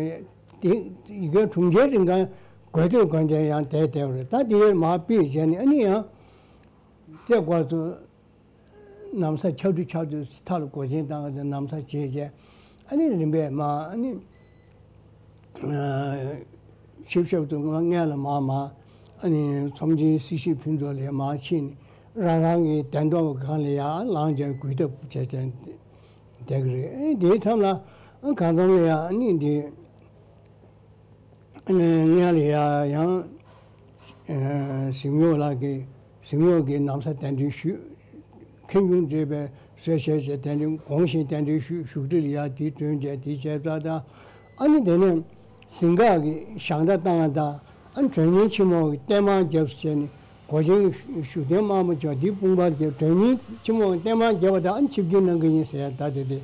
དེ་ཡི་གེ་དྲུང་ཆེའི་རིང་ག་དགོས་འདོད་དགོས་འདོད་ཡང་བསྡད་བསྡད་པ་རེད། ད་དེ་མར་ཕུད་བྱས་ནས་ཨ་ནི་ཡང་ལྟའི་སྐོར་ཚོ། ན་བཟའ་ཆག་འགྲོས་ཆག་འགྲོས་ཐག་ལ་གོས་ཆེན་བཏང་གི་ན་བཟའ་བྱས་བྱས་ཨ་ནི་རིམ་པས་མར་ཨ་ནི་ཆིབས་ཞབས་ཚོ་སྔོན་ལ་མར་མར་ཨ་ནི་ཚོམས་ཆེན་སྲི་ཞུའི་ཕུན་ཚོགས་ལ་མར་ཕྱིན་ནས་རང་རང་གི་གདན་ཐོག་སྒང་ལ་ཡར་ལངས་བྱས་གུས་སྟབས་བྱས་བྱས་བསྡད་ཀྱི་རེད། ཨ་ནི་དེའི་མཚམས་ལ་ཨ་གང་འཚམ་ལ་ཡང་ཨ་ནི་འདི། སྔོན་ལ་ཡང་ཡང་གཟིམ་གཡོག་ལགས་ཀྱིས་གཟིམ་གཡོག་གི་ན་བཟའ་གདན་འདྲེན་ཞུས། མཁན་ཆུང་བགྲེས་པས་ གསོལ་ཞལ་བྱས་དེ་ནས་དགོངས་བཞིན་གཏན་དུ་བཞུགས། བཞུགས་ཁྲི་ལ་ཡར་དེ་བསྐྲུན་བྱས་དེ་བྱས་ཙང་ད་ཨ་ནི་དེ་ནས་གཟིམ་ཁང་གི་ཞག་མདའ་བཏང་བ་དང་ཨ་ནི་དོན་གཉེར་ཆེན་མོ་གི་རྟེན་མར་བརྒྱབ་བྱས་ནས་གོ་ཆེན་བཞུགས་གདན་དམར་པོ་བྱས་དེ་དཔུང་པར་བརྒྱབ། དོན་གཉེར་ཆེན་མོ་གི་རྟེན་མར་བརྒྱབ་པ་དང་ཨ་ནི་ཆིབས་བསྒྱུར་གནང་གི་ཡིན་ཟེར་ཡ་ད་དེ་དེ་དེ་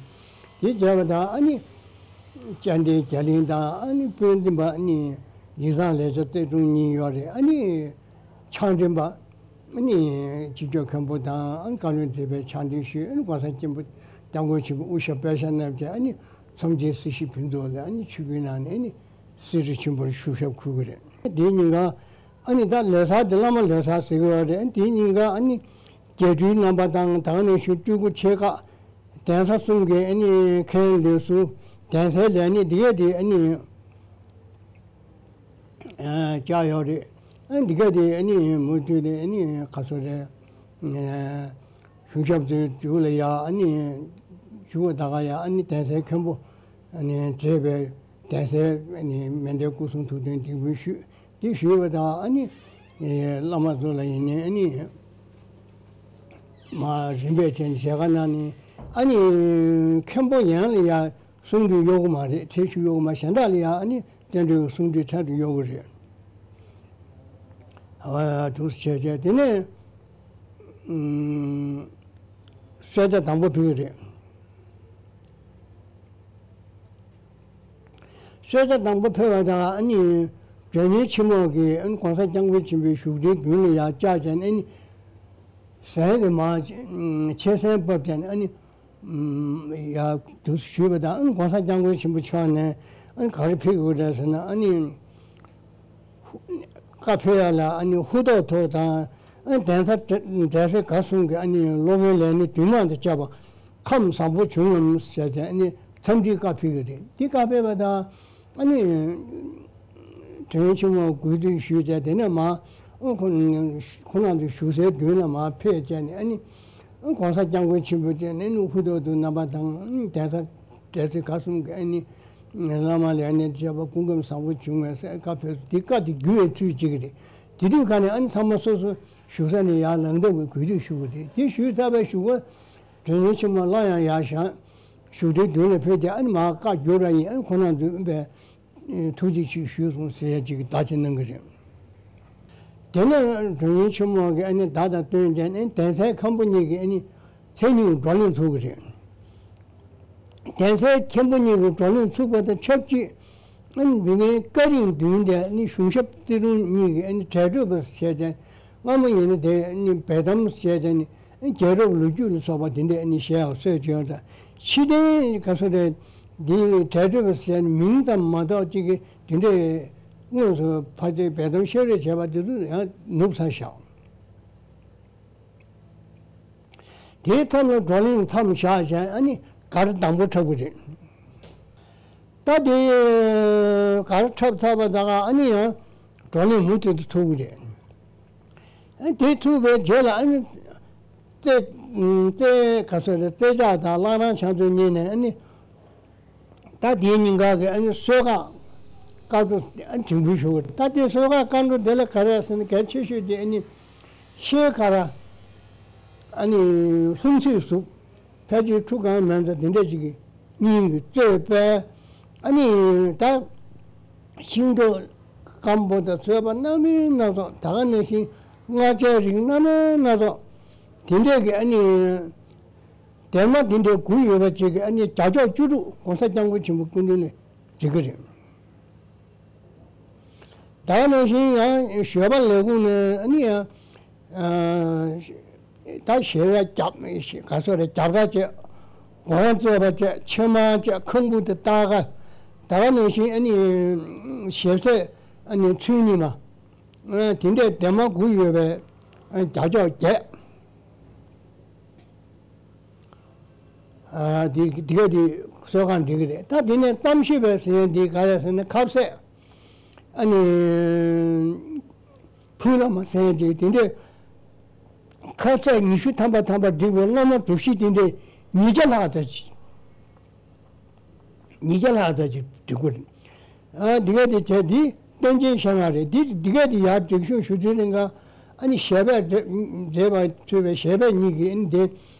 བྱས་པ་དང་ཨ་ནི་སྤྱན་འདྲེན་རྒྱ་གླིང་དང་ཨ་ནི་དཔོན་འདུན་པ་ཨ་ནི་ཡིག་ཚང་ལས་བྱེད་རྩེ་དྲུང་གཉིས་ཡོད་རེད། ཨ་ནི་ཕྱག་འདྲེན་པ། ཨ་ནི་ཆིབས་བསྒྱུར་མཁན་པོ་དང་ཨ་ནི་བཀའ་བློན་བགྲེས་པའི་ཕྱག་འདེགས་ཞུས། ཨ་ནི་༸གོང་ས་སྐྱབས་མགོན་ཆེན་པོ་དབུ་ཞྭ་པད་ཞྭ་བསྣམས་ཀྱིས་ཨ་ནི་ཚོམས་ཆེན་སྲི་ཞུ་ཕུན་ཚོགས་ལ་ཨ་ནི་ཆིབས་བསྒྱུར་གནང་ནས་ཨ་ནི་གསེར་ཁྲི་ཆེན་པོར་བཞུགས་ཞབས་འཁོད་ཀྱི་རེད། དེའི་ཉིན་གང་ཨ་ནི་ད་ལོ་གསར་དེ་བླ་མ་ལོ་གསར་ཟེར་གྱི་ཡོད་རེད། ཨ་ནི་དེའི་ཉིན་གང་ཨ་ནི་རྒྱས་སྤྲོས་གནང་པ་དང་ད་ག་ནང་བཞིན་སྤྲུལ་སྐུ་ཆེ་ཁག་གདན་ས་གསུམ་གྱི་ཨ་ནི་མཁན་ལས་ཟུར་གདན་སའི་ལས་སྣེ་འདི་གས་དེ་ཨ་ནི། བཅར་ཡོད་རེད། ཨ་འདི་ག་དེ་ཨ་ནི་མུ་མཐུད་དེ་ཨ་ནི་ག་ཚོད་རེད། གཞུང་ཞབས་ཚོའི་མཇུག་ལ་ཡ་ཨ་ནི་མཇུག་ད་ག་ཡ་ཨ་ནི་གདན་སའི་མཁན་པོ་ཨ་ནི་བགྲེས་པའི་གདན་སའི་ཨ་ནི་མཎྜལ་སྐུ་གསུང་ཐུགས་རྟེན་འདེགས་འབུལ་ཞུས། དེ་ཞུས་པ་དང་ཨ་ནི་བླ་མ་ཚོ་ལ་ཡིན་ནའི་ཨ་ནི་མ་རིམ་པས་བྱས་ནས་ཞལ་ཁ་གནང་ནས་ཨ་ནི་མཁན་པོ་ཡན་ལ་ཡ། གསུང་དུ་གཡོ་གི་མ་རེད། ཐེ་ཤུ་གཡོ་གི་མ་གཞན་དག་ལ་ཡང་ཨ་ནི་བསྟན་འགྲོའི་གསུང་དུ་ཐད་དུ་གཡོ་གི་རེད། ཨ་འདུག་སེ་བྱས་བྱས་དེ་ནས་གསོལ་ཇ་དང་པོ་ཕུལ་གི་རེད། གསོལ་ཇ་དང་པོ་ཕུལ་བ་དང་ཨ་ནི་མགྲོན་གཉེར་ཆེན་མོ་གིས་ཨ་ནི་༸གོང་ས་༸སྐྱབས་མགོན་ཆེན་པོའི་བཞུགས་ཁྲིའི་མདུན་ལ་ཡར་བཅར་བྱས་ནས་ཨ་ནི་ཟས་དེ་མར་ཕྱེ་སོན་ཕབ་བྱས་ནས་ཨ་ནི། ཡར་དུ་ཞུས་པ་དང་༸གོང་ས་༸སྐྱབས་མགོན་ཆེན་པོ་མཆོག་ནས་ག་རེ་ཕུལ་དགོས་རེད་ཟེར་ན་ཨ་ནི་བཀའ་ཕེབས་ཡ་ལ་ཨ་ནི་ཧུར་ཐག་ཐོག་དང་གདན་ས་གྲལ་གྲལ་སའི་ག་གསུང་གི་ཨ་ནི་སློབ་དཔོན་ལས་སྣེ་འདུས་མང་དང་བཅས་པ་ཁམས་བཟང་པོ་བྱུང་ངམ་ཟེར་ཏེ་ཨ་ནི་འཚམས་འདྲིའི་བཀའ་ཕུལ་གི་རེད། འདི་བཀའ་ཕེབས་པ་དང་། ཨ་ནི། དོན་ཆེན་མོ་གུས་འདུད་ཞུས་བྱས་དེ་ནས་མ། ཁོ་ཁོ་རང་ཚོའི་བཞུགས་སའི་མདུན་ལ་མ་ཕེབས་བྱས་ནས་ཨ་ནི། ༸གོང་ས་༸སྐྱབས་མགོན་ཆེན་པོ་བཅས་ནས་ནུ་ཧུ་ཏོ་ཏུ་རྣམ་པ་དང་གདན་ས་གྲལ་ཚེ་ཁ་གསུམ་གྱི་ཨ་ནི། བླ་མ་ལས་ནས་བྱས་པ་སྐུ་ཁམས་བཟང་པོ་བྱུང་བའི་སྐབས་ཕེབས་སུ་དེ་བཀའ་དེ་བརྒྱུད་པའི་ཚུལ་གཅིག་གི་རེད། དེ་དུས་ག་ནས་ཨ་ནི་ཚང་མ་སོ་སོ་བཞུགས་ས་ནས་ཡར་ལངས་སྟབས་ཀྱི་གུས་འདུད་ཞུ་དགོས་རེད། དེ་ཞུས་ཚར་བའི་གཞུག་གུ། དོན་གཉེར་ཆེན་མོ་སླར་ཡང་ཡར་བཞེངས། བཞུགས་ཁྲིའི་མདུན་ལ་ཕེབས་ཏེ་ཨ་ནི་མར་བཀའ་བསྒྱུར་བ་ཡིན། ཨ་ནི་ཁོ་རང་ཚོས་ཨ་ནི་ཐུགས་རྗེ་ཆེ་ཞུས་སོང་ཟེར་ཡ་ཅིག་བརྡ་ཅིག་གནང་གི་རེད། དེ་ནས་དོན་གཉེར་ཆེན་མོ་གིས་ཨ་ནི་བརྡ་དང་བསྟུན་བྱས་ནས་གདན་སའི་མཁན་པོ་གཉིས་ཀྱིས་ཨ་ནི་མཚན་ཉིད་བགྲོ་གླེང་ཚུགས་ཀྱི་རེད། གདན་སའི་མཁན་པོ་གཉིས་ཀྱིས་བགྲོ་གླེང་ཚུགས་པ་དང་ཆབས་ཅིག་ཨ་ནི་འདི་ནས་བཀའ་རིམ་བདུན་དེ་ཨ་ནི་གཞུང་ཞབས་རྩེ་དྲུང་གཉིས་ཀྱིས་ཨ་ནི་གྲལ་གྲོལ་བ་བྱས་ཏེ་སྔ་མོ་ཡིན་ན་དེ་ཨ་ནི་འབེལ་གཏམ་བྱས་ཏེ་ཨ་ནི་རྒྱལ་རབས་ལོ་རྒྱུས་ལ་སོགས་པ་དེ་འདྲས་ཨ་ནི་བཤད་ཡག་སྲོལ་བྱུང་ཡོད། ད་ཕྱི་དོན་ག་ཚོད་རེད། འདི་གྲལ་གྲོལ་བ་ཟེར་ནས་མིང་ཙམ་མ་གཏོགས་གཅིག་གིས་དེ་འདྲས་དངོས་སུ་ཕར་ཚུར་འབེལ་གཏམ་བཤད་རེས་བྱས་པ་དེ་ཚོ་ཡང་ནུབ་ཚར་བཞག་དེའི་མཚམས་ལ་བགྲོ་གླེང་མཚམས་བཞག་བྱས་ཨ་ནི་གར་དང་པོ་འཁྲབ་ཀྱི་རེད། ད་དེ་གར་འཁྲབ་ཚར་བ་ད་ག་ཨ་ནི་ཡང་བགྲོ་གླེང་མུ་མཐུད་དུ་ཚུགས་ཀྱི་རེད། ཨ་དེ་ཚུགས་པའི་རྗེས་ལ་ཨ་ནི་རྩེ་རྩེ་ག་ཚོད་རེད། རྩེ་ལྕག་དང་བླ་བྲང་ཕྱག་མཛོད་གཉིས་ནས་ཨ་ནི། ད་དེའི་ཉིན་ག་གི་ཨ་ནི་གསོལ་ཁ་དཀར་པོ་ཨ་ནི་དྲན་སྐུལ་ཞུ་གི་རེད། ད་དེ་གསོལ་ཁ་དཀར་པོ་དེ་ལ་ག་རེ་ཟེར་ན་གལ་ཆེ་ཤོས་དེ་ཨ་ནི་ཤེལ་དཀར་ཨ་ནི་ལྷུང་བཟེད་གཟུགས་ཕལ་ཆེར་ཁྲུ་གང་མིན་ཙམ་དེ་འདྲ་ཅིག་གི་སྙིང་གི་གཙོས་པས་ཨ་ནི་ད་ཤིང་ཏོག་སྐམ་པོ་དང་ཚོས་པ་སྣ་མིན་སྣ་ཚོགས། ད་ག་ནང་བཞིན་མངར་ཆའི་རིགས་སྣ་མིན་སྣ་ཚོགས་དེ་འདྲས་ཀྱི་ཨ་ནི། སྡེར་མ་འདི་འདྲའི་དགུ་ཡོད་པ་ཅིག་གི་ཨ་ནི་བརྒྱ་ཕྱོགས་བཅུ་དྲུག་༸གོང་ས་༸སྐྱབས་མགོན་ཆེན་པོའི་སྐུ་མདུན་ལ་བསྒྲིགས་ཀྱི་རེད། ད་ག་ནང་བཞིན་ཡང་ཞོལ་པ་ལས་ཁུངས་ནས་ཨ་ནི་ཡང་ད་ཞལ་རས་རྒྱབ་ག་ཚོད་རེད། རྒྱབ་ཁ་བཅས་སྒོང་རྩེ་བ་བཅས་ཕྱེ་མར་བཅས་ཁང་བུ་དེ་ལྟ་ག་ད་ག་ནང་བཞིན་ཨ་ནི་ཞལ་ཟས་ཨ་ནི་ཚུལ་གཉིས་མ་དེ་འདྲའི་སྡེར་མ་དགུ་ཡོད་པའི་བརྒྱ་ཕྱོགས་བརྒྱད། ཨ་འདི་འདི་ག་འདི་གསོལ་ཁ་འགྲིག་གི་རེད། ད་འདི་ནས་རྩོམ་ཞིབ་པའི་ཟེར་ཡས་འདི་ག་རེ་ཟེར་ན་ཁ་ཟས་ཨ་ནི་ཕུག་ལ་མ་ཟེར་ཡས་ཅིག་དེ་འདྲས་ཁ་ཟས་ཉི་ཤུ་ཐམ་པ་ཐམ་པ་བསྒྲིགས་པའི་སློབ་མ་གྲུ་བཞི་དེ་འདྲས་ཉིས་བརྒྱ་ལྷག་ཙམ་ཅིག་ཉིས་བརྒྱ་ལྷག་ཙམ་ཅིག་འགྲིག་གི་རེད། ཨ་འདི་ག་དེ་བྱས་འདི་སྟོན་ཆེན་ཤ་ང་རེད། འདི་འདི་ག་དེ་ཡར་སྒྲིག་གཞུང་ཞུ་དུས་རིང་ག་ཨ་ནི་ཞལ་པས་མཛེས་པ་ཚུད་པའི་ཞལ་པས་གཉིས་ཀྱིས་ཨ་ནི་དེ་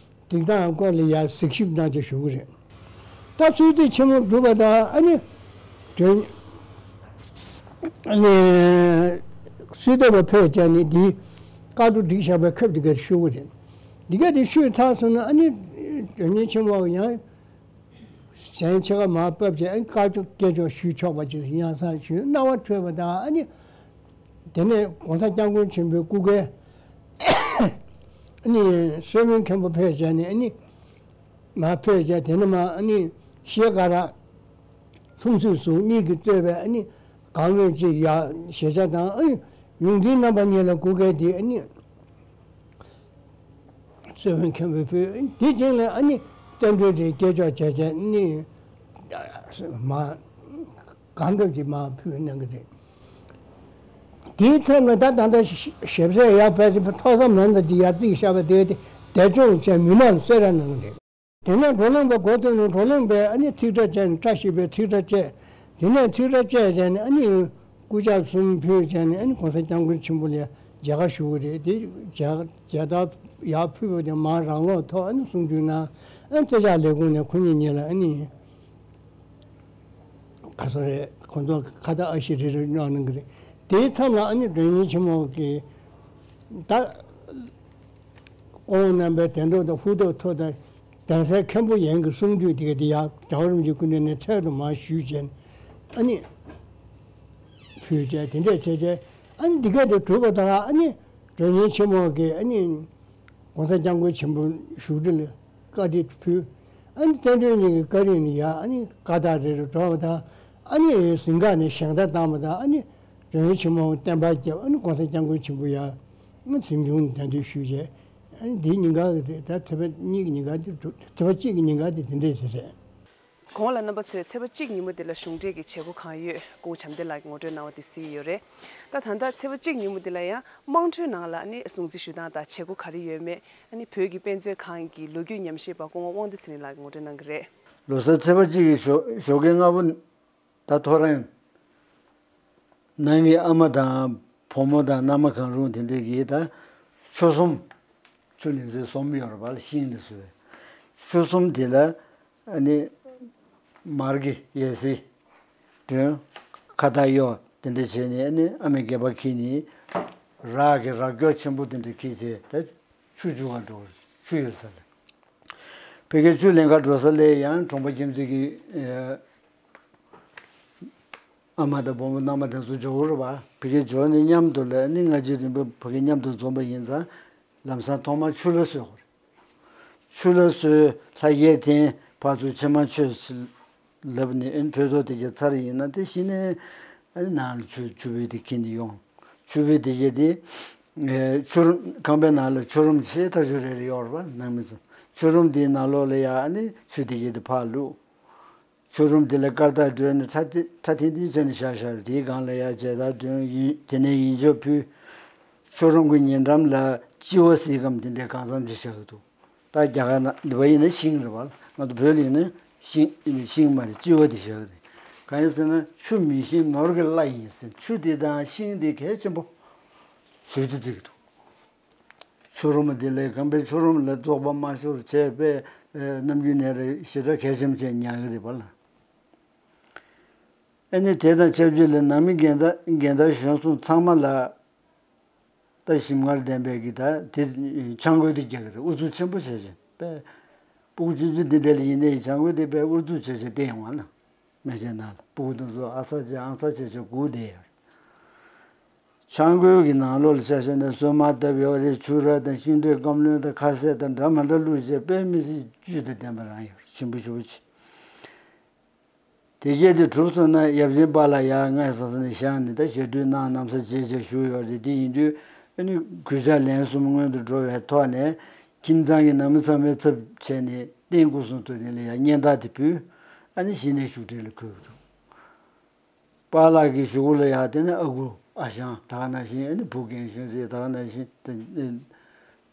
སྒྲིག་སྟངས་སྐོར་ལ་ཡང་གཟིགས་ཞིབ་གནང་བྱས་ཞུ་གི་རེད། ད་གསོལ་འདེབས་ཆེན་མོ་གྲུབ་པ་དང་ཨ་ནི་མགྲོན་ཨ་ནི་གསོལ་འདེབས་པ་ཕེབས་བྱས་ནས་འདིའི་བཀའ་བགྲོ་སྒྲིག་བཞག་པའི་སྐབས་དེ་གར་ཞུ་གི་རེད། འདི་ག་དེ་ཞུས་ཚར་སོང་ན་ཨ་ནི་མགྲོན་གཉེར་ཆེན་མོ་ཡང་གཟན་ཕྱེད་ཀ་མར་ཕབ་བྱས་ཨ་ནི་བཀའ་ཆོས་སྐད་ཆོག་ཞུས་ཆོག་པ་ཅིག་ཡང་སང་ཞུས། རྣ་བ་འཕྲོད་པ་དང་ཨ་ནི་དེ་ནས་༸གོང་ས་༸སྐྱབས་མགོན་ཆེན་པོའི་སྐུ་སྒེར་ཨ་ནི་གསོལ་དཔོན་མཁན་པོ་ཕེབས་བྱས་ནས་ཨ་ནི་མར་ཕེབས་བྱས། དེ་ནས་མར་ཨ་ནི་ཤེལ་དཀར་ལྷུམས་སུ་ཟུར་གཉིས་ཀྱིས་གཙོས་པའི་ཨ་ནི་གང་འོས་ཅིག་ཡ་ཞལ་ཆད་དང་ཨ་ནི་ཡོངས་འཛིན་རྣམ་པ་གཉིས་ལ་སྐུ་སྒེར་དེ་ཨ་ནི་གསོལ་དཔོན་མཁན་པོས་ཕུལ། དེ་རྗེས་ལ་ཨ་ནི་བསྟན་འགྲོའི་རིགས་སྐད་ཅོག་བྱས་བྱས་ནི་མ་གང་འདོད་ཀྱིས་མ་ཕུལ་གནང་གི་རེད། དེའི་ཐད་ནས་ད་ད་ལྟ་ཞིབ་གསལ་ཡག་ཕལ་ཆེར་ཐོག་ས་མ་འདི་ཡར་བརྩིགས་བཞག་པ་དེ་དེ་བདེ་སྐྱོང་བྱས་མི་མང་གསོལ་རས་གནང་གི་རེད། དེ་ནས་བགྲོ་གླེང་པ་འགོ་བཙུགས་ནས་བགྲོ་གླེང་པས་ཨ་ནི་ཚིག་ཕྲ་བཅད་ནས་བཀྲ་ཤིས་པའི་ཚིག་ཕྲ་བཅད། དེ་ནས་ཚིག་ཕྲ་བཅད་བྱས་ནས་ཨ་ནི་སྐུ་ཕྱག་གསུམ་ཕུལ་བྱས་ནས་ཨ་ནི་༸གོང་ས་༸སྐྱབས་མགོན་ཆེན་པོ་ལ་མཇལ་ཁ་ཞུ་གི་རེད། དེ་མཇལ་མཇལ་དར་ཡར་ཕུལ་བ་དེ་མར་རང་ལོག་ཐོག་ཨ་ནི་གསུང་ཆོས་གནང་། ཨ་ནི་རྩེ་ལྕག་ལས་ཁུངས་ནས་ཁོ་གཉིས་གཉིས་ལ་ཨ་ནི་ག་ཚོད་རེད། ཁོ་ཚོ་ཁ་བཏགས་ཨ་ཤེ་རེ་རེ་གནང་གནང་གི་རེད། དེའི་མཚམས་ལ་ཨ་ནི་མགྲོན་གཉེར་ཆེན་མོ་གིས་ད་སྐུ་ངོ་རྣམ་པའི་དད་འདུན་དང་ཧུར་ཐག་ཐུགས་དང་གདན་སའི་མཁན་པོ་ཡན་གྱི་གསུང་ཆོས་དེ་ག་དེ་ཡང་རྒྱལ་བ་རིན་པོ་ཆེའི་སྐུ་མདུན་ནས་འཕྲལ་དུ་མར་ཞུས་བྱས་ཨ་ནི་ཕུལ་བྱས། དེ་འདྲས་བྱས་བྱས་ཨ་ནི་འདི་ག་དེ་གྲུབ་པ་དང་ཨ་ནི་མགྲོན་གཉེར་ཆེན་མོ་གིས་ཨ་ནི་༸གོང་ས་༸སྐྱབས་མགོན་ཆེན་པོ་བཞུགས་ཁྲི་ལ་བཀའ་དྲིན་ཕུལ། ཨ་ནི་བསྟན་སྒྲོན་གཉིས་ཀྱི་བཀའ་དྲིན་ནི་ཡང་ཨ་ནི་བཀའ་རྟགས་རེ་རེ་སྒྲོག་པ་དང་ཨ་ནི་གཟིམ་ཁང་ནས་བཞེངས་སྟ་བཏང་བ་དང་ཨ་ནི་མགྲོན་གཉེར་ཆེན་མོ་བརྟན་པར་བརྒྱབ། ཨ་ནི་༸གོང་ས་༸སྐྱབས་མགོན་ཆེན་པོ་ཡང་ཨ་ནི་གཟིམ་ཆུང་གདན་འདྲེན་ཞུས་བྱས། ཨ་ནི་འདིའི་ཉིན་ག་གི་ད་ཚེས་པ་གཉིས་ཀྱི་ཉིན་ག་དེ་གྲུབ། ཚེས་པ་གཅིག་གི་ཉིན་ག་དེ་དེ་འདྲས་བྱས་བྱས། གོང་ལ་རྣམ་པ་ཚོས་ཚེས་པ་གཅིག་ཉིན་མོ་འདི་ལ་གཞུང་འབྲེལ་གྱི་བྱེད་སྒོ་གང་ཡོད་སྐུ་ངོ་བྱམས་བརྟན་ལགས་ཀྱིས་ངོ་སྤྲོད་གནང་བ་དེ་གཟིགས་ཡོད་རེད། ད་ད་ལྟ་ཚེས་པ་གཅིག་ཉིན་མོ་འདི་ལ་ཡང་དམངས་ཁྲོད་ནང་ལ་ཨ་ནི་སྲུང་བརྩི་ཞུ་སྟངས་དང་བྱེད་སྒོ་ག་རེ་ཡོད་མེད་ཨ་ནི་བོད་ཀྱི་དཔེ་མཛོད་ཁང་གི་ལོ་རྒྱུས་ཉམས་ཞིབ་པ་སྐུ་ངོ་དབང་འདུས་ཚེ་རིང་ལགས་ཀྱིས་ངོ་སྤྲོད་གནང་གི་རེད། ལོ་གསར་ཚེས་པ་གཅིག་གི་ཞོགས་ཞོགས་ཀའི་སྔ་པོ་ད་ཐོ་རངས་ནང་གི་ཨ་མ་དང་བུ་མོ་དང་མནའ་མ་གང་རུང་དེ་འདྲས་ཀྱིས་ད་ཆུ་ཟོམ། ཆུ་ལེན་སའི་ཟོམ་ཡོད་རེད་པ་ལ་ཤིང་ནས་བཟོས་པའི་ཆུ་ཟོམ་དེ་ལ་ཨ་ནི་མར་གྱི་ཡས་སིལ་སྒྲོན། ཁ་བཏགས་གཡོག་དེ་འདྲ་བྱས་ནས་ཨ་ནི་ཨ་མའི་སྒལ་པར་འཁྱེར་ནས་རག་གི་རག་སྐྱོགས་ཆེན་པོ་དེ་འདྲ་འཁྱེར་བྱས་ད་ཆུ་རྒྱུག་ག་འགྲོ། ཆུ་ཡོད་ས་ལ། ཕ་གིར་ཆུ་ལེན་ག་འགྲོ་ས་ལ་ཡང་གྲོང་པ་ཁྱིམ་མཚེས་ཀྱི་ཨ་མ་དང་བུ་མོ་མནའ་མ་དེ་ཚོ་འབྱོར་རེད་པ། ཕ་གིར་འབྱོར་ནས་མཉམ་དུ་ལ་ཨ་ནི་སྔ་རྗེས་རིམ་པས་ཕ་གིར་མཉམ་དུ་འཛོམས་པ་ཡིན་ཙང་ལམ་སང་ཐོག་མར་ཆུ་ལ་གསོལ་དགོས་རེད། ཆུ་ལ་གསོལ། ལྷ་རྒྱལ་འཐེན། ཕར་ཚུར་ཕྱི་མ་མཆོད་ཟེར་ལབ་ནས་ཨ་ནི་ཕོ་ཚོད་དེ་གྱ་ཚར་ཡིན་ན་དེ་གཞི་ནས་ཨ་ནི་ནང་ལ་ཆུ་ཆུ་བོའི་དེ་འཁྱེར་ནས་ཡོང་། ཆུ་བོའི་དེ་གྱ་དེ་ཆུ་རུམ་ཁང་པའི་ནང་ལ་ཆུ་རུམ་ཆེ་ཐག་ཆོད་རེ་རེ་ཡོད་རེད་པ། ནང་མི་ཚོ་ཆུ་རུམ་དེའི་ནང་ལོགས་ལ་ཡ་ཨ་ནི་ཆུ་དེ་གྱ་དེ་ཕར་བླུགས། ཆུ་རུམ་དེ་ལ་དཀར་རྟགས་སྒྲོན་ནས་ཁྲ་ཐིང་ཁྲ་ཐིང་ཐིང་བྱས་ནས་བཞག་བཞག་རེད། དེའི་སྒང་ལ་ཡ་མཇལ་དར་སྒྲོན། ཡིན་དེ་ནས་ཡིན་ཆོག་ཕུལ། ཆུ་རུམ་གྱི་ཉེ་འགྲམ་ལ་ལྕི་བ་བསིལ་སྒམ་དེ་འདྲའི་གང་འཚམ་ཅིག་བཞག་གི་འདུག་ད་རྒྱ་གར་ནང་འདི་པ་ཡིན་ན་ཤིང་རེད་པ། ང་ཚོ་བོད་ལ་ཡིན་ན་ཤིང་ཤིང་མ་རེད། ལྕི་བ་དེ་བཞག་གི་རེད། གང་ཡིན་ཟེར་ན་ཆུ་མེད་ཤིང་ནོར་གྱི་བླ་ཡིན་ཟེར། ཆུ་དེ་དང་ཤིང་དེ་གལ་ཆེན་པོ་ཞེ་པོ་ཅིག་བརྩི་གི་འདུག་ཆུ་རུམ་དེ་ལས་ཁང་པའི་ཆུ་རུམ་ལ་བཙོག་པ་མ་ཤོར་བྱས་པས་ནམ་རྒྱུན་ནས་རེ་ཞེ་དྲག་གལ་ཆེན་པོ་བྱས་ཉར་གི་རེད་པ་ལ། ཨ་ནི་དེ་དང་ཆབས་ཅིག་ལ་ནང་མི་རྒན་དར་རྒན་དར་གཞོན་གསུམ་ཚང་མ་ལ་ད་ཞིམ་མངར་ལྡན་པའི་གི་ད་དེ་ཆང་གོས་དེ་རྒྱག་གི་རེད། ཨུ་ཚུགས་ཆེན་པོ་བྱས་བྱས་པས། སྤུ་གུ་ཆུང་ཆུང་འདི་འདྲ་ལ་ཡིན་ནའི་ཆང་གོས་དེ་དཔེ་ཨུ་ཚུགས་བྱས་བྱས་བསྟན་ཡོང་བ་ལ། མེ་ལྕེ་ནང་ལ་སྤུ་གུ་དེ་ཚོ་ཨ་ཚ་བྱས་ཨང་ཚ་བྱས་བྱས་སྒུག་བསྡད་ཡོད། ཆང་གོས་ཀྱི་ནང་ལོགས་ལ་ཆ་བཞག་ན་སོན་མ་བཏབ་ཡོད་རེད། ཆུ་ར་དང་ཤིང་འབྲས་སྐམ་རློན་དང་ཁ་ཟས་དང་འདྲ་མི་འདྲ་བླུགས་བྱས་དཔེ་མི་སྲིད་བཅུད་དང་ལྡན་པ་རང་ཡོད་རེད། ཞིམ་པོ་ཞེ་པོ་ཅིག་དེ་གས་དེ་གྲུབ་སོང་ན་ཡབ་ཆེན་པཱ་ལགས་ཡར་སྔ་ས་ས་ནས་བཞེངས་ནས་ད་ཞལ་འདོན་གནང་གནང་ས་བྱས་བྱས་བཞུགས་ཡོད་རེད། དེ་ཡིན་དུས་ཨ་ནི་གུས་ཕྱག་ལན་གསུམ་སྔོན་དུ་འགྲོ་བའི་ཐོག་ནས་ཁྱིམ་ཚང་གི་ནང་མི་ཚང་མའི་ཚབ་བྱས་ནས་རྟེན་སྐུ་གསུང་ཐུགས་རྟེན་ལ་ཡར་སྙན་དར་དེ་ཕུལ། ཨ་ནི་གཞི་ནས་བཞུགས་གྲལ་ལ་འཁོད་འདུག་པཱ་ལགས་ཀྱི་གཞུག་གུ་ལ་ཡར་དེ་ནས་ཨ་ཁུ་ཨ་ཞང་ད་ག་ནང་བཞིན་ཨ་ནི་བུ་རྒན་གཞོན་རེད། ད་ག་ནང་བཞིན་དེ་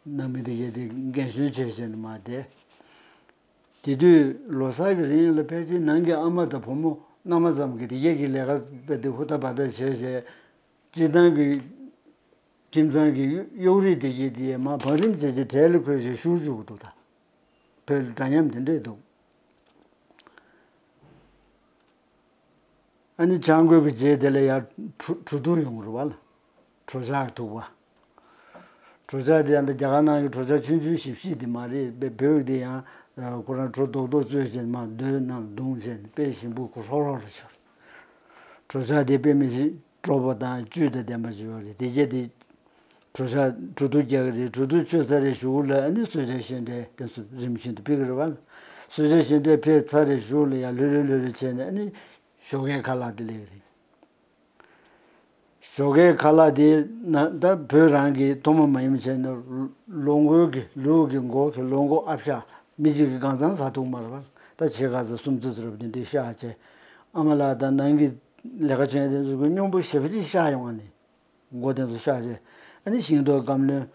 ནང་མི་དེ་གས་དེ་རྒན་གཞོན་བྱས་བྱས་ནས་མར་བསྡད། དེ་དུས་ལོ་གསར་གྱི་རིང་ལ་ཕལ་ཆེར་ནང་གི་ཨ་མ་དང་བུ་མོ་མནའ་མ་ཙམ་གྱིས་དེ་གས་ཀྱི་ལས་ཀ་དཔེ་དེ་ཧུར་ཐག་འབད་ཐག་བྱས་བྱས་སྤྱིར་བཏང་གི་ཁྱིམ་ཚང་གི་གཡོག་རིགས་དེ་གས་དེ་མར་བང་རིམ་བྱས་བྱས་གྲལ་ལ་འཁོད་བྱས་བཞུགས་བཅུག་གི་འདུག་ད། བོད་ལ་འདྲ་མཉམ་དེ་འདྲས་འདུག་ཨ་ནི་བྱང་རྒོད་ཀྱི་རྗེས་དེ་ལ་ཡར་གྲུ་གྲུ་གདུགས་ཡོང་གི་རེད་བ་ལ། གྲུ་ཆག་ཐུག་པ། གྲུ་ཆག་དེ་ཡང་ད་རྒྱ་གར་ནང་གི་གྲུ་ཆག་ཆུང་ཆུང་ཞིབ་ཞིབ་དེ་མ་རེད་པས། བོད་ཀྱི་དེ་ཡང་ཁོ་རང་གྲུ་རྡོག་རྡོག་བཙོས་བྱས་ནས་མར་རྡོའི་ནང་བརྡུངས་བྱས་ནས་དཔེ་ཞིམ་པོ་གོ་ཧྲོག་ཧྲོག་རེད་ཤག་གྲུ་ཆག་དེ་དཔེ་མི་སྲིད་སྤྲོ་པོ་དང་བཅུད་དང་ལྡན་པ་ཞིག་ཡོད་རེད། དེ་རྗེས་དེ་གྲུ་ཆག་གྲུ་གདུགས་རྒྱག་གི་རེད། གྲུ་གདུགས་བཅོས་ཚར་རེ་གཞུག་ལ་ཨ་ནི་གསོལ་ཇ་ཤིང་འབྲས་དེ་ཚོ་རིམ་བཞིན་དུ་ཕུལ་གི་རེད་བ། གསོལ་ཇ་ཤིང་འབྲས་ཕུལ་ཚར་རེ་གཞུག་ལ་ཡང་ལྷོད་ལྷོད་ལྷོད་ལྷོད་བྱས་ནས་ཨ་ནི་ཞོགས་ཀའི་ཁ་ལག་དེ་སླེབས་གི་རེད། ཞོགས་ཀའི་ཁ་ལག་དེ་ན་ད་བོད་རང་གི་ཐུན་མོང་མ་ཡིན་པ་བྱས་ནས་ལོ་འགོ་གི་ལུག་གི་མགོ་གི་ལོ་འགོ་ཨ་ཤ་མི་གཅིག་གིས་གང་ཚང་ཟ་ཐུབ་མ་རེད་བ། ད་ཕྱེད་ཀ་ཙམ་སུམ་ཙམ་ཙམ་རེ་བ་དེ་འདྲའི་བཤགས་བྱས། ཨ་མ་ལགས་དང་ནང་གི་ལས་ཀ་བྱེད་མཁན་དེ་ཚོ་གིས་སྙོམས་པོ་ཞེ་པོ་ཅིག་བཤགས་ཡོང་བ་ནི། མགོ་དེ་ཚོ་བཤགས་བྱས། ཨ་ནི་ཤིང་ཏོག་སྐམ་རློན།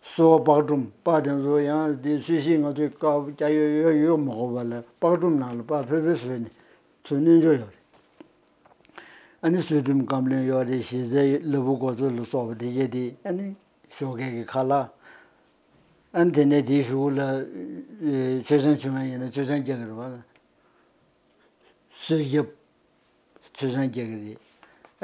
སོལ་བ་པགས་སྒྲོམ། པགས་དེ་ཚོ་ཡང་དེ་སོལ་ཤིང་ང་ཚོས་དཀར་པོ་སྐྱ་ཡོ་ཡོ་ཡོད་མ་དགོས་པ་ལ་པགས་སྒྲོམ་ནང་ལ་པགས་ཕེབས་ཕེབས་བཟོས་ནས་ཚུར་སྣོན་ཆོག་ཡོད་རེད། ཨ་ནི་སོལ་སྒྲོམ་སྐམ་རློན་ཡོད་རེད། ཞལ་ཟས་ལ་ཕུག་མགོ་ཚོས་ལ་སོགས་པ་དེ་གས་དེ་ཨ་ནི་ཞོགས་ཀས་ཀྱི་ཁ་ལག་ཨ་ནི་དེ་ནས་དེའི་གཞུག་ལ་ཨེ་མཆོད་ཆང་བྱུང་བ་ཡིན་ན་མཆོད་ཆང་རྒྱག་གི་རེད་བ། གསོལ་རྒྱབ། མཆོད་ཆང་རྒྱག་གི་རེད།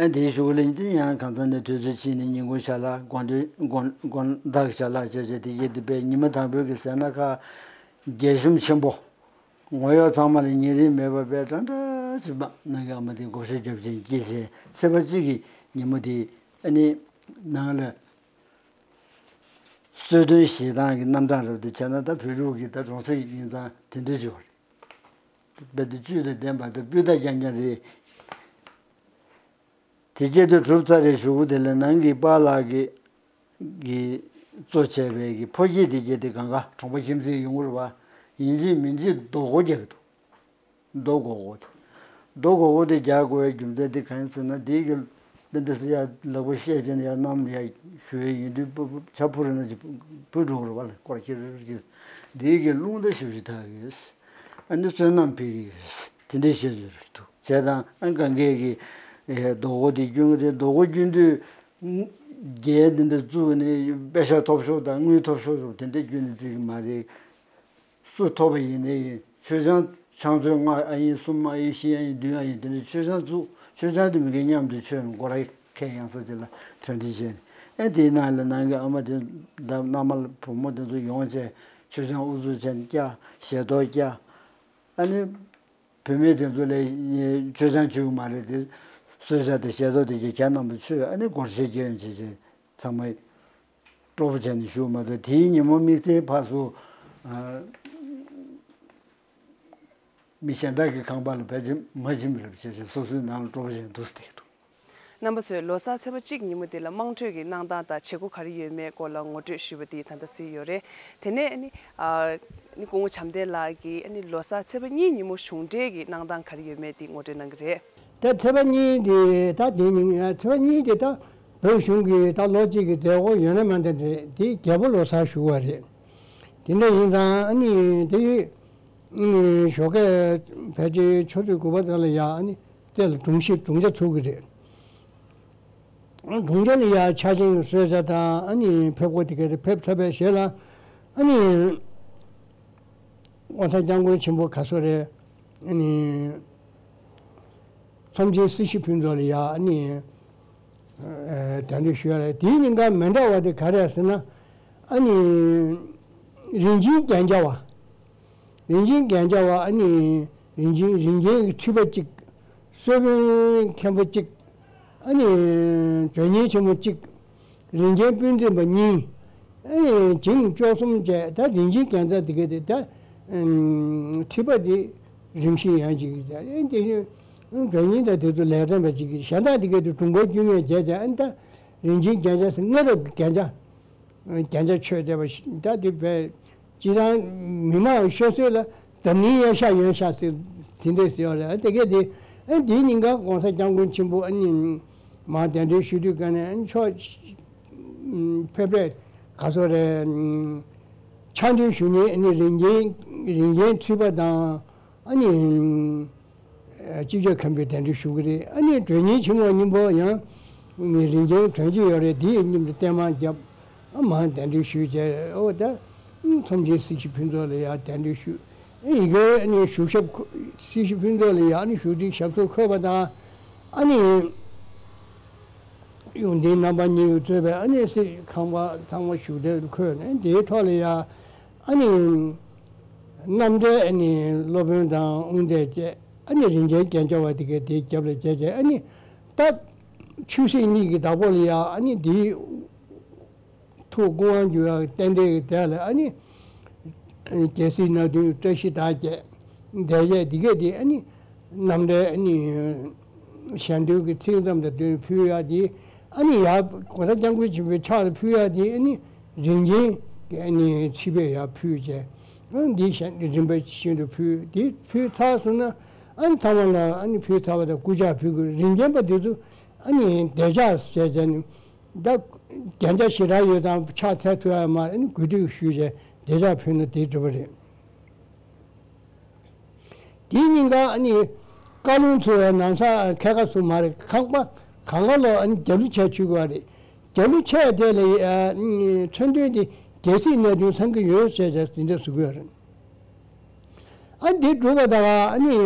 ཨ་དེའི་གཞུག་ལ་འདི་ཡང་གང་ཚང་ནས་དུས་ཚོད་ཕྱིན་ནས་ཉིན་གུང་ཕྱག་ལག་དགོང་དྲོ་དགོང་དགོང་དག་ཕྱག་ལག་བྱས་བྱས་དེ་རྗེས་དེ་པས་ཉི་མ་དང་པོའི་གི་ཟས་སྣ་ཁ་རྒྱས་ཤོམ་ཆེན་པོ། ངོ་གཡོག་ཚང་མ་ལ་ཉེ་རིང་མེད་པར་པས་འདྲ་འདྲ་ཞིག་མ་ནང་གི་ཨ་མ་དེ་བགོ་བཤའ་རྒྱབ་ཅིང་སྐྱེས་བྱས་ཚེས་པ་གཅིག་གི་ཉིན་མོ་དེ་ཨ་ནི་ནང་ལ་གསོལ་སྟོན་ཞེས་སྟངས་ཀྱི་རྣམ་གྲངས་རབ་ཏུ་བྱས་ན་ད་བོད་ལུགས་ཀྱི་ད་རོང་ཚིགས་ཡིན་ཙང་དེ་འདྲ་ཞིག་ཡོད་རེད། རྦད་དེ་བཅུད་དང་ལྡན་པ་དང་སྤུས་དག་རྐྱང་རྐྱང་རེད། དེ་རྗེས་དུ་གྲུབ་ཚར་རེ་གཞུག་གུ་དེ་ལ་ནང་གི་པཱ་ལགས་ཀྱི་གི་གཙོ་བྱས་པའི་གི་ཕོ་སྐྱེས་དེ་རྗེས་དེ་གང་ག་གྲོང་པ་ཁྱིམ་མཚེས་ཡོང་གི་རེད་བ། ཡིན་གཅིག་མིན་གཅིག་རྡོ་སྒོ་རྒྱག་གི་འདུག་རྡོ་སྒོ་སྒོ་དེ། རྡོ་སྒོ་སྒོ་དེ་རྒྱག་དགོས་པའི་རྒྱུ་མཚན་དེ་གང་ཡིན་ཟེར་ན་དེའི་གི་འདི་འདི་སུ་ཡ་ལག་པ་བཤད་ཀྱིན་ཡ་གནམ་ཡ་ཞུ་ཡི་ཡིན་དུས་བྱ་འཕུར་ན་ཅིག་འཕུར་འགྲོ་གི་རེད་བ་ལ་སྐོར་ཁྱེར་རེར་གྱིས་དེའི་གི་རླུང་རྟ་ཞབས་ཞུ་ཐག་ཡོད། ཨ་ནི་བསོད་ནམས་འཕེལ་གི་ཡོད། དེ་འདྲའི་བཤད་ཚུལ་རེད་འདུག་བྱས་ཙང་ཨ་གང་གས་ཀྱི་རྡོ་སྒོ་དེ་སྐྱོན་གི་རེད། རྡོ་སྒོ་སྐྱོན་དུས་རྒྱལ་འདི་འདྲ་བཙུགས་ནས་པེ་ཤ་ཐོབ་ཤོག་དང་དངུལ་ཐོབ་ཤོག་རུ་དེ་འདྲ་སྐྱོན་ནས་བརྩི་གི་མ་རེད། སུ་ཐོབ་པ་ཡིན་ནའི་ཡིན། མཆོད་ཆང་ཆང་ཚོད་ལྔ་ཨ་ཡིན་གསུམ་ཨ་ཡིན་བཞི་ཨ་ཡིན་བདུན་ཨ་ཡིན་དེ་འདྲ་མཆོད་ཆང་བཙུགས། མཆོད་ཆང་དེ་མི་འགའ་མཉམ་དུ་མཆོད་ནས་སྒོ་ར་ཁའི་ཡང་ས་ཅིག་ལ་གྲ་སྒྲིག་བྱས་ནས་ཨེ་དེའི་ནང་ལ་ནང་གི་ཨ་མ་དེ་དང་མནའ་མ་བུ་མོ་དེ་ཚོ་ཡོང་བྱས་མཆོད་ཆང་ཨུ་ཚུགས་བྱས་ནས་བཀྱག་ཞལ་ཏོག་བཀྱག་ཨ་ནི་བུད་མེད་དེ་ཚོ་ལ་མཆོད་ཆང་མཆོད་ཀྱི་མ་རེད་དེ་གསོལ་ཇ་དང་ཞལ་ཏོག་དེ་གྱད་ཁྱེད་རྣམ་པ་མཆོད་ཨ་ནི་སྒོར་གཞས་རྒྱག་ཡོང་བྱས་བྱས་ཚང་མ། སྤྲོ་པོ་བྱས་ནས་བཞུགས་མ་གཏོགས་དེའི་ཉིན་མོ་དམིགས་བསལ་ཕར་ཚུར་མི་གཞན་དག་གི་ཁང་པ་ལ་ཕལ་ཆེར་མ་ཕྱིན་པ་རེད་བྱས་བྱས་སོ་སོའི་ནང་ལ་སྤྲོ་པོ་བྱས་ནས་འདུག་སེ་བསྡད་འདུག་རྣམ་པ་ཚོས་ལོ་གསར་ཚེས་པ་གཅིག་ཉིན་མོ་དེ་ལ་དམངས་ཁྲོད་ཀྱི་གནང་སྟངས་དང་བྱེད་སྒོ་ག་རེ་ཡོད་མེད་སྐོར་ལ་ངོ་སྤྲོད་ཞུས་པ་དེ་ད་ལྟ་གཟིགས་ཡོད་རེད། དེ་ནས་ཨ་ནི་ཨ་ནི་སྐུ་ངོ་བྱམས་ལྡན་ལགས་ཀྱིས་ཨ་ནི་ལོ་གསར་ཚེས་པ་གཉིས་ཉིན་མོ་གཞུང་འབྲེལ་གྱི་གནང་སྟངས་ག་རེ་ཡོད་མེད་དེ་ངོ་སྤྲོད་གནང་གི་རེད། ད་ཚེས་པ་གཉིས་དེ་ད་དེ་ཉིན་ཚེས་པ་གཉིས་དེ་ད་བོད་གཞུང་གི་ད་ལོ་གཅིག་གི་མཛད་སྒོ་ཡོད་ན་མེད་ན་དེ་དེ་རྒྱལ་པོ་ལོ་གསར་ཞུ་བ་རེད། དེ་འདྲ་ཡིན་ཙང་ཨ་ནི་དེ་ཞོགས་ཀས་ཕལ་ཆེར་ཆུ་ཚོད་དགུ་པ་ཙམ་ལ་ཡ་ཨ་ནི་རྩེ་ལ་སྒྲུང་བཤད་སྒྲུང་བྱ་ཚུགས་ཀྱི་རེད། སྒྲུང་བྱ་ལ་ཡ་ཆ་ཤས་གསོལ་ཇ་དང་ཨ་ནི་ཕེབས་སྒོ་དེ་ག་རེ་ཕེབས་ཚར་བའི་རྗེས་ལ་ཨ་ནི། ༸གོང་ས་༸སྐྱབས་མགོན་ཆེན་པོ་ག་སོ་རེད། ཨ་ནི། ཚོམས་ཆེན་སྲི་ཞུ་ཕུན་ཚོགས་ལ་ཡ་ཨ་ནི། ཨ་གདན་འདྲེན་ཞུ་ཡ་རེད། དེའི་ཉིན་ཀ་མི་འདྲ་བ་དེ་ག་རེ་རེད་ཟེར་ན། ཨ་ནི། རིན་ཆེན་རྒྱན་བརྒྱ་བ། རིན་ཆེན་རྒྱན་བརྒྱ་བ་ཨ་ནི། རིན་ཆེན་རིན་ཆེན་གྱི་ཁྲི་པ་གཅིག་གསོལ་དཔོན་མཁན་པོ་གཅིག་ཨ་ནི། མགྲོན་གཉེར་ཆེན་མོ་གཅིག་རིན་ཆེན་སྤུན་འཛིན་པ་གཉིས། ཨེ་ཅིང་བཅུ་གསུམ་བཅས་ད་རིན་ཆེན་རྒྱན་རྩ་དེ་ག་དེ་ད། ཨམ། ཁྲི་པ་དེ་རིམ་བཞིན་ཡང་ཅིག་ཨེ་དེ་ནི་མགྲོན་གཉེར་དང་དེ་ཚོ་ལས་དོན་པ་ཅིག་གཞན་དག་དེ་ག་དེ་དྲུང་འཁོར་དཀྱུས་མས་བྱས་ཏེ་ཨ་ནི་ད་རིན་ཆེན་རྒྱན་ཆ་ཟེར་སྔ་རབས་ཀྱི་རྒྱན་ཆ། རྒྱན་ཆ་མཆོད་བསྡད་པ་ཞིག་ད་དེ་བས་སྤྱིར་བཏང་མི་མང་ཤོད་སྲོལ་ལ་འཛམ་གླིང་གཡས་ཤ་གཡོན་ཤ་ཟེར་དེ་འདྲས་ཟེར་བ་རེད། ཨ་དེ་ག་དེ་ཨ་དེའི་ཉིན་ཀ་༸གོང་ས་༸སྐྱབས་མགོན་ཆེན་པོ་ཨ་ནི་མར་གདན་འདྲེན་ཞུ་དུས་ག་ནས་ཨ་ནི་ཕྱོགས། ཕེབས་པས་ག་ཚོད་རེད། ཕྱག་འདུལ་ཞུ་མཁན་ཨ་ནི་རིན་ཆེན་རིན་ཆེན་ཁྲི་པ་དང་ཨ་ནི་སྤྱི་ཁྱབ་མཁན་པོས་གདན་འདྲེན་ཞུ་གི་རེད། ཨ་ནི་མགྲོན་གཉེར་ཆེན་མོ་གཉིས་པོ་ཡང་རིན་ཆེན་དོན་གཅིག་ཡོད་རེད། དེ་ཡི་མཉམ་དུ་བརྟན་མ་བརྒྱབ་ཨ་མར་གདན་འདྲེན་ཞུས་བྱས་ཨོ་ད་ ཚོམས་ཆེན་སྲིད་ཞི་ཕུན་ཚོགས་ལ་ཡང་གདན་འདྲེན་ཞུས། ཡི་གེ་ཨ་ནི་བཞུགས་ཞབས་སྲིད་ཞི་ཕུན་ཚོགས་ལ་ཡང་ཨ་ནི་བཞུགས་ཁྲིའི་ཞབས་སོར་འཁོད་པ་དང་། ཨ་ནི་ཡོངས་འཛིན་རྣམ་པ་གཉིས་ཀྱིས་གཙོས་པའི་ཨ་ནི་སྲིད་ཁང་པ་ཚང་མ་བཞུགས་གདན་འཁོད་ནས། དེའི་ཐོག་ལ་ཡང་ཨ་ནི་རྣམ་གྲྭའི་ཨ་ནི་སློབ་དཔོན་དང་དབུ་མཛད་བཅས་ཨ་ནི་རིན་ཆེན་རྒྱན་ཆ་བ་དེ་གའི་དེའི་རྒྱབ་ལ་བྱས་བྱས། ཨ་ནི་ད་ཆོས་སྲིད་གཉིས་ཀྱི་བདག་པོ་ལ་ཡང་ཨ་ནི་དེའི་ཐུགས་སྐུ་དབང་བསྒྱུར་ཡག་རྟེན་འབྲེལ་གྱི་དེ་ལ་ཨ་ནི་རྒྱལ་སྲིད་སྣ་བདུན་བཀྲ་ཤིས་རྟགས་བརྒྱད་འདས་བྱས། དེ་གས་དེ་ཨ་ནི་རྣམ་འདྲེན་ཨ་ནི་ཞལ་འདོན་གྱི་ཚིག་ཙམ་དང་བསྟུན་ཕུལ་ཡག་དེ་ཨ་ནི་ཡར་༸གོང་ས་༸སྐྱབས་མགོན་ཆེན་པོའི་ཕྱག་ལ་ཕུལ་ཡག་དེ་ཨ་ནི་རིན་ཆེན་གྱི་ཨ་ནི་ཆིབས་པས་ཡར་ཕུལ་བྱས། ཨ་འདི་ཞལ་རིམ་པ་བཞིན་དུ་ཕུལ། དེ་ཕུལ་ཚར་སོང་ན་ཨ་ནི་ཚང་མ་ལ་ཨ་ནི་ཕུལ་ཚར་བ་དང་སྐུ་ཕྱག་ཕུལ་དགོས། རིན་ཆེན་པ་དེ་ཚོ་ཨ་ནི་འདོད་ཆགས་བྱས་བྱས་ནས། ད་རྒྱན་ཆ་ཞེ་དྲག་ཡོད་ཙང་ཕྱག་འཚལ་ཐུབ་ཡ་མ་རེད། ཨ་ནི་གུས་འདུད་ཞུས་བྱས་འདོད་ཆགས་ཕུལ་ན་དེ་འགྲིག་པ་རེད། དེའི་ཉིན་ཀ་ཨ་ནི་བཀའ་ལུང་ཚུགས་པའི་ནང་ས་ཁལ་ཁ་ཚུགས་མ་རེད། ཁང་པ་གང་ག་ལོག་ཨ་ནི་རྒྱབ་ལུགས་ཆད་ཆུད་དགོས་པ་རེད། རྒྱབ་ལུགས་ཆད་དེ་ལ་ཨ་ནི་མཚོན་དོན་དེ་རྒྱལ་སྲིད་སྣ་བདུན་ཚང་གི་ཡོད་ཟེར་བྱས་འདི་འདྲ་ཟེར་གྱི་ཡོད་རེད། ཨ་འདི་སྒྲུབ་པ་དང་ཨ་ནི་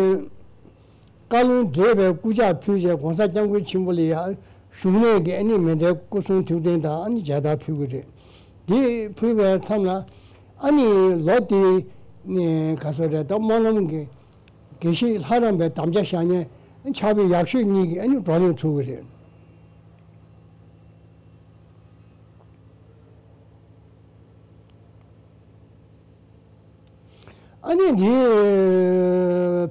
བཀའ་ལུང་བགྲེས་པའི་སྐུ་ཕྱག་ཕུལ་བྱས་༸གོང་ས་༸སྐྱབས་མགོན་ཆེན་པོ་ལ་ཡང་བཞུགས་གནས་ཀྱི་ཨ་ནི་མཎྜལ་སྐུ་གསུང་ཐུགས་རྟེན་དང་ཨ་ནི་མཇལ་དར་ཕུལ་གྱི་རེད། འདི་ཕུལ་བའི་མཚམས་ལ་ཨ་ནི་ལོ་དེའི་ག་ཚོད་རེད། ད་སྨོན་ལམ་གྱི་དགེ་བཤེས་ལྷ་རམས་པའི་དམ་བཅའ་བཞག་མཁན་ཕྱག་དཔེ་ཡག་ཤོས་གཉིས་ཀྱིས་ཨ་ནི་བགྲོ་གླེང་ཚུགས་ཀྱི་རེད། ཨ་ནི་འདི་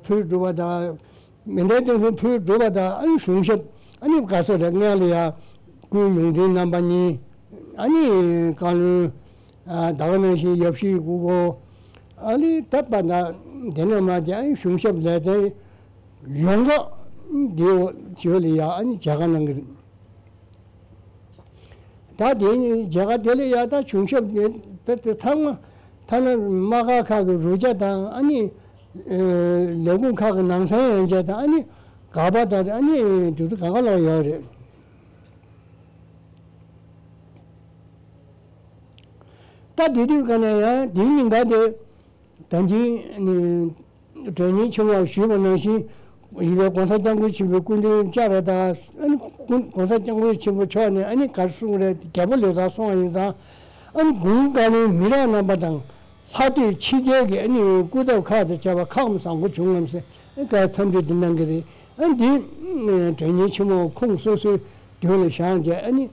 ཕུལ་སྒྲུབ་པ་དང་། མཎྜལ་སྟོན་གསུམ་ཕུལ་སྒྲུབ་པ་དང་། ཨ་ནི་གཞུང་ཞབས་ཨ་ནི་ག་ཚོད་རེད། སྔོན་ལ་ཡང་སྐུའི་ཡོངས་འཛིན་རྣམ་པ་གཉིས། ཨ་ནི་བཀའ་བློན། ཨ་ད་ག་ནང་བཞིན་ཡབ་གཞིས་སྐུ་འཁོར། ཨ་ནི་ད་པ་ད་དེ་ནས་མ་བྱས་ཨ་ནི་གཞུང་ཞབས་ལས་དོན་ཡོངས་རྫོགས་འདི་བྱོས་ལ་ཡང་ཨ་ནི་མཇལ་ཁ་གནང་གི་རེད། ད་དེ་ནི་མཇལ་ཁ་དེ་ལ་ཡ་ད་གཞུང་ཞབས་དེ་དེ་ཚང་མ་ཐ་ན་དམག་སྒར་ཁག་གི་རུ་ཆ་དང་། ཨ་ནི་ལས་ཁུངས་ཁག་གི་ནང་སན་ཡན་ཆད་དང་། ཨ་ནི་སྒར་པ་དང་། ཨ་ནི་དེ་ཚོ་གང་ག་ལོག་ཡོད་རེད། ད་དེ་དུས་ག་ནས་ཡང་དེའི་ཉིན་ཀ་དེ། ད་གིན་ནི་དྲན་སྙིང་ཆེན་མོ་ཞུས་པ་ནང་བཞིན། ཡི་གེ་༸གོང་ས་༸སྐྱབས་མགོན་ཆེན་པོའི་སྐུ་མདུན་བཅར་བ་དང་། ཨ་ནི་༸གོང་ས་༸སྐྱབས་མགོན་ཆེན་པོ་མཆོག་ནས་ཨ་ནི་ག་རེ་གསུངས་རེད། རྒྱལ་པོ་ལོ་ཙཱ་སོང་བ་ཡིན་ཙང་། ཨ་ནི་གུང་བཀའ་བློན་མི་རབས་རྣམ་པ་དང་། ལྷག་སྡོད་ཕྱི་རྒྱལ་གྱི་ཨ་ནི་སྐུ་ཚབ་ཁག་དང་བཅས་པ་ཁག་མ་བཟང་པོ་བྱུང་ངམ་ཟེར། ཨ་ནི་ག་འཚམས་འདྲི་འདི་གནང་གི་རེད། ཨ་ནི་འདི་དྲན་སྙིང་ཆེན་མོ་ཁོང་སོ་སོའི་མདུན་ལ་བཞག་བྱས། ཨ་ནི་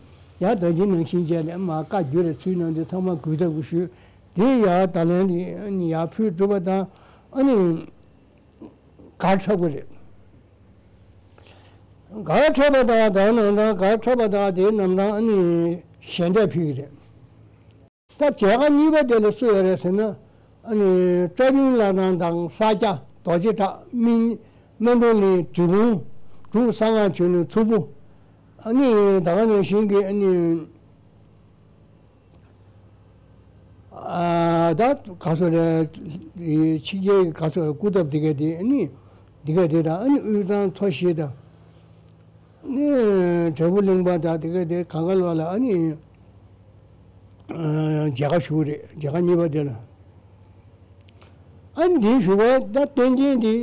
ཡང་ད་གིན་ནང་བཞིན་བྱས་ནས་མར་བཀའ་བརྒྱུད་ལ་ཚུར་གནང་དུས་ཚང་མ་གུས་བཏུད་ཞུས། དེ་ཡར་ད་ལན་ནི་ཡར་ཕུལ་གྲུབ་པ་དང་། ཨ་ནི་གར་འཁྲབ་པ་རེད། གར་འཁྲབ་པ་དང་། ད་ནང་དང་གར་འཁྲབ་པ་དང་། དེའི་ནང་དང་ཨ་ནི་ཞལ་འདེབས་ཕུལ་གྱི་རེད། ད་མཇལ་ཁ་གཉིས་པ་དེ་ལ་སུ་ཡོད་རེད་ཟེར་ན། ཨ་ནི་བཀྲ་ལུང་བླ་བྲང་དང་ས་སྐྱ་རྡོ་རྗེ་བྲག་སྨན་སྨན་གྲོལ་གླིང་འབྲས་སྤུངས་འབྲུག་གསང་སྔགས་ཆོས་གླིང་མཚུར་ཕུ། ཨ་ནི་ད་ག་ནང་བཞིན་གྱི་ཨ་ནི། ཨ་ད་ག་ཚོད་རེད། ཕྱི་རྒྱལ་ག་ཚོད་སྐུ་ཚབ་དེ་ག་དེ་ཨ་ནི་དེ་ག་དེ་དང་། ཨ་ནི་དབུས་གཙང་མཚོ་བཞི་དང་། ཨ་ནི་འབྲས་སྤུངས་གླིང་པ་དང་དེ་ག་དེ་གང་ག་ལོག་ལ་ཨ་ནི་མཇལ་ཁ་ཞུ་རེད། མཇལ་ཁ་གཉིས་པ་དེ་ལ། ཨ་ནི་འདི་ཞུ་བ་ད་སྟོན་ཆེན་འདི།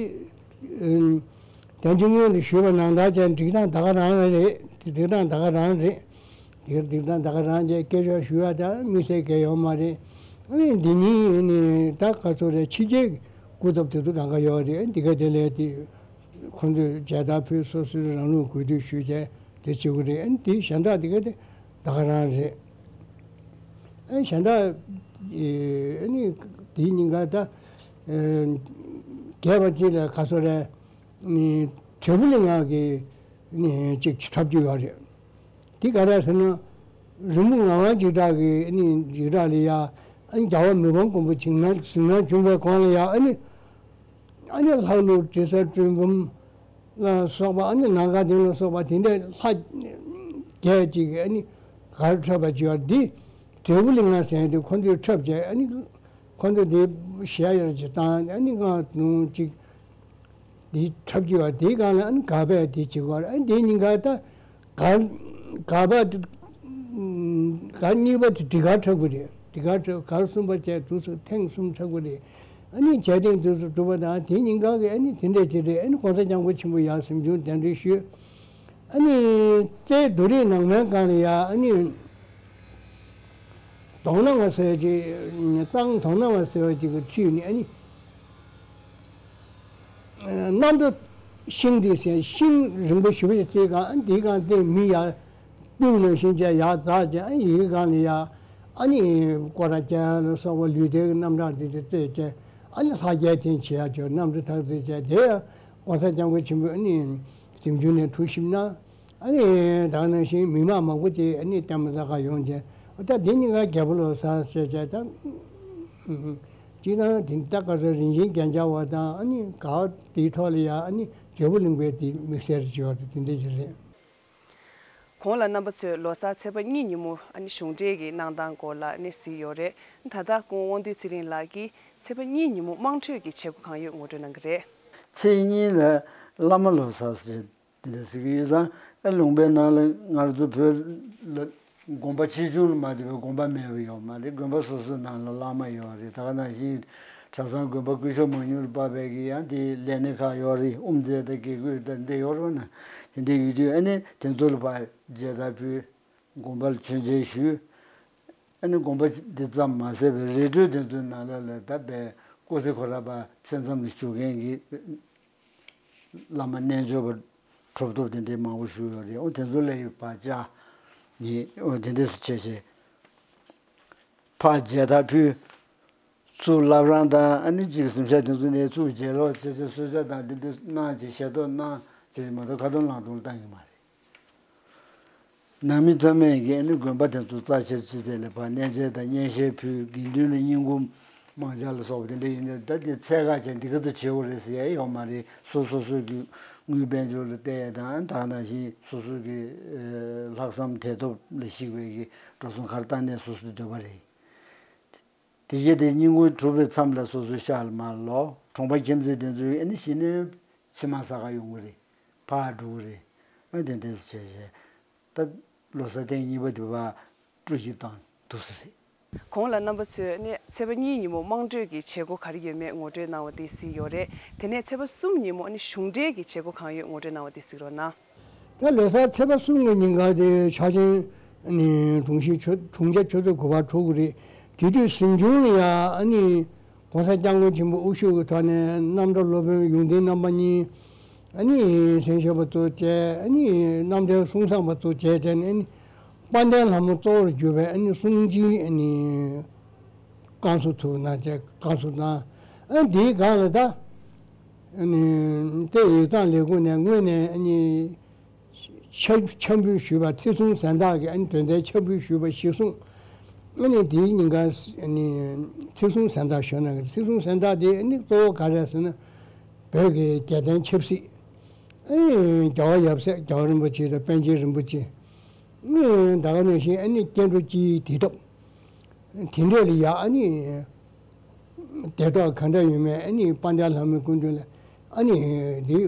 ད་ཅི་སྔོན་དུ་ཞུས་པ་ནང་ལྟར་བྱས་སྒྲིག་སྟངས་ད་ག་རང་རེད། སྒྲིག་སྟངས་ད་ག་རང་རེད། དེར་སྒྲིག་སྟངས་ད་ག་རང་བྱས་སྐད་ཆ་ཞུ་ཡ་ད་དམིགས་བསལ་གང་ཡོད་མ་རེད། ཨ་ནི་འདི་ཉིད་ནི་ད་ག་ཚོད་རེད། ཕྱི་རྒྱལ་སྐུ་ཚབ་དེ་ཚོ་གང་ག་ཡོད་རེད། འདི་ག་དེ་ལས་དེ་ཁོང་ཚོས་མཇལ་དར་ཕུལ། སོ་སོའི་རང་ལུགས་གུས་འདུད་ཞུས་བྱས་དེ་བྱེད་དགོས་རེད། ཨ་ནི་དེའི་གཞན་དག་འདི་ག་དེ་ད་ག་རང་རེད། ཨ་ནི་གཞན་དག་ཨ་ནི་དེའི་ཉིན་ཀ་ད་རྒྱས་པ་ཅིག་ལ་ག་ཚོད་རེད། ནི་འབྲས་སྤུངས་གླིང་ང་གི་ནི་ཅིག་འཁྲབ་རྒྱུ་ཡོད་རེད། དེ་ག་རེ་ཟེར་ན། རིན་སྤུངས་ངག་དབང་འཇིགས་བྲལ་གྱི་ནི་འཇིགས་བྲལ་ལ་ཡ། ཨ་ནི་རྒྱལ་བ་མི་ཕམ་མགོན་པོ་གཟིགས་སྣང་གཟིགས་སྣང་བྱུང་བའི་གོང་ལ་ཡ། ཨ་ནི་ཨ་ནི་ལྷ་ཀླུ་དྲི་ཟ་གྲུལ་བུམ་ལ་སོགས་པ། ཨ་ནི་ནམ་མཁའ་ལྡིང་ལ་སོགས་པ་དེ་འདྲའི་ལྷ་བརྒྱད་ཅིག་གིས་ཨ་ནི་གར་འཁྲབ་པ་བྱས་པ་འདི། འབྲས་སྤུངས་གླིང་ང་ཟེར་དེ་ཁོ་ཚོས་འཁྲབ་བྱས། ཨ་ནི་ཁོ་ཚོ་དེ་ཞལ་ཡར་ཅིག་བཏང་། ཨ་ནི་ང་ནུ་ཅིག་འདི་འཁྲབ་ཀྱི་ཡོད། དེའི་སྒང་ལ་ཨ་ནི་སྒར་པས་དེ་བྱེད་དགོས་རེད། ཨ་ནི་དེའི་ཉིན་ཀ་ད་སྒར་སྒར་པ་དེ་སྒར་གཉིས་པ་དེ་སྒྲིག་སྒར་འཁྲབ་དགོས་རེད། གར་གར་གསུམ་པ་བཅས་དུས་སུ་ཐེངས་གསུམ་འཁྲབ་ཀྱི་རེད། ཨ་ནི་རྒྱལ་ཐེངས་དུས་སུ་གྲུབ་པ་དང་དེ་ཉིན་གང་གི་ཨ་ནི་དེ་འདྲས་ཅིག་རེད། ཨ་ནི་༸གོང་ས་༸སྐྱབས་མགོན་ཆེན་པོ་ཡར་གཟིམ་ཆུང་གདན་འདྲེན་ཞུས། ཨ་ནི་རྩའི་རྡོ་རིང་ནང་མའི་སྒང་ལ་ཡ་ཨ་ནི་གདོང་ནག་མ་ཟེར་ཅིག་གཙང་གདོང་ནག་མ་ཟེར་བ་ཅིག་གི་ཁྲིད་ནས་ཨ་ནི་གནམ་གྲུ་ཤིང་འདི་ཟེར་ཤིང་རིང་པོ་ཞེ་པོ་ཅིག་བརྩིགས་གང་འདིའི་སྒང་དེ་མི་ཡ་སྤུན་ནང་བཞིན་བྱས་ཡར་འཛེགས་བྱས་ཨ་ཡི་གེ་སྒང་ལ་ཡ་ཨ་ནི་སྐོར་ར་རྒྱག་ལ་སོགས་པ་ལུས་རྟེན་གྱི་རྣམ་གྲངས་འདི་འདྲ་བརྩེགས་བྱས་ཨ་ནི་ལྷ་རྒྱལ་ཐེངས་བྱེད་ཡ་ཅོ་གནམ་གྲུ་ཐག་བརྩེགས་བྱས་དེ་ཡ་༸གོང་ས་༸སྐྱབས་མགོན་ཆེན་པོས་ཨ་ནི་གཟིམ་ཆུང་ནས་གྲུ་བཞིབས་ན། ཨ་ནི་ད་ག་ནང་བཞིན་མི་མང་མང་པོ་ཅིག་ཨ་ནི་ལྟད་མོ་ལྟ་ག་ཡོང་བྱས་ཨ་ད་འདི་གཉིས་ཀ་རྒྱལ་པོ་ལོ་གསར་ཟེར་བྱས་ད་སྤྱིར་བཏང་དེ་ད་ག་ཚོད་རིན་ཆེན་རྒྱན་ཆ་བ་དང་ཨ་ནི་ག་དེའི་ཐོག་ལ་ཡ་ཨ་ནི་འབྲས་བུ་གླིང་པའི་དེ་དམིགས་བསལ་བྱས་པ་དེ་འདྲ་ཅིག་རེད། གོང་ལ་རྣམ་པ་ཚོས་ལོ་གསར་ཚེས་པ་གཉིས་ཉིན་མོ་ཨ་ནི་གཞུང་འབྲེལ་གྱི་གནང་སྟངས་སྐོར་ལ་ཨ་ནི་གཟིགས་ཡོད་རེད། ད་ལྟ་སྐུ་ངོ་དབང་འདུས་ཚེ་རིང་ལགས་ཀྱིས་ཚེས་པ་གཉིས་ཉིན་མོ་དམངས་ཁྲོད་ཀྱི་བྱེད་སྒོ་གང་ཡོད་ངོ་སྤྲོད་གནང་གི་རེད། ཚེས་གཉིས་ལ་བླ་མ་ལོ་གསར་ཟེར། འདི་འདྲ་ཟེར་གྱི་ཡོད་ཙང་ཨ་ལུང་པའི་ནང་ལ་ང་ཚོ་བོད་ལ་དགོན་པ་ཆེ་ཆུང་ལ་མ་ལྟོས་པའི་དགོན་པ་མེད་པ་ཡོད་མ་རེད། དགོན་པ་སོ་སོའི་ནང་ལ་བླ་མ་ཡོད་རེད། ད་ག་ནང་བཞིན་གྲྭ་ཚང་དགོན་པ་སྐུ་ཞབས་མང་ཉུང་ལ་དཔག་པའི་གི་ཡང་དེ་ལས་སྣེ་ཁག་ཡོད་རེད། དབུ་མཛད་དང་དགེ་བསྐོས་དང་འདི་ཡོད་རེད་ན་དེ་འདྲ་ཡོད་དུས་ཨ་ནི་དེ་ཚོ་ལ་ཕར་མཇལ་དར་ཕུལ། དགོན་པ་ལ་མཆོད་མཇལ་ཞུས། ཨ་ནི་དགོན་པ་འདི་ཙམ་མ་ཟད་པའི་རི་ཁྲོད་དེ་ཚོའི་ནང་ལ་ལ་ད་བའི་སྐུ་ཚེ་ཁོ་ར་པ་མཚན་ཙམ་ལ་བཞུགས་མཁན་གྱི་བླ་མ་རྣལ་འབྱོར་པ་གྲུབ་ཐོབ་དེ་འདྲའི་མང་པོ་བཞུགས་ཡོད་རེད། འོ་དེ་ཚོ་ལ་ཡི་བག་ཆགས་ནི་འོ་དེ་འདྲས་སུ་བྱས་བྱས་ཕར་མཇལ་དར་ཕུལ། ཚུར་བླ་བྲང་དང་ཨ་ནི་གཅིག་གཟིམ་ཤག་དེ་ཚོ་ནས་ཚུར་མཇལ་རོགས་བྱས་བྱས་གསོལ་ཇ་དང་འདི་འདི་གནང་བྱས་ཞལ་ཏོག་གནང་བྱས་མ་གཏོགས་ཁ་འདོན་ལག་འདོན་ལ་བཏང་གི་མ་རེད། ནང་མི་ཚང་མས་ཀྱིས་ཨ་ནི་དགོན་པ་དེ་ཚོ་རྩ་ཆེར་བརྩི་སྟེ་ལས་ཕར་གནས་མཇལ་དང་སྙན་ཤལ་ཕུལ། དགེ་འདུན་ལ་བསྙེན་བཀུར་མང་ཇ་ལ་སོགས་པ་དེ་འདྲ་ཡིན་ན་ད་དེ་ཚད་བཀག་བྱས་འདི་ག་ཚོད་བྱེད་དགོས་རེད་ཟེར་ཡ་ཡོད་མ་རེད། སོ་སོ་སོ་གི་དངུལ་དཔལ་འབྱོར་ལ་བལྟས་ཡ་དང་ད་ག་ནང་བཞིན་སོ་སོ་གི་ལྷག་བསམ་དད་སྟོབས་ལ་གཞིགས་པའི་གི་འགྲོ་སོང་ག་རེ་བཏང་ནས་སོ་སོའི་འདོད་པ་རེད། དེ་རྗེས་དེ་བསྙེན་བཀུར་གྲུབ་པའི་མཚམས་ལ་སོ་སོའི་ཤག་ལ་མར་ལོག་གྲོང་པ་ཁྱིམ་མཚེས་དེ་ཚོའི་ཨ་ནི་གཞི་ནས་ཕྱི་མ་ཟ་ག་ཡོང་གི་རེད། ཕར་འགྲོ་གི་རེད། ཨ་དེ་འདྲས་བྱས་བྱས་ད་ལོ་གསར་ཐེངས་གཉིས་པ་དེ་བར་སྤྲོ་སྐྱིད་བཏང་འདུག་ས་རེད། གོང་ལ་རྣམ་པ་ཚོས་ནི་ཚེས་པ་གཉིས་ཉིན་མོ་དམངས་ཁྲོད་ཀྱི་བྱེད་སྒོ་ག་རེ་ཡོད་མེད་ངོ་སྤྲོད་གནང་བ་དེ་གཟིགས་ཡོད་རེད། དེ་ནས་ཚེས་པ་གསུམ་ཉིན་མོ་ནི་གཞུང་འབྲེལ་གྱི་བྱེད་སྒོ་གང་ཡོད་ངོ་སྤྲོད་གནང་བ་དེ་གཟིགས་རོགས་གནང་། ད་ལོ་གསར་ཚེས་པ་གསུམ་གྱི་ཉིན་ཀ་དེ་ཕྱག་ཆེན་ནི་དྲུང་ཆེ་ཆོས་དྲུང་ཆེ་ཆུ་ཚོད་དགུ་པར་གྲོལ་གི་རེད། དེ་དུས་གཟིམ་ཆུང་ལ་ཡ་ཨ་ནི་༸གོང་ས་༸སྐྱབས་མགོན་ཆེན་པོ་དབུ་བཞུགས་ཀྱི་ཐོག་ནས་རྣམ་གྲྭ་སློབ་དཔོན་ཡོན་ཏན་རྣམ་པ་གཉིས་ཨ་ནི་གསན་ཞབས་པ་གཙོ་བྱས་ཨ་ནི་རྣམ་ཐར་གསུང་བསམ་པ་གཙོ་བྱས་བྱས་ནས་ཨ་ནི་དཔལ་ལྡན་ལྷ་མོ་གཙོ་བོར་གྱུར་པའི་ཨ་ནི་གསུང་ཆོས་ཨ་ནི་བསྐང་གསོ་ཚུགས་གནང་བྱས་བསྐང་གསོ་གནང་། ཨ་འདིའི་སྒང་ལ་ད་ཨ་ནི་ཏེ་ཡིག་ཚང་ལས་ཁུངས་ནས་དངོས་གནས་ཨ་ནི། ཕྱག་ཕྱག་འབུལ་ཞུས་པ་ཚེ་བཟུང་གཟེངས་རྟགས་ཀྱི་ཨ་ནི་དོན་ཚན་ཕྱག་འབུལ་ཞུས་པ་གཞིར་བཟུང་ཨ་ནི་དེའི་ཉིན་ཀ་ཨ་ནི་ཚེ་བཟུང་གཟེངས་རྟགས་ཞུ་གནང་གི་ཚེ་བཟུང་གཟེངས་རྟགས་དེ་ཨ་ནི་གཙོ་བོ་ག་རེ་ཟེར་ན་བོད་ཀྱི་རྒྱལ་བསྟན་ཆབ་སྲིད་ཨ་ནི་རྒྱལ་བ་ཡབ་སྲས་རྒྱལ་བ་རིན་པོ་ཆེ་དང་པཎ་ཆེན་རིན་པོ་ཆེ་ཨ་ནི་ད་ག་ནང་བཞིན་ཨ་ནི་སྐྱེ་འགྲོ་སྤྱིའི་བདེ་ཐབས། དེ་འདྲ་ལ་ཡ་ཨ་ནི་བདེ་ཐོག་ག་འདྲ་ཡོད་མེད་ཨ་ནི་དཔལ་ལྡན་ལྷ་མོའི་སྐུ་མདུན་ལ་ཨ་ནི་འདི་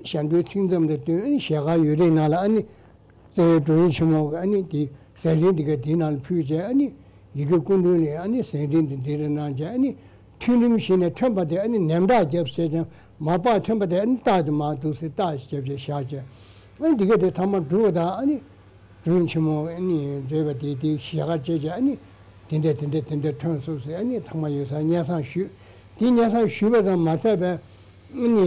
ཞལ་འདོན་ཚིག་མཚམས་དང་བསྟུན་ཨ་ནི་ཞལ་དཀར་ཡོད་རེད་ནང་ལ་ཨ་ནི་རྩ་བའི་མགྲོན་ཆེན་མོ་གི་ཨ་ནི་འདི་ཟས་རིན་འདི་ག་འདི་ནང་ལ་ཕུལ་བྱས་ཨ་ནི་ཡི་གེ་སྐུ་མདུན་ལ་ཨ་ནི་ཟས་རིན་འདི་འདི་རེ་གནང་བྱས་ཨ་ནི་ཐུན་རིམ་བཞི་ནས་ཐོན་པ་དེ་ཨ་ནི་ནན་རྟགས་བརྒྱབ་ཟེར་ཀྱང་མ་པ་ཐོན་པ་དེ་ཨ་ནི་རྟགས་དེ་མར་འདུག་ཟེར་རྟགས་བརྒྱབ་བྱས་བཞག་བྱས་ཨ་ནི་འདི་ག་དེ་ཐ་མ་འགྲུབ་པ་དང་ཨ་ནི། མགྲོན་ཆེན་མོ་ཨ་ནི་མཛད་པ་དེ་དེའི་ཞལ་ཁ་བཅད་བྱས་ཨ་ནི་དེ་འདྲས་དེ་འདྲས་དེ་འདྲས་ཐོན་སོང་ཟེར་ཨ་ནི་ཚང་མ་ཡོད་སར་སྙན་སེང་ཞུས། དེ་སྙན་སེང་ཞུས་པ་ཙམ་མ་ཟད་པས་ཨ་ནི་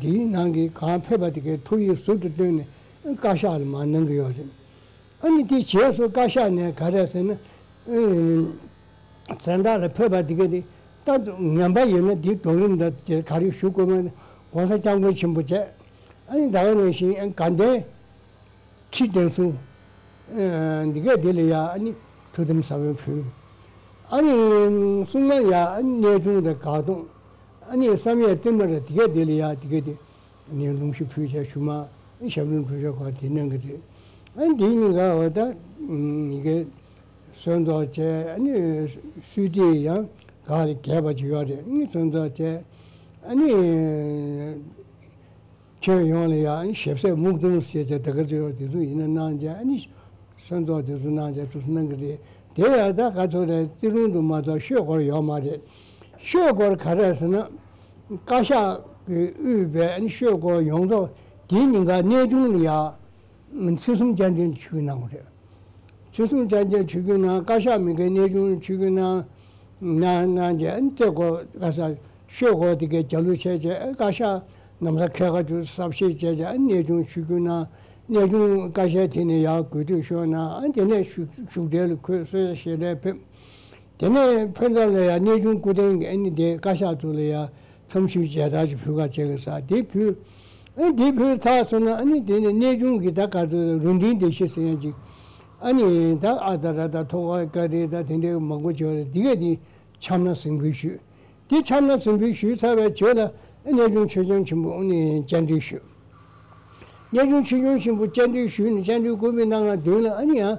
དེའི་ནང་གི་གང་ཕེབས་པ་དེ་གའི་ཐུགས་ཡིད་ཟུར་དུ་བཏོན་ནས་བཀའ་ཤག་ལ་མར་གནང་གི་ཡོད་རེད། ཨ་ནི་དེ་རྗེས་སུ་བཀའ་ཤག་ནས་ག་རེ་ཟེར་ན་ཨ་ནི་གཟེངས་རྟགས་ལ་ཕེབས་པ་དེ་ག་དེ་ད་ངན་པ་ཡིན་ན་དེའི་རྡོག་རིམ་དང་དེ་ག་རེ་ཞུ་དགོས་མ་ནི་༸གོང་ས་༸སྐྱབས་མགོན་ཆེན་པོ་བཅས་ཨ་ནི་ད་ག་ནང་བཞིན་དགའ་ལྡན། ཁྲི་བདེན་གསུམ། ཨ་འདི་གས་འདི་ལ་ཡ་ཨ་ནི་ཐུགས་དམ་ཟབ་མོ་ཕུལ། ཨ་ནི་གསུང་ན་ཡ་ཨ་ནི་གནས་ཆུང་དང་དགའ་གདོང་། ཨ་ནི་བསམ་ཡས་བསྟན་མར་འདི་གས་འདི་ལ་ཡ་འདི་གས་འདི་ནི་ལུང་ཞིག་ཕུལ་བྱས་ཞུ་མ་ཨ་ནི་ཞབས་དྲུང་གྲུབ་ཆེན་ཁོང་དེ་གནང་གི་རེད། ཨ་ནི་འདི་གཉིས་ཀ་འོ་ད་ཡི་གེ་གསོལ་ཚོགས་བྱས་ཨ་ནི་གསོལ་ཚིགས་ཡང་ག་ལ་རྒྱས་པ་ཅིག་ཡོད་རེད། ཨ་ནི་གསོལ་ཚོགས་བྱས་ཨ་ནི། ཁྱོན་ཡོངས་ལ་ཡང་ཞབས་སེ་སྨུག་སྡོང་ཟེར་བྱས་དེ་ག་ཚོད་ཡོད་དེ་ཚོ་ཡིན་ན་གནང་བྱས་ཨ་ནི་གསོལ་ཚོགས་དེ་ཚོ་གནང་བྱས་དུས་གནང་གི་རེད། དེ་ཡང་ད་ག་ཚོད་རེད། རྩིས་རུང་དུ་མ་གཏོགས་ཤོད་སྐོར་ཡོད་མ་རེད། ཤོད་སྐོར་ག་རེ་ཟེར་ན། བཀའ་ཤག་གིས་དབུས་པའི་ཤོད་སྐོར་ཡོངས་རྫོགས་དེའི་ཉིན་ཀ་གནས་ཆུང་ལ་ཡ་ཚེས་གསུམ་བཅར་འདྲི་ཆིབས་བསྒྱུར་གནང་བ་རེད། ཚེས་གསུམ་བཅར་འདྲི་ཆིབས་བསྒྱུར་གནང་། བཀའ་ཤག་མི་འགའི་གནས་ཆུང་ཆིབས་བསྒྱུར་གནང་། གནང་གནང་རྗེས་རྩེ་སྐོར་ག་ས་ཤོད་སྐོར་དེ་གའི་རྒྱབ་ལོག་བྱས་རྗེས་བཀའ་ཤག་ནམ་ས་ཁལ་ཁ་ཆུ་གསལ་བཤད་བྱས་རྗེས་གནས་ཆུང་ཆིབས་བསྒྱུར་གནང་། གནས་ཆུང་བཀའ་ཤག་དེ་ནས་ཡར་གོ་སྒྲིག་ཞུས་གནང་། དེ་ནས་བཞུགས་བཞུགས་གྲལ་ལ་འཁོད། གསོལ་ཇ་བཞེས་གྲལ་ཕེབས། དེ་ནས་ཕན་ཚུན་ལ་ཡང་གནས་ཆུང་སྐུ་རྟེན་གྱི་ཨ་ནི་དེ་བཀའ་ཤག་ཚོ་ལ་ཡང་འཚམས་ཞུའི་མཇལ་དར་ཅིག་ཕུལ་ག་བྱེད་ཀྱི་ས་དེ་ཕུལ། ཨ་ནི་དེ་ཕུལ་ཚར་སོང་ན་ཨ་ནི་དེ་ནས་གནས་ཆུང་གི་ད་ག་ཚོད་རུ་འདྲེན་སྡེ་བཞི་ཟེར་ཡང་ཅིག་ཨ་ནི་ད་ཨ་ད་ར་ད་ཐོ་ག་ཀ་རི་ད་དེ་འདྲའི་མང་པོ་བྱོས་རེད། འདི་ག་དེ་ཆབ་མདའ་གཟིམ་འབུལ་ཞུས། དེ་ཆབ་མདའ་གཟིམ་འབུལ་ཞུས་ཚར་བའི་རྗེས་ལ་ཨ་གནས་ཆུང་ཆོས་སྐྱོང་ཆེན་པོ་ཨ་ནི་བཅར་འདྲི་ཞུས། གནས་ཆུང་ཆོས་སྐྱོང་ཆེན་པོ་བཅར་འདྲི་ཞུས་ནས་བཅར་འདྲི་སྐུ་མི་གནང་བ་མདུན་ལ་ཨ་ནི་ཡང་།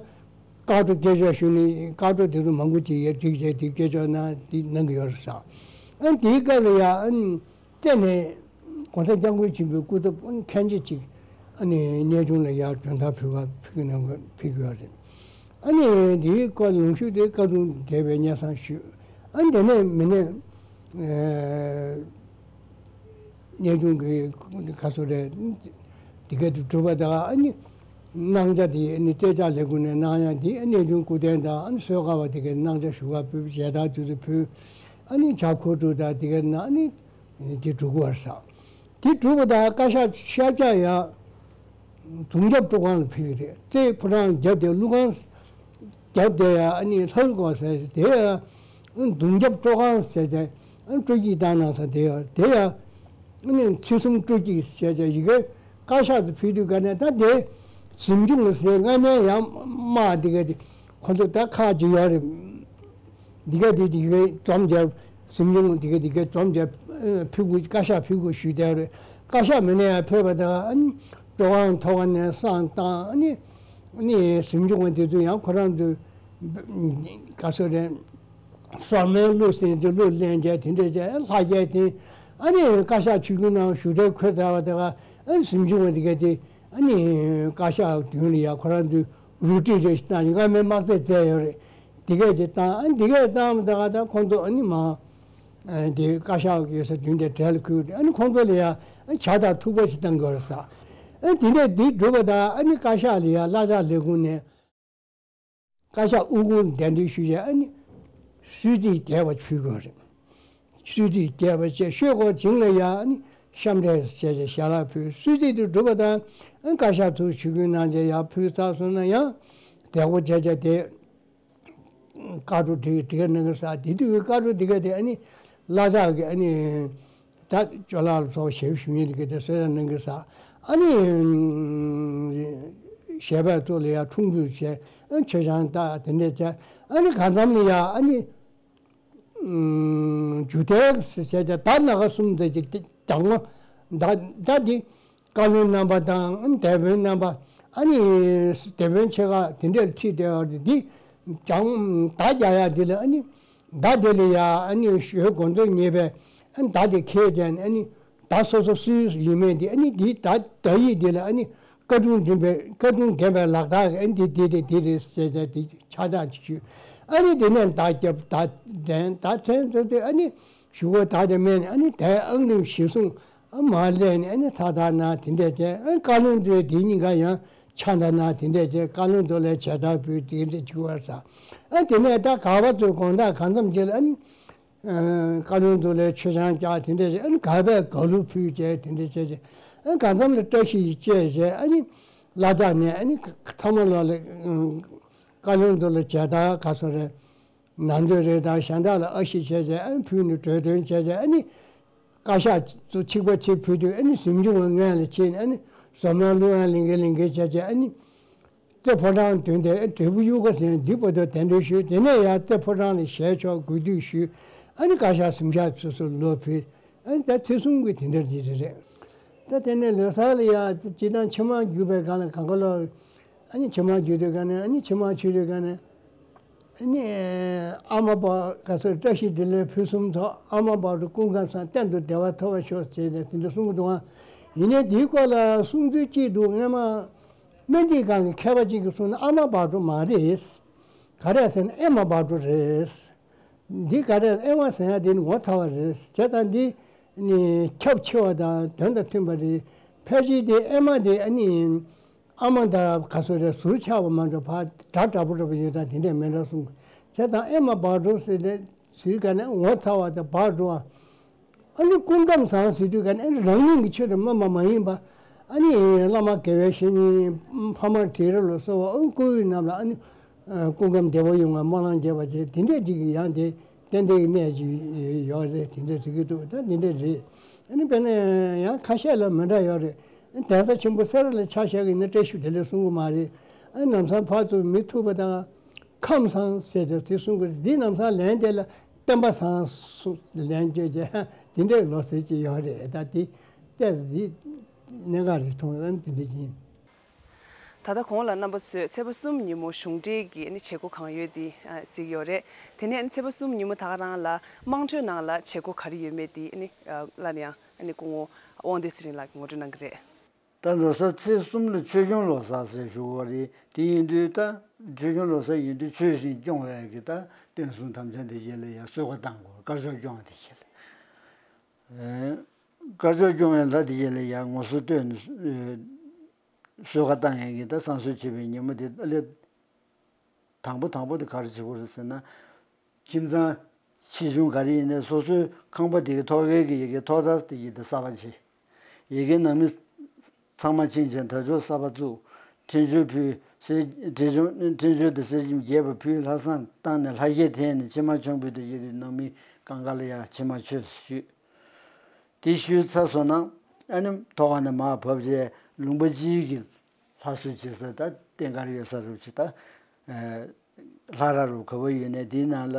བཀའ་འཁྲོལ་སྐད་ཆ་ཞུས་ནས་བཀའ་འཁྲོལ་དེ་ཚོ་མང་པོ་ཅིག་ཡར་བསྒྲིགས་བྱས་དེ་སྐད་ཆ་གནང་དེ་གནང་གི་ཡོད་རེད་ཟེར། ཨ་ནི་དེའི་སྐབས་ལ་ཡང་ཨ་ནི་གཏན་ནས་༸གོང་ས་༸སྐྱབས་མགོན་ཆེན་པོའི་སྐུ་ཚབ་ཨ་ནི་མཁན་ཆེན་ཅིག་ཨ་ནི་གནས་ཆུང་ལ་ཡར་མགྲོན་བརྡ་ཕུལ་ག་ཕུལ་གི་གནང་གི་ཕུལ་གི་ཡོད་རེད། ཨ་ནི་དེའི་སྐོར་ལུང་ཤུགས་དེ་བཀའ་དྲུང་བགྲེས་པའི་སྙན་སེང་ཞུས། ཨ་ནི་དེ་ནས་མི་སྣས་ཨ། གནས་ཆུང་གི་ཁ་སོ་རེད། དེ་ག་དུ་གྲུབ་པ་དང་ཨ་ནི་གནང་ཆ་དེ་ཨ་ནི་རྩེ་ལྕགས་ལས་ཁུངས་ནས་གནང་ཡ་དེ་གནས་ཆུང་སྐུ་རྟེན་དང་ཨ་ནི་གསོལ་ཁ་བ་དེ་གའི་གནང་ཆ་ཞུ་ག་ཕུལ། མཇལ་དར་དེ་ཚོ་ཕུལ། ཨ་ནི་ཇ་ཁོ་ཏྲུ་དང་དེ་གའི་ནང་ཨ་ནི་དེ་གྲུབ་པར་ས། དེ་གྲུབ་པ་དང་བཀའ་ཤག་ཤར་རྒྱག་ཡ། གདུང་རྒྱབ་སྤྲོ་ཁང་ལ་ཕེབས་ཀྱི་རེད། རྩེ་ཕོ་བྲང་རྒྱབ་དེ་ཀླུ་ཁང་རྒྱབ་དེ་ཡ་ཨ་ནི་ལྷ་སྒོ་ཟེར་དེ་ཡ། གདུང་རྒྱབ་སྤྲོ་ཁང་ཟེར་ཏེ་སྤྲོ་སྐྱིད་བཏང་གནང་ས་དེ་ཡ་དེ་ཡ། ཨ་ནི་ཚེས་གསུམ་སྤྲོ་སྐྱིད་ཟེར་ཏེ་ཡི་གེ་བཀའ་ཤག་ཏུ་ཕུལ་དུས་ག་ནས་ད་དེ་གཟིམ་ཆུང་ཟེར་སྔ་མའི་ཡང་དམག་དེ་ག་དེ་ཁོ་ཚོ་ད་ཁག་ཅིག་ཡོད་རེད། འདི་ག་དེ་འདི་གའི་འཛོམས་རྒྱབ་གཟིམ་ཆུང་འདི་ག་འདི་གའི་འཛོམས་རྒྱབ་ཕུལ་དགོས། བཀའ་ཤག་ཕུལ་དགོས་ཞུས་བསྡད་རེད། བཀའ་ཤག་མི་སྣ་ཡང་ཕེབས་པ་དང་ཨ་ནི་སྤྲོ་ཁང་ཐོག་ནས་བསང་བཏང་། ཨ་ནི་ཨ་ནི་གཟིམ་ཆུང་བ་དེ་ཚོ་ཡང་ཁོ་རང་ཚོ་ག་ཚོད་རེད། སོར་མོའི་གླུ་ཟེར་དེ་གླུ་ལེན་བྱས་དེ་འདྲས་བྱས་ལྷ་རྒྱལ་དེ་ཨ་ནི་བཀའ་ཤག་ཆིབས་བསྒྱུར་གནང་བཞུགས་གྲལ་འཁོད་ཚར་བ་དེ་ག་ཨ་ནི་གཟིམ་ཆུང་བ་དེ་ག་དེ་ཨ་ནི་བཀའ་ཤག་མདུན་ལ་ཡང་ཁོ་རང་ཚོས་རུ་ཏྲི་རེ་ཞིག་བཏང་ཡོད། སྔ་མའི་དམག་རྩེད་རྩེས་ཡོད་རེད། དེ་གས་དེ་བཏང་། ཨ་ནི་དེ་གས་བཏང་བ་དེ་ག་ད་ཁོང་ཚོ་ཨ་ནི་མ། ཨ་དེ་བཀའ་ཤག་ཡོད་ས་མདུན་དེ་གྲལ་ལ་ཁུར། ཨ་ནི་ཁོང་ཚོ་ལ་ཡང་ཨ་ཇ་དང་ཐུག་པ་ཞིག་བཏང་དགོས་རེད་ཟེར། ཨ་དེ་འདྲས་འདི་གྲུབ་པ་དང་ཨ་ནི་བཀའ་ཤག་ལ་ཡང་བླ་བྱ་ལས་ཁུངས་ནས་བཀའ་ཤག་དབུ་ཁུང་གདན་འདྲེན་ཞུས་བྱས་ཨ་ནི་གསོལ་ཚིགས་རྒྱས་པ་ཕུལ་དགོས་རེད། གསོལ་ཚིགས་རྒྱས་པ་བཅས་ཤོད་སྐོར་བྱིངས་ལ་ཡང་ཨ་ནི་བཤམས་འདྲེན་བྱས་བྱས་ཞལ་ལག་ཕུལ། གསོལ་ཚིགས་དེ་གྲུབ་པ་དང་ཨ་ནི་བཀའ་ཤག་ཚུར་ཆིབས་བསྒྱུར་གནང་བྱས་ཡར་ཕུལ་ཚར་སོང་ན་ཡང་བདེ་པོ་བྱས་བྱས་དེ། བཀའ་འཁྲོལ་དེ་དེ་ག་གནང་གི་ས། དེ་དུས་ཀྱི་བཀའ་འཁྲོལ་དེ་ག་དེ་ཨ་ནི་བླ་བྱ་གི་ཨ་ནི་ད་ཅོ་ལགས་ལ་སོགས་ཞབས་ཞུ་མཁན་དེ་ག་དེ་གསོལ་རས་གནང་གི་ས། ཨ་ནི་ཞལ་པར་ཚོ་ལ་ཡང་འཁྲུངས་འདུག་བྱས། ཨ་མཆོད་ཆང་བཏབ། དེ་འདྲས་བྱས་ཨ་ནི་གང་འཚམ་ལ་ཡང་ཨ་ནི་རྒྱུ་དེ་ཟེར་བྱས་ཏེ་ད་སྣ་ཁ་གསུམ་ཟེར་གྱི་དེ་གྱང་མ་ད་ད་དེ། བཀའ་བློན་རྣམ་པ་དང་སྡེ་དཔོན་རྣམ་པ་ཨ་ནི་སྡེ་དཔོན་ཆེ་ཁག་དེ་འདྲས་ཁྲིད་བསྡད་པ་རེད། འདི་ཀྱང་མདའ་རྒྱག་ཡག་འདི་ལ་ཨ་ནི་མདའ་དེ་ལ་ཡ་ཨ་ནི་ཞོལ་གོ་མཛོད་ཉེས་པའི་ཨ་མདའ་དེ་ཁྱེར་བྱས་ནས་ཨ་ནི་མདའ་སོ་སོ་སུའི་ཡིན་མིན་འདི་ཨ་ནི་འདི་མདའ་མདའ་ཡིག་འདི་ལ་ཨ་ནི་བཀའ་དྲུང་འདུན་པའི་བཀའ་དྲུང་འདུན་པའི་ལག་རྟགས་ཨ་ནི་འདི་འདི་རེད་འདི་རེད་ཟེར་བྱས་འདི་ཆགས་སྡང་ཅིག་ཞུས། ཨ་ནི་དེ་ནས་མདའ་རྒྱབ་མདའ་འདྲེན་མདའ་འདྲེན་ཚར་དུས་ཨ་ནི་གཞུག་གུ་མདའ་དེ་མནན་ནས་ཨ་ནི་དེ་ཨང་རིམ་གཞིར་བཟུང་། ཨ་མར་སླེབས་ནས་ཨ་ནི་ཚ་ཐག་གནང་དེ་འདྲས་བྱས། ཨ་བཀའ་བློན་ཚོས་དེ་གཉིས་ཀ་ཡང་ཕྱག་མདའ་གནང་དེ་འདྲས་བྱས། བཀའ་བློན་ཚོ་ལ་མཇལ་དར་ཕུལ་དེ་འདྲས་བྱུང་བ་ས། ཨ་དེ་ནས་ད་ག་བ་ཚོའི་དགོང་དག་གང་འཚམ་ཅིག་ལ་ཨ་ནི་ཨ་བཀའ་བློན་ཚོ་ལ་མཆོད་ཆང་བཅག་དེ་འདྲས་བྱས། ཨ་ནི་ག་བས་ག་ལུ་ཕུལ་བྱས་དེ་འདྲས་བྱས་བྱས། ཨ་གང་འཚམ་ལ་བཀྲ་ཤིས་ཤིག་བཅས་བྱས། ཨ་ནི་བླ་བྱ་ནས་ཨ་ནི་ཐ་མ་ལོ་ལ་ཨ་བཀའ་བློན་ཚོ་ལ་མཇལ་དར་ག་སོ་རེད། ནང་དོན་རེ་དང་གཞན་དག་ལ་ཨ་ཞེ་བྱས་བྱས། ཨ་ནི་ཕུལ་ནས་གྲོས་དོན་བྱས་བྱས། ཨ་ནི་བཀའ་ཤག་ཚོ་གཅིག་པ་གཅིག་ཕུལ་དུས་ཨ་ནི་གཟིམ་ཆུང་བ་སྔོན་ལ་ཕྱིན་ནས་ཨ་ནི་ཟོར་མོའི་གླུ་དབྱངས་ལིང་གེ་ལིང་གེ་བྱས་བྱས། ཨ་ནི་རྩེ་ཕོ་བྲང་མདུན་དེ་འབྲས་བུ་གཡུ་ཁ་ཟེར་འདི་བར་དུ་གདན་འདྲེན་ཞུས། དེ་ནས་ཡང་རྩེ་ཕོ་བྲང་ལ་ཞལ་ཕྱོགས་གུས་འདུད་ཞུས། ཨ་ནི་བཀའ་ཤག་གཟིམ་ཤག་ཚོ་ཚུར་ལོག་ཕུལ། ཨ་ནི་ད་ཚེས་གསུམ་གྱི་དེ་འདྲ་ཅིག་རེད། ད་དེ་ནས་ལོ་གསར་ལ་ཡ་སྤྱིར་བཏང་ཕྱི་མ་རྒྱུག་པའི་སྒང་ལ་གང་ག་ལོ། ཨ་ནི་ཕྱི་མ་རྒྱུག་དུས་སྒང་ནས་ཨ་ནི་ཕྱི་མ་ཆུ་དུས་སྒང་ནས་ཨ་ནི་ཨ་མ་པ་ག་ཚོད་བཀྲ་ཤིས་བདེ་ལེགས་ཕུན་སུམ་ཚོགས། ཨ་མ་བག་དྲོ་སྐུ་ཁམས་བཟང་གཏན་དུ་བདེ་བ་ཐོབ་པར་ཤོག་ཟེར་ནས་དེ་འདྲ་གསུང་གི་འདུག་ཨ། ཡིན་ནའི་དེའི་སྐོར་ལ་གསུང་ཚུལ་གཅིག་འདུག་སྔོན་མ་སྨན་རྩིས་ཁང་གི་མཁས་པ་གཅིག་གིས་གསུངས་ན་ཨ་མ་བག་དྲོ་མ་རེད། ག་རེ་ཟེར་ན་ཨེ་མ་བག་དྲོ་རེད། འདི་ག་རེ་ཨེ་མ་ཟེར་ཡ་འདི་ནི་ངོ་ཚ་བ་རེད། བྱས་ཙང་འདི་ནི་ཁྱབ་ཆེ་བ་དང་དོན་དང་མཐུན་པ་རེད། ཕལ་ཆེར་འདི་ཨེ་མ་འདི་ཨ་ནི་ཨ་མ་དང་ག་སོ་རེད་ཟུར་ཆག་པ་མ་འགྲོ་བར་འདྲ་འདྲ་པོ་འདྲ་པོ་ཡོད་ཙང་དེ་འདྲས་མེད་འགྲོ་གསུངས། བྱས་ཙང་ཨེ་མ་བག་དྲོ་ཟེར་ནས་ཟུར་ག་ནས་ངོ་ཚ་བ་དང་བག་དྲོ་བ། ཨ་ནི་སྐུ་ཁམས་བཟང་ཟེར་དུས་ག་ནས་ཨ་ནི་རང་ཉིད་ཀྱི་ཆོས་དང་མ་མ་མ་ཡིན་པ། ཨ་ནི་བླ་མ་དགེ་བའི་བཤེས་གཉེན་ཕ་མ་དྲིན་རེ་ལ་གསོལ་བ་ཨ་ནི་སྐུ་ཡི་རྣམས་ལ་ཨ་ནི་སྐུ་ཁམས་བདེ་བོ་ཡོང་བ་སྨོན་ལམ་རྒྱབ་པ་བྱས་དེ་འདྲས་ཅིག་གི་ཡང་དེ་ཏན་ཏན་གྱི་གནས་ཅིག་ཡོད་རེད། དེ་འདྲས་ཟེར་གྱི་འདུག་ད་དེ་འདྲས་རེད། ཨ་ནི་དཔེར་ན་ཡང་ཁ་ཤས་ལ་མི་འདྲ་ཡོད་རེད། གདན་ས་ཆེན་པོ་སེ་ར་ལ་ཆ་བཞག་གི་ན་བཀྲ་ཤིས་བདེ་ལེགས་གསུང་གི་མ་རེད། ཨ་ནི་ལམ་སང་ཕར་ཚུར་མི་ཐུག་པ་དང་། ཁམས་བཟང་ཟེར་ཏེ་དེ་གསུང་གི་རེད། འདི་ལམ་སང་ལན་དེ་ལ་བསྟན་པ་བཟང་གསུང་ལན་བརྗོད་བྱས་འདི་འདྲའི་ལོ་ཟེར་གྱི་ཡོད་རེད། ད་དེ་ལྟས་འདི་གནད་འགག་རེད་མཐོང་རན་དེ་འདྲ་ཡིན། ད་ལྟ་གོང་ལ་རྣམ་པ་ཚོས་ཚེས་པ་གསུམ་ཉིན་མོ་གཞུང་འབྲེལ་གྱི་ཨ་ནི་བྱེད་སྒོ་གང་ཡོད་དེ་གཟིགས་ཡོད་རེད། དེ་ནས་ཨ་ནི་ཚེས་པ་གསུམ་ཉིན་མོ་ད་ག་རང་ལ་དམངས་ཁྲོད་ནང་ལ་བྱེད་སྒོ་ག་རེ་ཡོད་མེད་དེ་ཨ་ནི་སླར་ཡང་ཨ་ནི་སྐུ་ངོ་དབང་འདུས་ཚེ་རིང་ལགས་ཀྱིས་ངོ་སྤྲོད་གནང་གི་རེད། ད་ལོ་གསར་ཚེས་གསུམ་ལ་ཆོས་སྐྱོང་ལོ་གསར་ཟེར་ཞུ་བ་རེད། དེ་ཡིན་དུས་ད་ཆོས་སྐྱོང་ལོ་གསར་ཡིན་དུས་ཆོས་བཞིན་སྐྱོང་བའི་གི་ད་རྟེན་གསུམ་དམ་བཅའ་འདི་བཞིན་ལ་ཡང་གསོལ་ཁ་བཏང་དགོས། དཀར་ཕྱོགས་སྐྱོང་བ་དེ་བཞིན་ལ། དཀར་ཕྱོགས་སྐྱོང་བའི་ལྷ་དེ་བཞིན་ལ་ཡང་ངོ་སོ་བསྟོད་ནས་གསོལ་ཁ་བཏང་ཡས་ཀྱི་ད་བསང་གསོལ་བྱེད་པའི་ཉིན་མོ་དེ་ལས། དང་པོ་དང་པོ་དེ་ག་རེ་བྱེད་དགོས་རེད་ཟེར་ན། ཁྱིམ་ཚང་ཆེ་ཆུང་ག་རེ་ཡིན་ནའི་སོ་སོའི་ཁང་པ་དེ་གའི་ཐོག་ཁའི་གི་ཡ་གི་ཐོག་ཐག་དེ་ཡི་དེ་གསར་པ་བྱེད། ཡ་གི་ནང་མི་ཚང་མ་ཕྱིན་བྱས་དར་ལྕོག་གསར་པ་བཙུགས། འཕྲིན་བཅོལ་ཕུལ། གསེར་འཕྲིན་བཅོལ་འཕྲིན་བཅོལ་དེ་གསེར་སྐྱེམས་རྒྱས་པ་ཕུལ། ལྷ་བསང་བཏང་ནས་ལྷ་བརྒྱད་འཐེན་ནས་ཕྱེ་མར་ཆང་ཕུལ་དེ་ཡི་དེ་ནང་མི་གང་ག་ལ་ཡ་ཕྱེ་མར་མཆོད་ཞུས། དེ་ཞུས་ཚར་སོང་ན་ཨ་ནི་ཐོག་ཁ་ནས་མར་བབས་རྗེས་ལུང་པ་སྤྱིའི་གི་ལྷ་གསོལ་བྱེད་ས་ད་རྟེན་འཁར་ཡོད་ས་རུ་ཆེ་ད། ལྷ་ར་རུ་ག་བ་ཡོད་ནས་དེའི་ནང་ལ་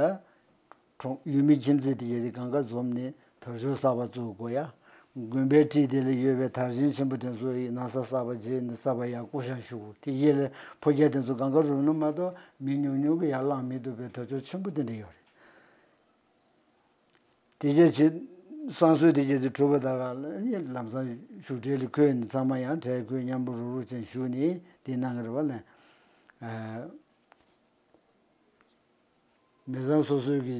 གྲོང་ཡུལ་མི་ཁྱིམ་མཚེས་དེ་ཡ་དེ་གང་ག་འཛོམས་ནས་དར་ལྕོག་གསར་པ་བཙུགས་དགོས་ཡ། དགོན་པའི་འཁྲིས་དེ་ལ་ཡོད་པའི་དར་ཆེན་ཆེན་པོ་དེ་ཚོ་ཡི་ན་བཟའ་གསར་པ་བྱས་ནས་གསར་པ་ཡ་སྐུ་ཞབས་ཞུ་དགོས། དེ་ཡི་ལ་ཕོ་རྒྱས་དེ་ཚོ་གང་ག་རུབ་ན་མ་གཏོགས་མི་ཉུང་ཉུང་གི་ཡར་ལངས་མི་ཐུབ་པའི་དར་ལྕོག་ཆེན་པོ་དེ་འདྲ་ཡོད་རེད། དེ་རྗེས་ཆེ་བསང་གསོལ་དེ་རྗེས་དེ་གྲུབ་པ་ད་ག་ལ་ནི་ལམ་སང་བཞུགས་གྲལ་ལ་འཁོད་ནས་ཚང་མ་ཡང་གྲལ་འཁོད་མཉམ་པོ་རུག་རུག་ཅན་བཞུགས་ནས་དེ་གནང་གི་རེད་བ་ལ། མི་ཚང་སོ་སོའི་གི་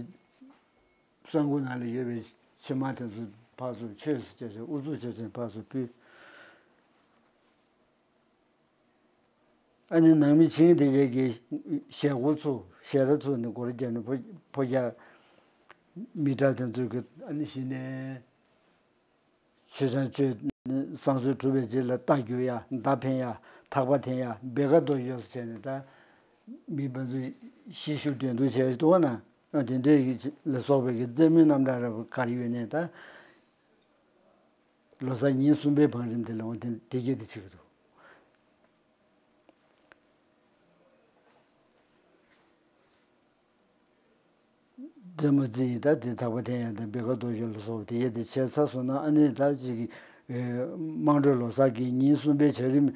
བསང་ཁུང་ནང་ལ་ཡོད་པའི་ཕྱེ་མར་དེ་ཚོ་ཕར་ཚུར་མཆོད་ཟེར་བྱས་ཨུ་ཚུགས་བྱས་ཅན་ཕར་ཚུར་ཕུལ། ཨ་ནི་ནང་མི་ཆེན་དེ་གས་ཀྱི་ཞལ་སྒོ་ཚུགས་ཞལ་ར་ཚུགས་ནས་སྒོ་ར་བརྒྱབ་ནས་ཕོ་ཕོ་རྒྱ་མི་དྲག་དེ་ཚོས་ཀྱི་ཨ་ནི་གཞི་ནས་མཆོད་ཆང་མཆོད་བསང་གསོལ་གྲུབ་པའི་རྗེས་ལ་རྟ་རྒྱུག་ཡ་མདའ་འཕེན་ཡ་ཐག་པ་འཐེན་ཡ་བེ་ཀ་རྡོ་གཞོ་ཟེར་བྱས་ནས་ད་མི་ཕན་ཚུན་ཤི་ཤུ་འགྲན་བསྡུར་བྱས་འདུག་ན་དེ་འདྲའི་ལ་སོགས་པའི་གི་རྩེད་མོའི་རྣམ་གྲངས་རབ་ག་རེ་ཡོད་ནས་ད། ལོ་གསར་ཉིན་གསུམ་པའི་བང་རིམ་དེ་ལ་འོང་དེ་དེ་གས་དེ་བྱེད་ཀྱི་འདུག་རྩེད་མོ་རྩེ་ཡི་ད་དེ་ཐག་པ་འཐེན་ཡ་དང་བེ་ཀ་རྡོ་གཞོ་ལ་སོགས་པ་དེ་གས་དེ་བྱས་ཚར་སོང་ན་ཨ་ནི་ད་ཅིག་གི་དམངས་ཁྲོད་ལོ་གསར་གྱི་ཉིན་གསུམ་པའི་བྱ་རིམ།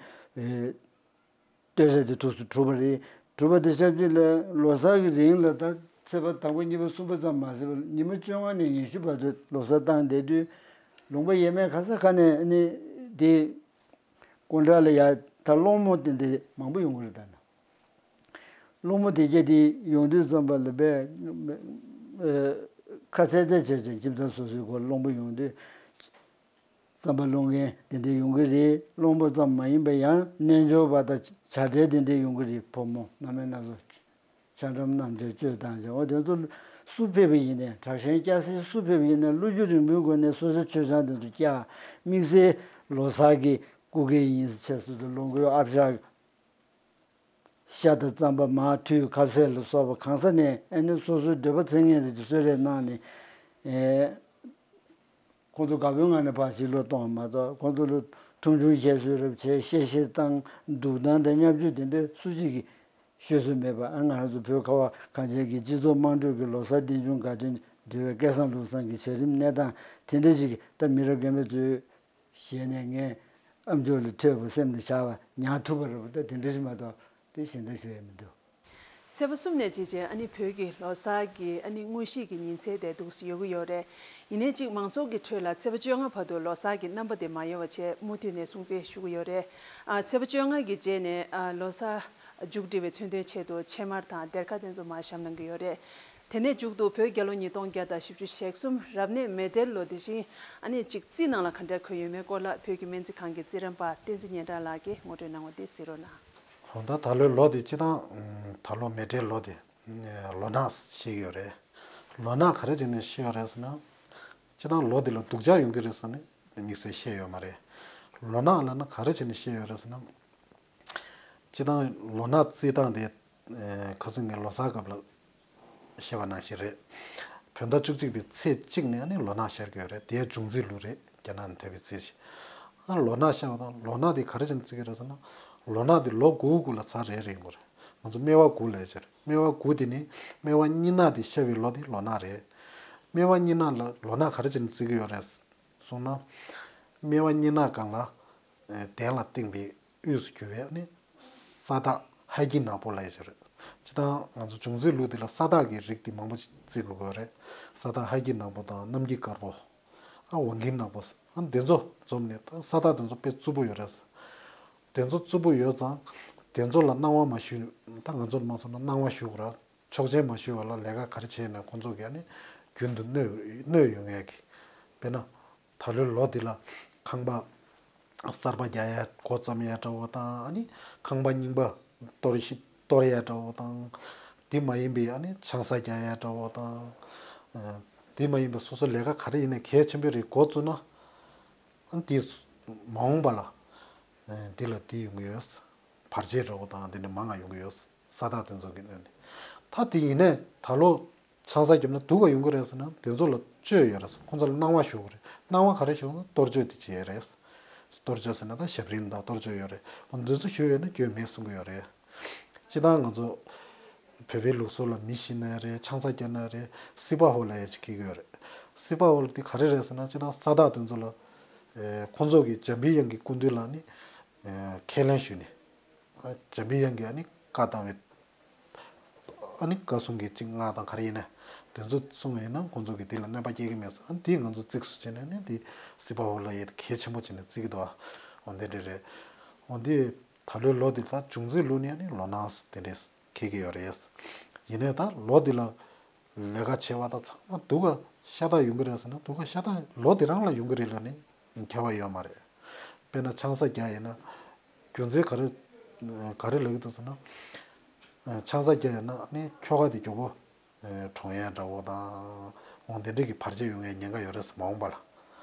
བསྟོད་ཆ་དེ་ཐུགས་སུ་གྲུབ་པ་རེད། གྲུབ་པ་དེ་ཆབས་ཅིག་ལ་ལོ་གསར་གྱི་རིང་ལ་ད་ཚེས་པ་དང་པོ་གཉིས་པ་གསུམ་པ་ཙམ་མ་ཟད་པར་ཉི་མ་བཅོ་ལྔ་ནས་ཉི་ཤུ་བར་དུ་ལོ་གསར་བཏང་བསྡད་དུས་ལུང་པ་ཡས་མས་ག་ས་ག་ནས་ནི་དེ་སྐུ་འདྲ་ལ་ཡ་ད་སློང་མོ་དེ་འདྲ་མང་པོ་ཡོང་གི་རེད་ད་ན། སློང་མོ་དེ་གྱད་དེ་ཡོང་དུས་ཙམ་པ་ལ་བས་ཁ་ཚད་ཚད་བྱས་ཀྱང་ཁྱིམ་ཚང་སོ་སོའི་སྒོར་སློང་མོ་ཡོང་དུས། རྩམ་པ་སློང་མཁན་དེ་འདྲ་ཡོང་གི་རེད། སློང་པོ་ཙམ་མ་ཡིན་པ་ཡང་རྣལ་འབྱོར་པ་དང་བྱ་བྲལ་དེ་འདྲ་ཡོང་གི་རེད། ཕོ་མོ་སྣ་མིན་སྣ་ཚོགས་ཆ་འགྲམ་རྣམ་འདྲེན་སྤྱོད་སྟངས་བྱས་འོ་དེ་ཚོ་སུ་ཕེབས་པ་ཡིན་ནའི་དྲག་ཞན་སྐྱ་སེར་སུ་ཕེབས་པ་ཡིན་ནའི་བློ་རྒྱུ་རིང་པོའི་སྒོ་ནས་སོ་སོའི་མཆོད་ཆང་དེ་ཚོ་བཀྱག་དམིགས་བསལ་ལོ་གསར་གྱི་སྐུ་སྒེར་ཡིན་ཟེར་བྱས་སོ་སོ་ལོ་མགོའི་ཨ་བྲ། ཤ་དང་རྩམ་པ་མར་ཐུད་ཁ་ཟས་ལ་སོགས་པ་གང་ས་ནས་ཨ་ནི་སོ་སོའི་འདོད་པ་ཚིམ་མཁན་རེ་ཅིག་གསོལ་རས་གནང་ནས། ཨེ། ཁོང་ཚོ་དགའ་པོའི་ངང་ནས་ཕར་ཕྱིར་ལོག་གཏོང་བ་མ་གཏོགས་ཁོང་ཚོ་ལ་མཐོང་ཆུང་བཤད་སྲོལ་རབ་བྱས་གཤེ་གཤེ་བཏང་འདུག་སྟངས་དང་བརྙས་བཅོས་དེ་འདྲ་སུ་གཅིག་གིས་ཤོད་སྲོལ་མེད་པ་ཨ་ང་རང་ཚོ་བོད་ཁ་བ་གངས་ཅན་གྱི་སྤྱི་ཚོགས་དམངས་ཁྲོད་ཀྱི་ལོ་གསར་རྟེན་འབྱུང་དགའ་སྟོན་འབྲེལ་བའི་སྐལ་བཟང་ལུགས་བཟང་གི་བྱ་རིམ་གནས་སྟངས་དེ་འདྲ་ཅིག་ད་མི་རབས་རྒན་པ་ཚོའི། ཞེས་ནས་ངས་ཨམ་ཅོག་ལ་ཐོས་པ་སེམས་ལ་བཞག་པ་ཉར་ཐུབ་པ་རེད་པ་ད་དེ་འདྲ་ཞིག་མ་གཏོགས་དེ་གཞན་དག་ཞུ་ཡས་མི་འདུག་ཚེས་པ་གསུམ་ནས་བྱས་རྗེས་ཨ་ནི་བོད་ཀྱི་ལོ་གསར་གྱི་ཨ་ནི་དངོས་གཞི་གི་ཉིན་མཚན་དེ་འདུག་སེ་ཡོད་ཀྱི་ཡོད་རེད། ཡིན་ནའི་གཅིག་མང་ཚོགས་ཀྱི་ཁྲོད་ལ་ཚེས་པ་བཅོ་ལྔ་བར་དུ་ལོ་གསར་གྱི་རྣམ་པ་དེ་མ་ཡོད་པ་བྱས་མུ་མཐུད་ནས་སྲུང་བརྩི་ཞུ་གི་ཡོད་རེད། ཨ་ཚེས་པ་བཅོ་ལྔ་གི་རྗེས་ནས་ཨ་ལོ་གསར་མཇུག་སྒྲིལ་བའི་མཚོན་དོན་ཆེད་དུ་ཕྱེ་མར་དང་སྡེར་ཁ་དེ་ཚོ་མར་བཤམས་གནང་གི་ཡོད་རེད། དེ་ནས་མཇུག་ཏུ་བོད་རྒྱལ་ལོ་ཉིས་སྟོང་བརྒྱ་དང་བཞི་བཅུ་ཞེ་གསུམ་རབ་གནས་མེ་སྤྲེལ་ལོ་དེ་བཞིན་ཨ་ནི་གཅིག་རྩིས་ནང་ལ་ག་འདྲ་འཁོད་ཡོད་མེད་སྐོར་ལ་བོད་ཀྱི་སྨན་རྩིས་ཁང་གི་རྩིས་རིག་པ་བསྟན་འཛིན་སྙན་གྲགས་ལགས་ཀྱིས་ངོ་སྤྲོད་གནང་བ་དེ་གཟིགས་རོགས་གནང་། ཧོ། ད་ད་ལོའི་ལོ་འདི་སྤྱིར་བཏང་ཨམ་ད་ལོ་མེ་སྤྲེལ་ལོ་འདི་ལོ་ནག་ཞེས་ཡོད་རེད། ལོ་ནག་ག་རེ་བྱས་ནས་ཤི་ཡོད་རེད་ཟེར་ན། སྤྱིར་བཏང་ལོ་འདི་ལ་སྡུག་ཅག་ཡོང་གི་རེད་ཟེར་ནས་དམིགས་བསལ་བཤད་ཡོད་མ་རེད། ལོ་ནག་ལབ་ན་ག་རེ་བྱས་ནས་ཤི་ཡོད་རེད་ཟེར་ན། སྤྱིར་བཏང་ལོ་ནག་རྩིས་སྟངས་དེ་ཁ་སང་ངས་ལོ་གསར་སྐབས་ལ་བཤད་པ་ནང་བཞིན་རེད། བོད་ཟླ་བཅུ་གཅིག་པའི་ཚེས་གཅིག་ནས་ནི་ལོ་ནག་ཤར་གྱི་ཡོད་རེད། དེ་འབྱུང་རྩིས་ལོ་རེད། རྒྱ་ནག་ནས་ཐོན་པའི་རྩིས་ཤིག་ཨ་ལོ་ནག་ཤར་བ་དང་ལོ་ནག་དེ་ག་རེ་བྱས་ནས་བརྩི་གི་རེད་ཟེར་ན། ལོ་ནག་དེ་ལོ་དགུ་དགུ་ལ་ཚར་རེ་རེ་ཡོང་གི་རེད། ང་ཚོ་སྨེ་བ་དགུ་ལབ་ཡག་ཅིག་རེད། སྨེ་བ་དགུ་དེ་ནི་སྨེ་བ་གཉིས་ནག་དེ་ཤར་བའི་ལོ་དེ་ལོ་ནག་རེད། སྨེ་བ་གཉིས་ནག་ལ་ལོ་ནག་ག་རེ་བྱས་ནས་བརྩི་གི་ཡོད་རེད་གསུངས་ན། སྨེ་བ་གཉིས་ནག་སྒང་ལ་གདན་ལ་བཏིང་བའི་དབུས་སུ་གྱུར་པའི་ནི་ས་བདག་ཧ་ཀྱི་ནག་པོ་ལབ་ཡག་ཅིག་རེད། སྤྱིར་བཏང་ང་ཚོ་འབྱུང་རྩིས་ལུགས་འདི་ལ་ས་བདག་གི་རིགས་འདི་མང་པོ་ཅིག་བརྩི་དགོས་ཀྱི་ཡོད་རེད། ས་བདག་ཧ་ཀྱི་ནག་པོ་དང་གནམ་གྱི་དཀར་པོ། ཨ་ཝང་གི་ནག་པོ། ཨ་འདི་ཚོ་འཛོམས་ནས་ད་ས་བདག་འདི་ཚོ་དཔེ་རྩུབ་པོ་ཡོད་རེད། འདི་ཚོ་རྩུབ་པོ་ཡོད་ཙང་། འདི་ཚོ་ལ་གནང་བ་མ་ཞུས། ད་ང་ཚོར་མ་སོང་ན་གནང་བ་ཞུ་དགོས་ར། ཆོག་མཆན་མ་ཞུས་པ་ལ་ལས་ཀ་ག་རེ་བྱས་ནས་ཁོང་ཚོ་གིས་ནི་རྒྱུན་དུ་གནོད་གནོད་ཡོང་ཡག་གི། དཔེར་ན། ད་ལོའི་ལོ་འདི་ལ་ཁང་པ་གསར་པ་རྒྱག་ཡག་འགོ་བརྩམ་ཡག་འདྲ་བོ་དང་ཨ་ནི་ཁང་པ་རྙིང་པ་གཏོར་ཤི་གཏོར་ཡག་འདྲ་བོ་དང་། དེ་མ་ཡིན་པའི་ཨ་ནི་ཆང་ས་རྒྱག་ཡག་འདྲ་བོ་དང་། དེ་མ་ཡིན་པའི་སོ་སོ་ལས་ཀ་ག་རེ་ཡིན་ནའི་གལ་ཆེན་པོ་རེ་འགོ་བཙུགས་ན། ཨ་ནི་དེ་མ་འོངས་པ་ལ་དེ་ལ་དེ་ཡོང་གི་ཡོད། བར་ཆད་འདྲ་བོ་དང་དེ་འདྲ་མང་ང་ཡོང་གི་ཡོད། ས་བདག་དེ་ཚོ་གི་གནོད་ནས། ད་དེ་ཡིན་ནའི་ད་ལོ་ཆང་ས་བརྒྱབ་ན་སྡུག་ག་ཡོང་གི་རེད་ཟེར་ན་དེ་ཚོ་ལ་བཅོལ་ཡོད་རེད། ཁོང་ཚོ་ལ་གནང་བ་ཞུ་དགོས་རེད། གནང་བ་ག་རེ་ཞུ་ན་གཏོར་བཅོས་དེ་བྱེད་ཡས་རེད། གཏོར་བཅོས་ཟེར་ན་ད་ཞབས་རིམ་དང་གཏོར་བཅོས་ཡོད་རེད། འོ་འདི་ཚོ་ཞུ་ཡོད་ན་སྐྱོན་མེད་གསུང་གི་ཡོད་རེད། སྤྱིར་བཏང་ང་ཚོ་བོད་པའི་ལུགས་སྲོལ་ལ་མི་ཤི་ན་རེད། ཆང་ས་བརྒྱབ་ན་རེད། སྲིད་པ་ཧོ་ལབ་ཡག་ཅིག་འཁེལ་གི་ཡོད་རེད། སྲིད་པ་ཧོ་ལ་དེ་ག་རེ་རེད་ཟེར་ན་སྤྱིར་བཏང་ས་བདག་དེ་ཚོ་ལ་ཁོང་ཚོ་གི་འཇམ་པའི་དབྱངས་ཀྱི་སྐུ་མདུན་ལ་ནི་ཁས་ལེན་ཞུས་ནས། འཇམ་པའི་དབྱངས་ཀྱིས་ཨ་ནི་བཀའ་བཏང་བའི་ཨ་ནི་བཀའ་གསུང་གི་ཅིག་སྔགས་དང་ག་རེ་ཡིན་ན་དེ་ཚོ་གསུངས་པ་ཡིན་ན་ཁོང་ཚོ་གིས་དེ་ལ་གནོད་པ་སྐྱེལ་གི་མེད་ཟེར། ཨ་ནི་དེ་ང་ཚོ་གཙིགས་སུ་བྱས་ནས་ནི་དེ་སྲིད་པ་ཧོ་ལ་ཡེ་གལ་ཆེན་པོ་བྱས་ནས་བརྩི་གི་འདུག་འོ་འདི་འདྲ་རེད། འོ་འདི་ད་ལོའི་ལོ་འདི་ད་འབྱུང་རྩིས་ལུགས་ནས་ཨ་ནི་ལོ་ནག་དེ་འདྲས་འཁེལ་གི་ཡོད་རེད། ཡིན་ནའི་ད་ལོ་འདི་ལ་ལས་ཀ་བྱེད་པ་དང་ཚང་མ་སྡུག་ག་ཤ་སྟག་ཡོང་གི་རེད་ཟེར་ན་སྡུག་ག་ཤ་སྟག་ལོ་འདི་རང་ལ་ཡོང་གི་རེད་ལབ་ནི་ཁྱབ་པ་ཡོད་མ་རེད། དཔེར་ན་ཆང་ས་རྒྱག་ཡིན་ན། རྒྱུ་མཚན་ག་རེ། ག་རེ་ལབ་ཀྱི་འདུག་ཟེར་ན། ཆང་ས་རྒྱག་ཡིན་ན་ཨ་ནི་ཁྱོ་ག་དེ་མགྱོགས་པོ། གྲོངས་ཡག་འདྲ་བོ་དང་། འོ་དེ་འདྲས་ཀྱི་བར་ཆད་ཡོང་ཡག་ཉེན་ཁ་ཡོད་རེད་ཟེར་མ་འོངས་པ་ལ།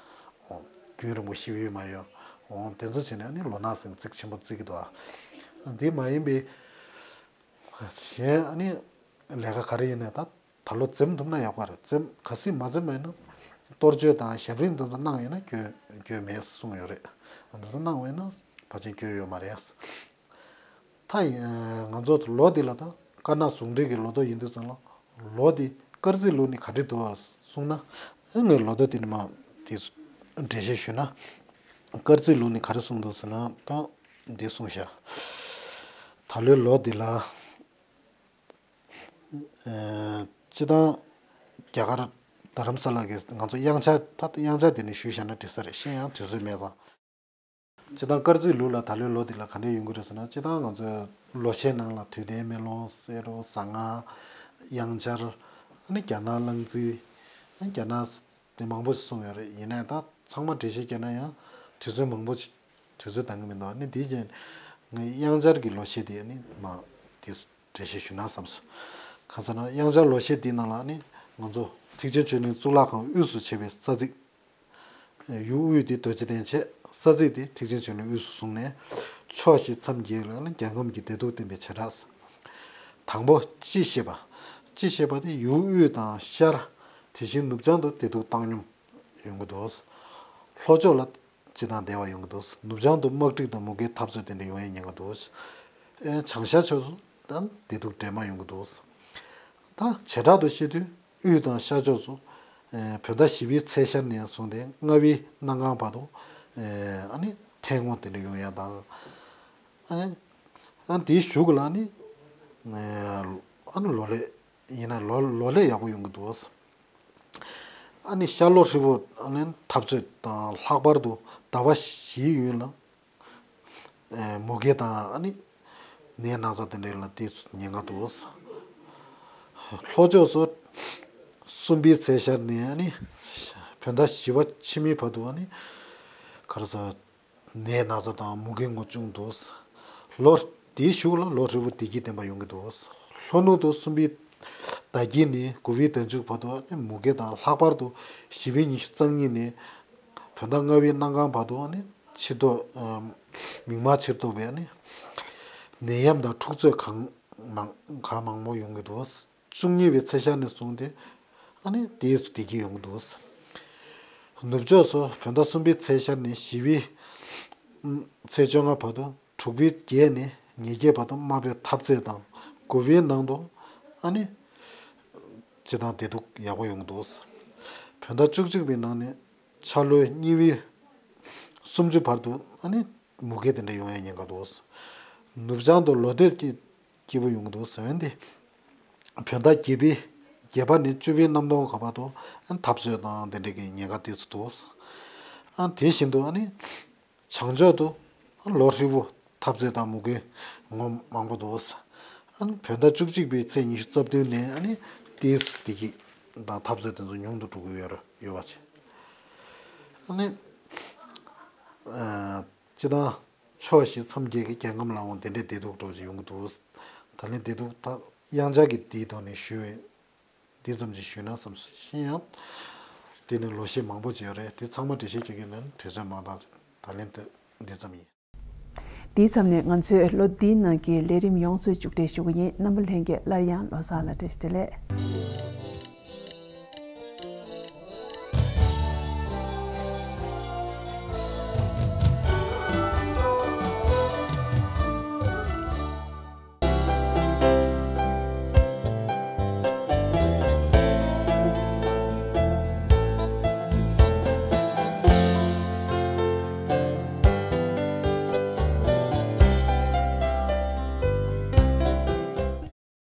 འོ། རྒྱུན་རིང་པོ་ཤི་ཡོད་མ་ཡོད། འོ་དེ་ཚོ་བྱས་ནས་ཨ་ནི་ལོ་ནག་ཟེར་ཚིག་ཆེན་པོ་བརྩི་གི་འདུག་ཨ། དེ་མ་ཡིན་པའི། གཞན་ཨ་ནི། ལས་ཀ་ག་རེ་ཡིན་ནའི་ད། ད་ལོ་འཛེམ་ཐུབ་ན་ཡག་པ་རེད། འཛེམ་གལ་སྲིད་མ་འཛེམ་པ་ཡིན་ན། གཏོར་བཅོས་དང་ཞབས་རིམ་དེ་ཚོ་གནང་ཡོད་ན་སྐྱོན་སྐྱོན་མེད་གསུངས་ཡོད་རེད། དེ་ཚོ་གནང་བ་ཡིན་ན་ཕལ་ཆེར་སྐྱོན་ཡོད་མ་རེད། ད་ཡིན་ང་ཚོ་ལོ་འདི་ལ་ད་དཀར་ནག་ཟུང་འབྲེལ་གྱི་ལོ་ཐོ་ཡིན་དུས་ཙང་ལ་ལོ་འདི་སྐར་རྩིས་ལུགས་ནི་ག་འདྲ་འདུག་གསུངས་ན། ངས་ལོ་ཐོ་དེ་ནི་མ་དེ་འགྲེལ་བཤད་ཞུས་ན། སྐར་རྩིས་ལུགས་ནི་ག་རེ་གསུངས་འདུག་ཟེར་ན་ད་འདི་གསུངས་ཤག་ད་ལོའི་ལོ་འདི་ལ། སྤྱིར་བཏང་རྒྱ་གར་རྡ་རམ་ས་ལ་གི་ང་ཚོ་དབྱངས་འཆར་ད་དབྱངས་འཆར་དེ་ནས་ཞུས་བཞག་ན་འགྲིག་ས་རེད། བཤད་ཡང་དུས་ཚོད་མེད་ཙང་། སྤྱིར་བཏང་སྐར་རྩིས་ལུགས་ལ་ད་ལོའི་ལོ་འདི་ལ་ག་འདྲས་ཡོང་གི་རེད་ཟེར་ན། སྤྱིར་བཏང་ང་ཚོའི་ལོ་ཤས་ནང་ལ་དུས་ལྡན་མེ་ལོང་གསེར་ལོ་གཟའ་ལྔ། དབྱངས་འཆར། ཨ་ནི་རྒྱ་ནག་གླང་རྩིས། ཨ་ནི་རྒྱ་ནག་དེ་མང་པོ་ཞིག་གསུངས་ཡོད་རེད། ཡིན་ནའི་ད་ཚང་མ་འགྲེལ་བཤད་བརྒྱབ་ན་ཡང་དུས་ཚོད་མང་པོ་ཞིག་དུས་ཚོད་འདང་གི་མི་འདུག་ཨ་ནི་དེའི་རྐྱེན་ངས་དབྱངས་འཆར་གྱི་ལོ་ཤས་དེ་ཨ་ནི་མ་དེ་འགྲེལ་བཤད་ཞུས་ན་བསམས་སོང་། གང་ཟེར་ན་དབྱངས་འཆར་ལོ་ཤས་དེའི་ནང་ལ་ཨ་ནི་ང་ཚོ་ཐེག་ཆེན་ཆོས་གླིང་གཙུག་ལག་ཁང་དབུས་སུ་བྱས་པའི་ས་ཚིགས། ཡུལ་དབུས་དེ་རྡོ་རྗེ་གདན་བྱས། ས་ཚིགས་དེ་ཐེག་ཆེན་ཆོས་གླིང་དབུས་སུ་བཟུང་ནས། ཕྱོགས་བཞི་མཚམས་བརྒྱད་ལ་རྒྱལ་ཁམས་ཀྱི་བདེ་སྡུག་བསྟན་པའི་བྱེ་བྲག། དང་པོ་སྤྱི་བཤད་པ། སྤྱི་བཤད་པ་དེ་ཡུལ་དབུས་དང་ཤར། དེ་བཞིན་ནུབ་བྱང་དུ་བདེ་སྡུག་བཏང་སྙོམས་ཡོང་གི་འདུག་ལྷོ་ཕྱོགས་ལ་སྤྱི་དང་བདེ་བ་ཡོང་གི་འདུག་ནུབ་བྱང་དུ་དམག་འཁྲུག་དང་མུ་གེའི་འཐབ་རྩོད་དེ་འདྲ་ཡོང་ཡག་ཉེན་ཁ་འདུག་ཨེ་བྱང་ཤར་ཕྱོགས་སུ་ད་བདེ་སྡུག་འདྲེས་མ་ཡོང་གི་འདུག་ད་བྱེ་བྲག་ཏུ་བཤད་དུས་དབུས་དང་ཤར་ཕྱོགས་སུ་ཨེ་བོད་ཟླ་བཞི་པའི་ཚེས་ཤར་ནས་བཟུང་སྟེ་ལྔ་པའི་གནམ་གང་བར་དུ་ཨེ་ཨ་ནི་ཐལ་ངོ་དེ་འདྲ་ཡོང་ཡག་དང་། ཨ་ནི་ཨ་དེའི་གཞུག་ལ་ནི་ཨེ་ ཨ་ནི་ལོ་ལེགས་ཡིན་ན་ལོ་ལོ་ལེགས་ཡག་པོ་ཡོང་གི་འདུག་ཨ་ནི་ཤར་ལྷོ་ཧྲིལ་པོ་ཨ་ནི་འཐབ་རྩོད་དང་ལྷག་པར་དུ་ཟླ་བ་བཞིའི་ཡུན་ལ་ཨེ་མུ་གེ་དང་ཨ་ནི་ནད་ན་ཚ་དེ་འདྲའི་ལ་དེ་ཉེན་ཁ་འདུག་ལྷོ་ཕྱོགས་སུ་གསུམ་པའི་ཚེས་ཤར་ནས་ཨ་ནི་བོད་ཟླ་བཞི་པ་ཕྱི་མའི་བར་དུ་ཨ་ནི་ག་རེ་ཟེར། ནད་ན་ཚ་དང་མུ་གེ་ངོ་བྱུང་འདུག་ལོ་དེའི་གཞུག་ལ་ལོ་ཧྲིལ་པོ་བདེ་སྐྱིད་ལྡན་པ་ཡོང་གི་འདུག་ལྷོ་ནུབ་ཏུ་གསུམ་པའི་ཟླ་དཀྱིལ་ནས་དགུ་པའི་ཟླ་མཇུག་བར་དུ་ནི་མུ་གེ་དང་ལྷག་པར་དུ་བཞི་པའི་ཉི་ཤུ་རྩ་གཉིས་ནས་བོད་ཟླ་ལྔ་པའི་གནམ་གང་བར་དུ་ནི་ཕྱིར་ལྡོག་མིག་དམར་ཕྱིར་ལྡོག་པའི་ནི་ནད་ཡམས་དང་འཁྲུག་རྩོད་གང་མང་གང་མང་པོ་ཡོང་གི་འདུག་བཅུ་གཉིས་པའི་ཚེས་ཤར་ནས་བཟུང་སྟེ་ཨ་ནི་དེའི་ཚུ་བདེ་སྐྱིད་ཡོང་གི་འདུག་ནུབ་ཕྱོགས་སུ་བོད་ཟླ་གསུམ་པའི་ཚེས་ཤར་ནས་བཞི་པའི་ཚེས་བཅོ་ལྔ་བར་དུ་དྲུག་པའི་བརྒྱད་ནས་ཉེར་བརྒྱད་བར་དུ་དམར་པོའི་འཐབ་རྩོད་དང་དགུ་པའི་ནང་དུ་ཨ་ནི་སྤྱི་བཏང་བདེ་སྡུག་ཡག་པོ་ཡོང་གི་འདུག་བོད་ཟླ་བཅུ་གཅིག་པའི་ནང་ནས་འཆར་ལོའི་གཉིས་པའི་སུམ་ཅུ་བར་དུ་ཨ་ནི་མུ་གེ་དེ་འདྲ་ཡོང་ཡ་ཉེན་ཁ་འདུག་ནུབ་བྱང་དུ་ལོ་སྟོད་ཀྱི་སྐྱིད་པོ་ཡོང་གི་འདུག་ཟེར་བ་འདི། བོད་ཟླ་བརྒྱད་པའི་བརྒྱད་པ་ནས་བཅུ་པའི་གནམ་སྟོང་ཁ་བར་དུ་འཐབ་རྩོད་དང་དེ་འདྲ་གི་ཉེན་ཁ་དེ་ཚོ་འདུག་ཨ་དེ་བཞིན་དུ་ཨ་ནི་བྱང་ཕྱོགས་དུ་ལོ་ཧྲིལ་པོ་འཐབ་རྩོད་དང་མུ་གེ་ངོ་མང་པོ་འདུག་ཨ་ནི་བོད་ཟླ་བཅུ་གཅིག་པའི་ཚེས་ཉི་ཤུ་རྩ་བདུན་ནས་ཨ་ནི་ཏོག་ཙམ་བདེ་སྐྱིད་དང་འཐབ་རྩོད་དེ་ཚོ་ཉུང་དུ་འགྲོ་གི་ཡོད་རེད་ཡོད་པ་བྱས། ཨ་ནི་སྤྱི་བཏང་ཕྱོགས་བཞི་མཚམས་བརྒྱད་ཀྱི་རྒྱལ་ཁམས་ལའང་དེ་འདྲའི་བདེ་སྡུག་འདྲ་བོ་ཞིག་ཡོང་གི་འདུག་ད་ལན་བདེ་སྡུག་ད་དབྱངས་འཆར་གྱི་དེའི་ཐོག་ནས་ཞུ་བའི་འདི་ཙམ་ཞིག་ཞུས་ན་བསམ་སོང་། གཞན་ཡང་དེ་ནི་ལོ་ཤས་མང་པོ་ཅིག་ཡོད་རེད། དེ་ཚང་མ་འགྲེལ་བཤད་བྱེད་ཀྱི་ཡིན་ན་དུས་ཚོད་མང་དྲགས་ཅིག་ད་ལན་དེ་འདི་ཙམ་ཡིན། འདིའི་མཚམས་ནས་ང་ཚོས་ལོ་འདིའི་ནང་གི་ལས་རིམ་ཡོངས་སུ་མཇུག་སྒྲིལ་ཞུ་གི་ཡིན། རྣམ་པ་ལྷན་རྒྱས་སླར་ཡང་ལོ་གསར་ལ་བཀྲ་ཤིས་བདེ་ལེགས།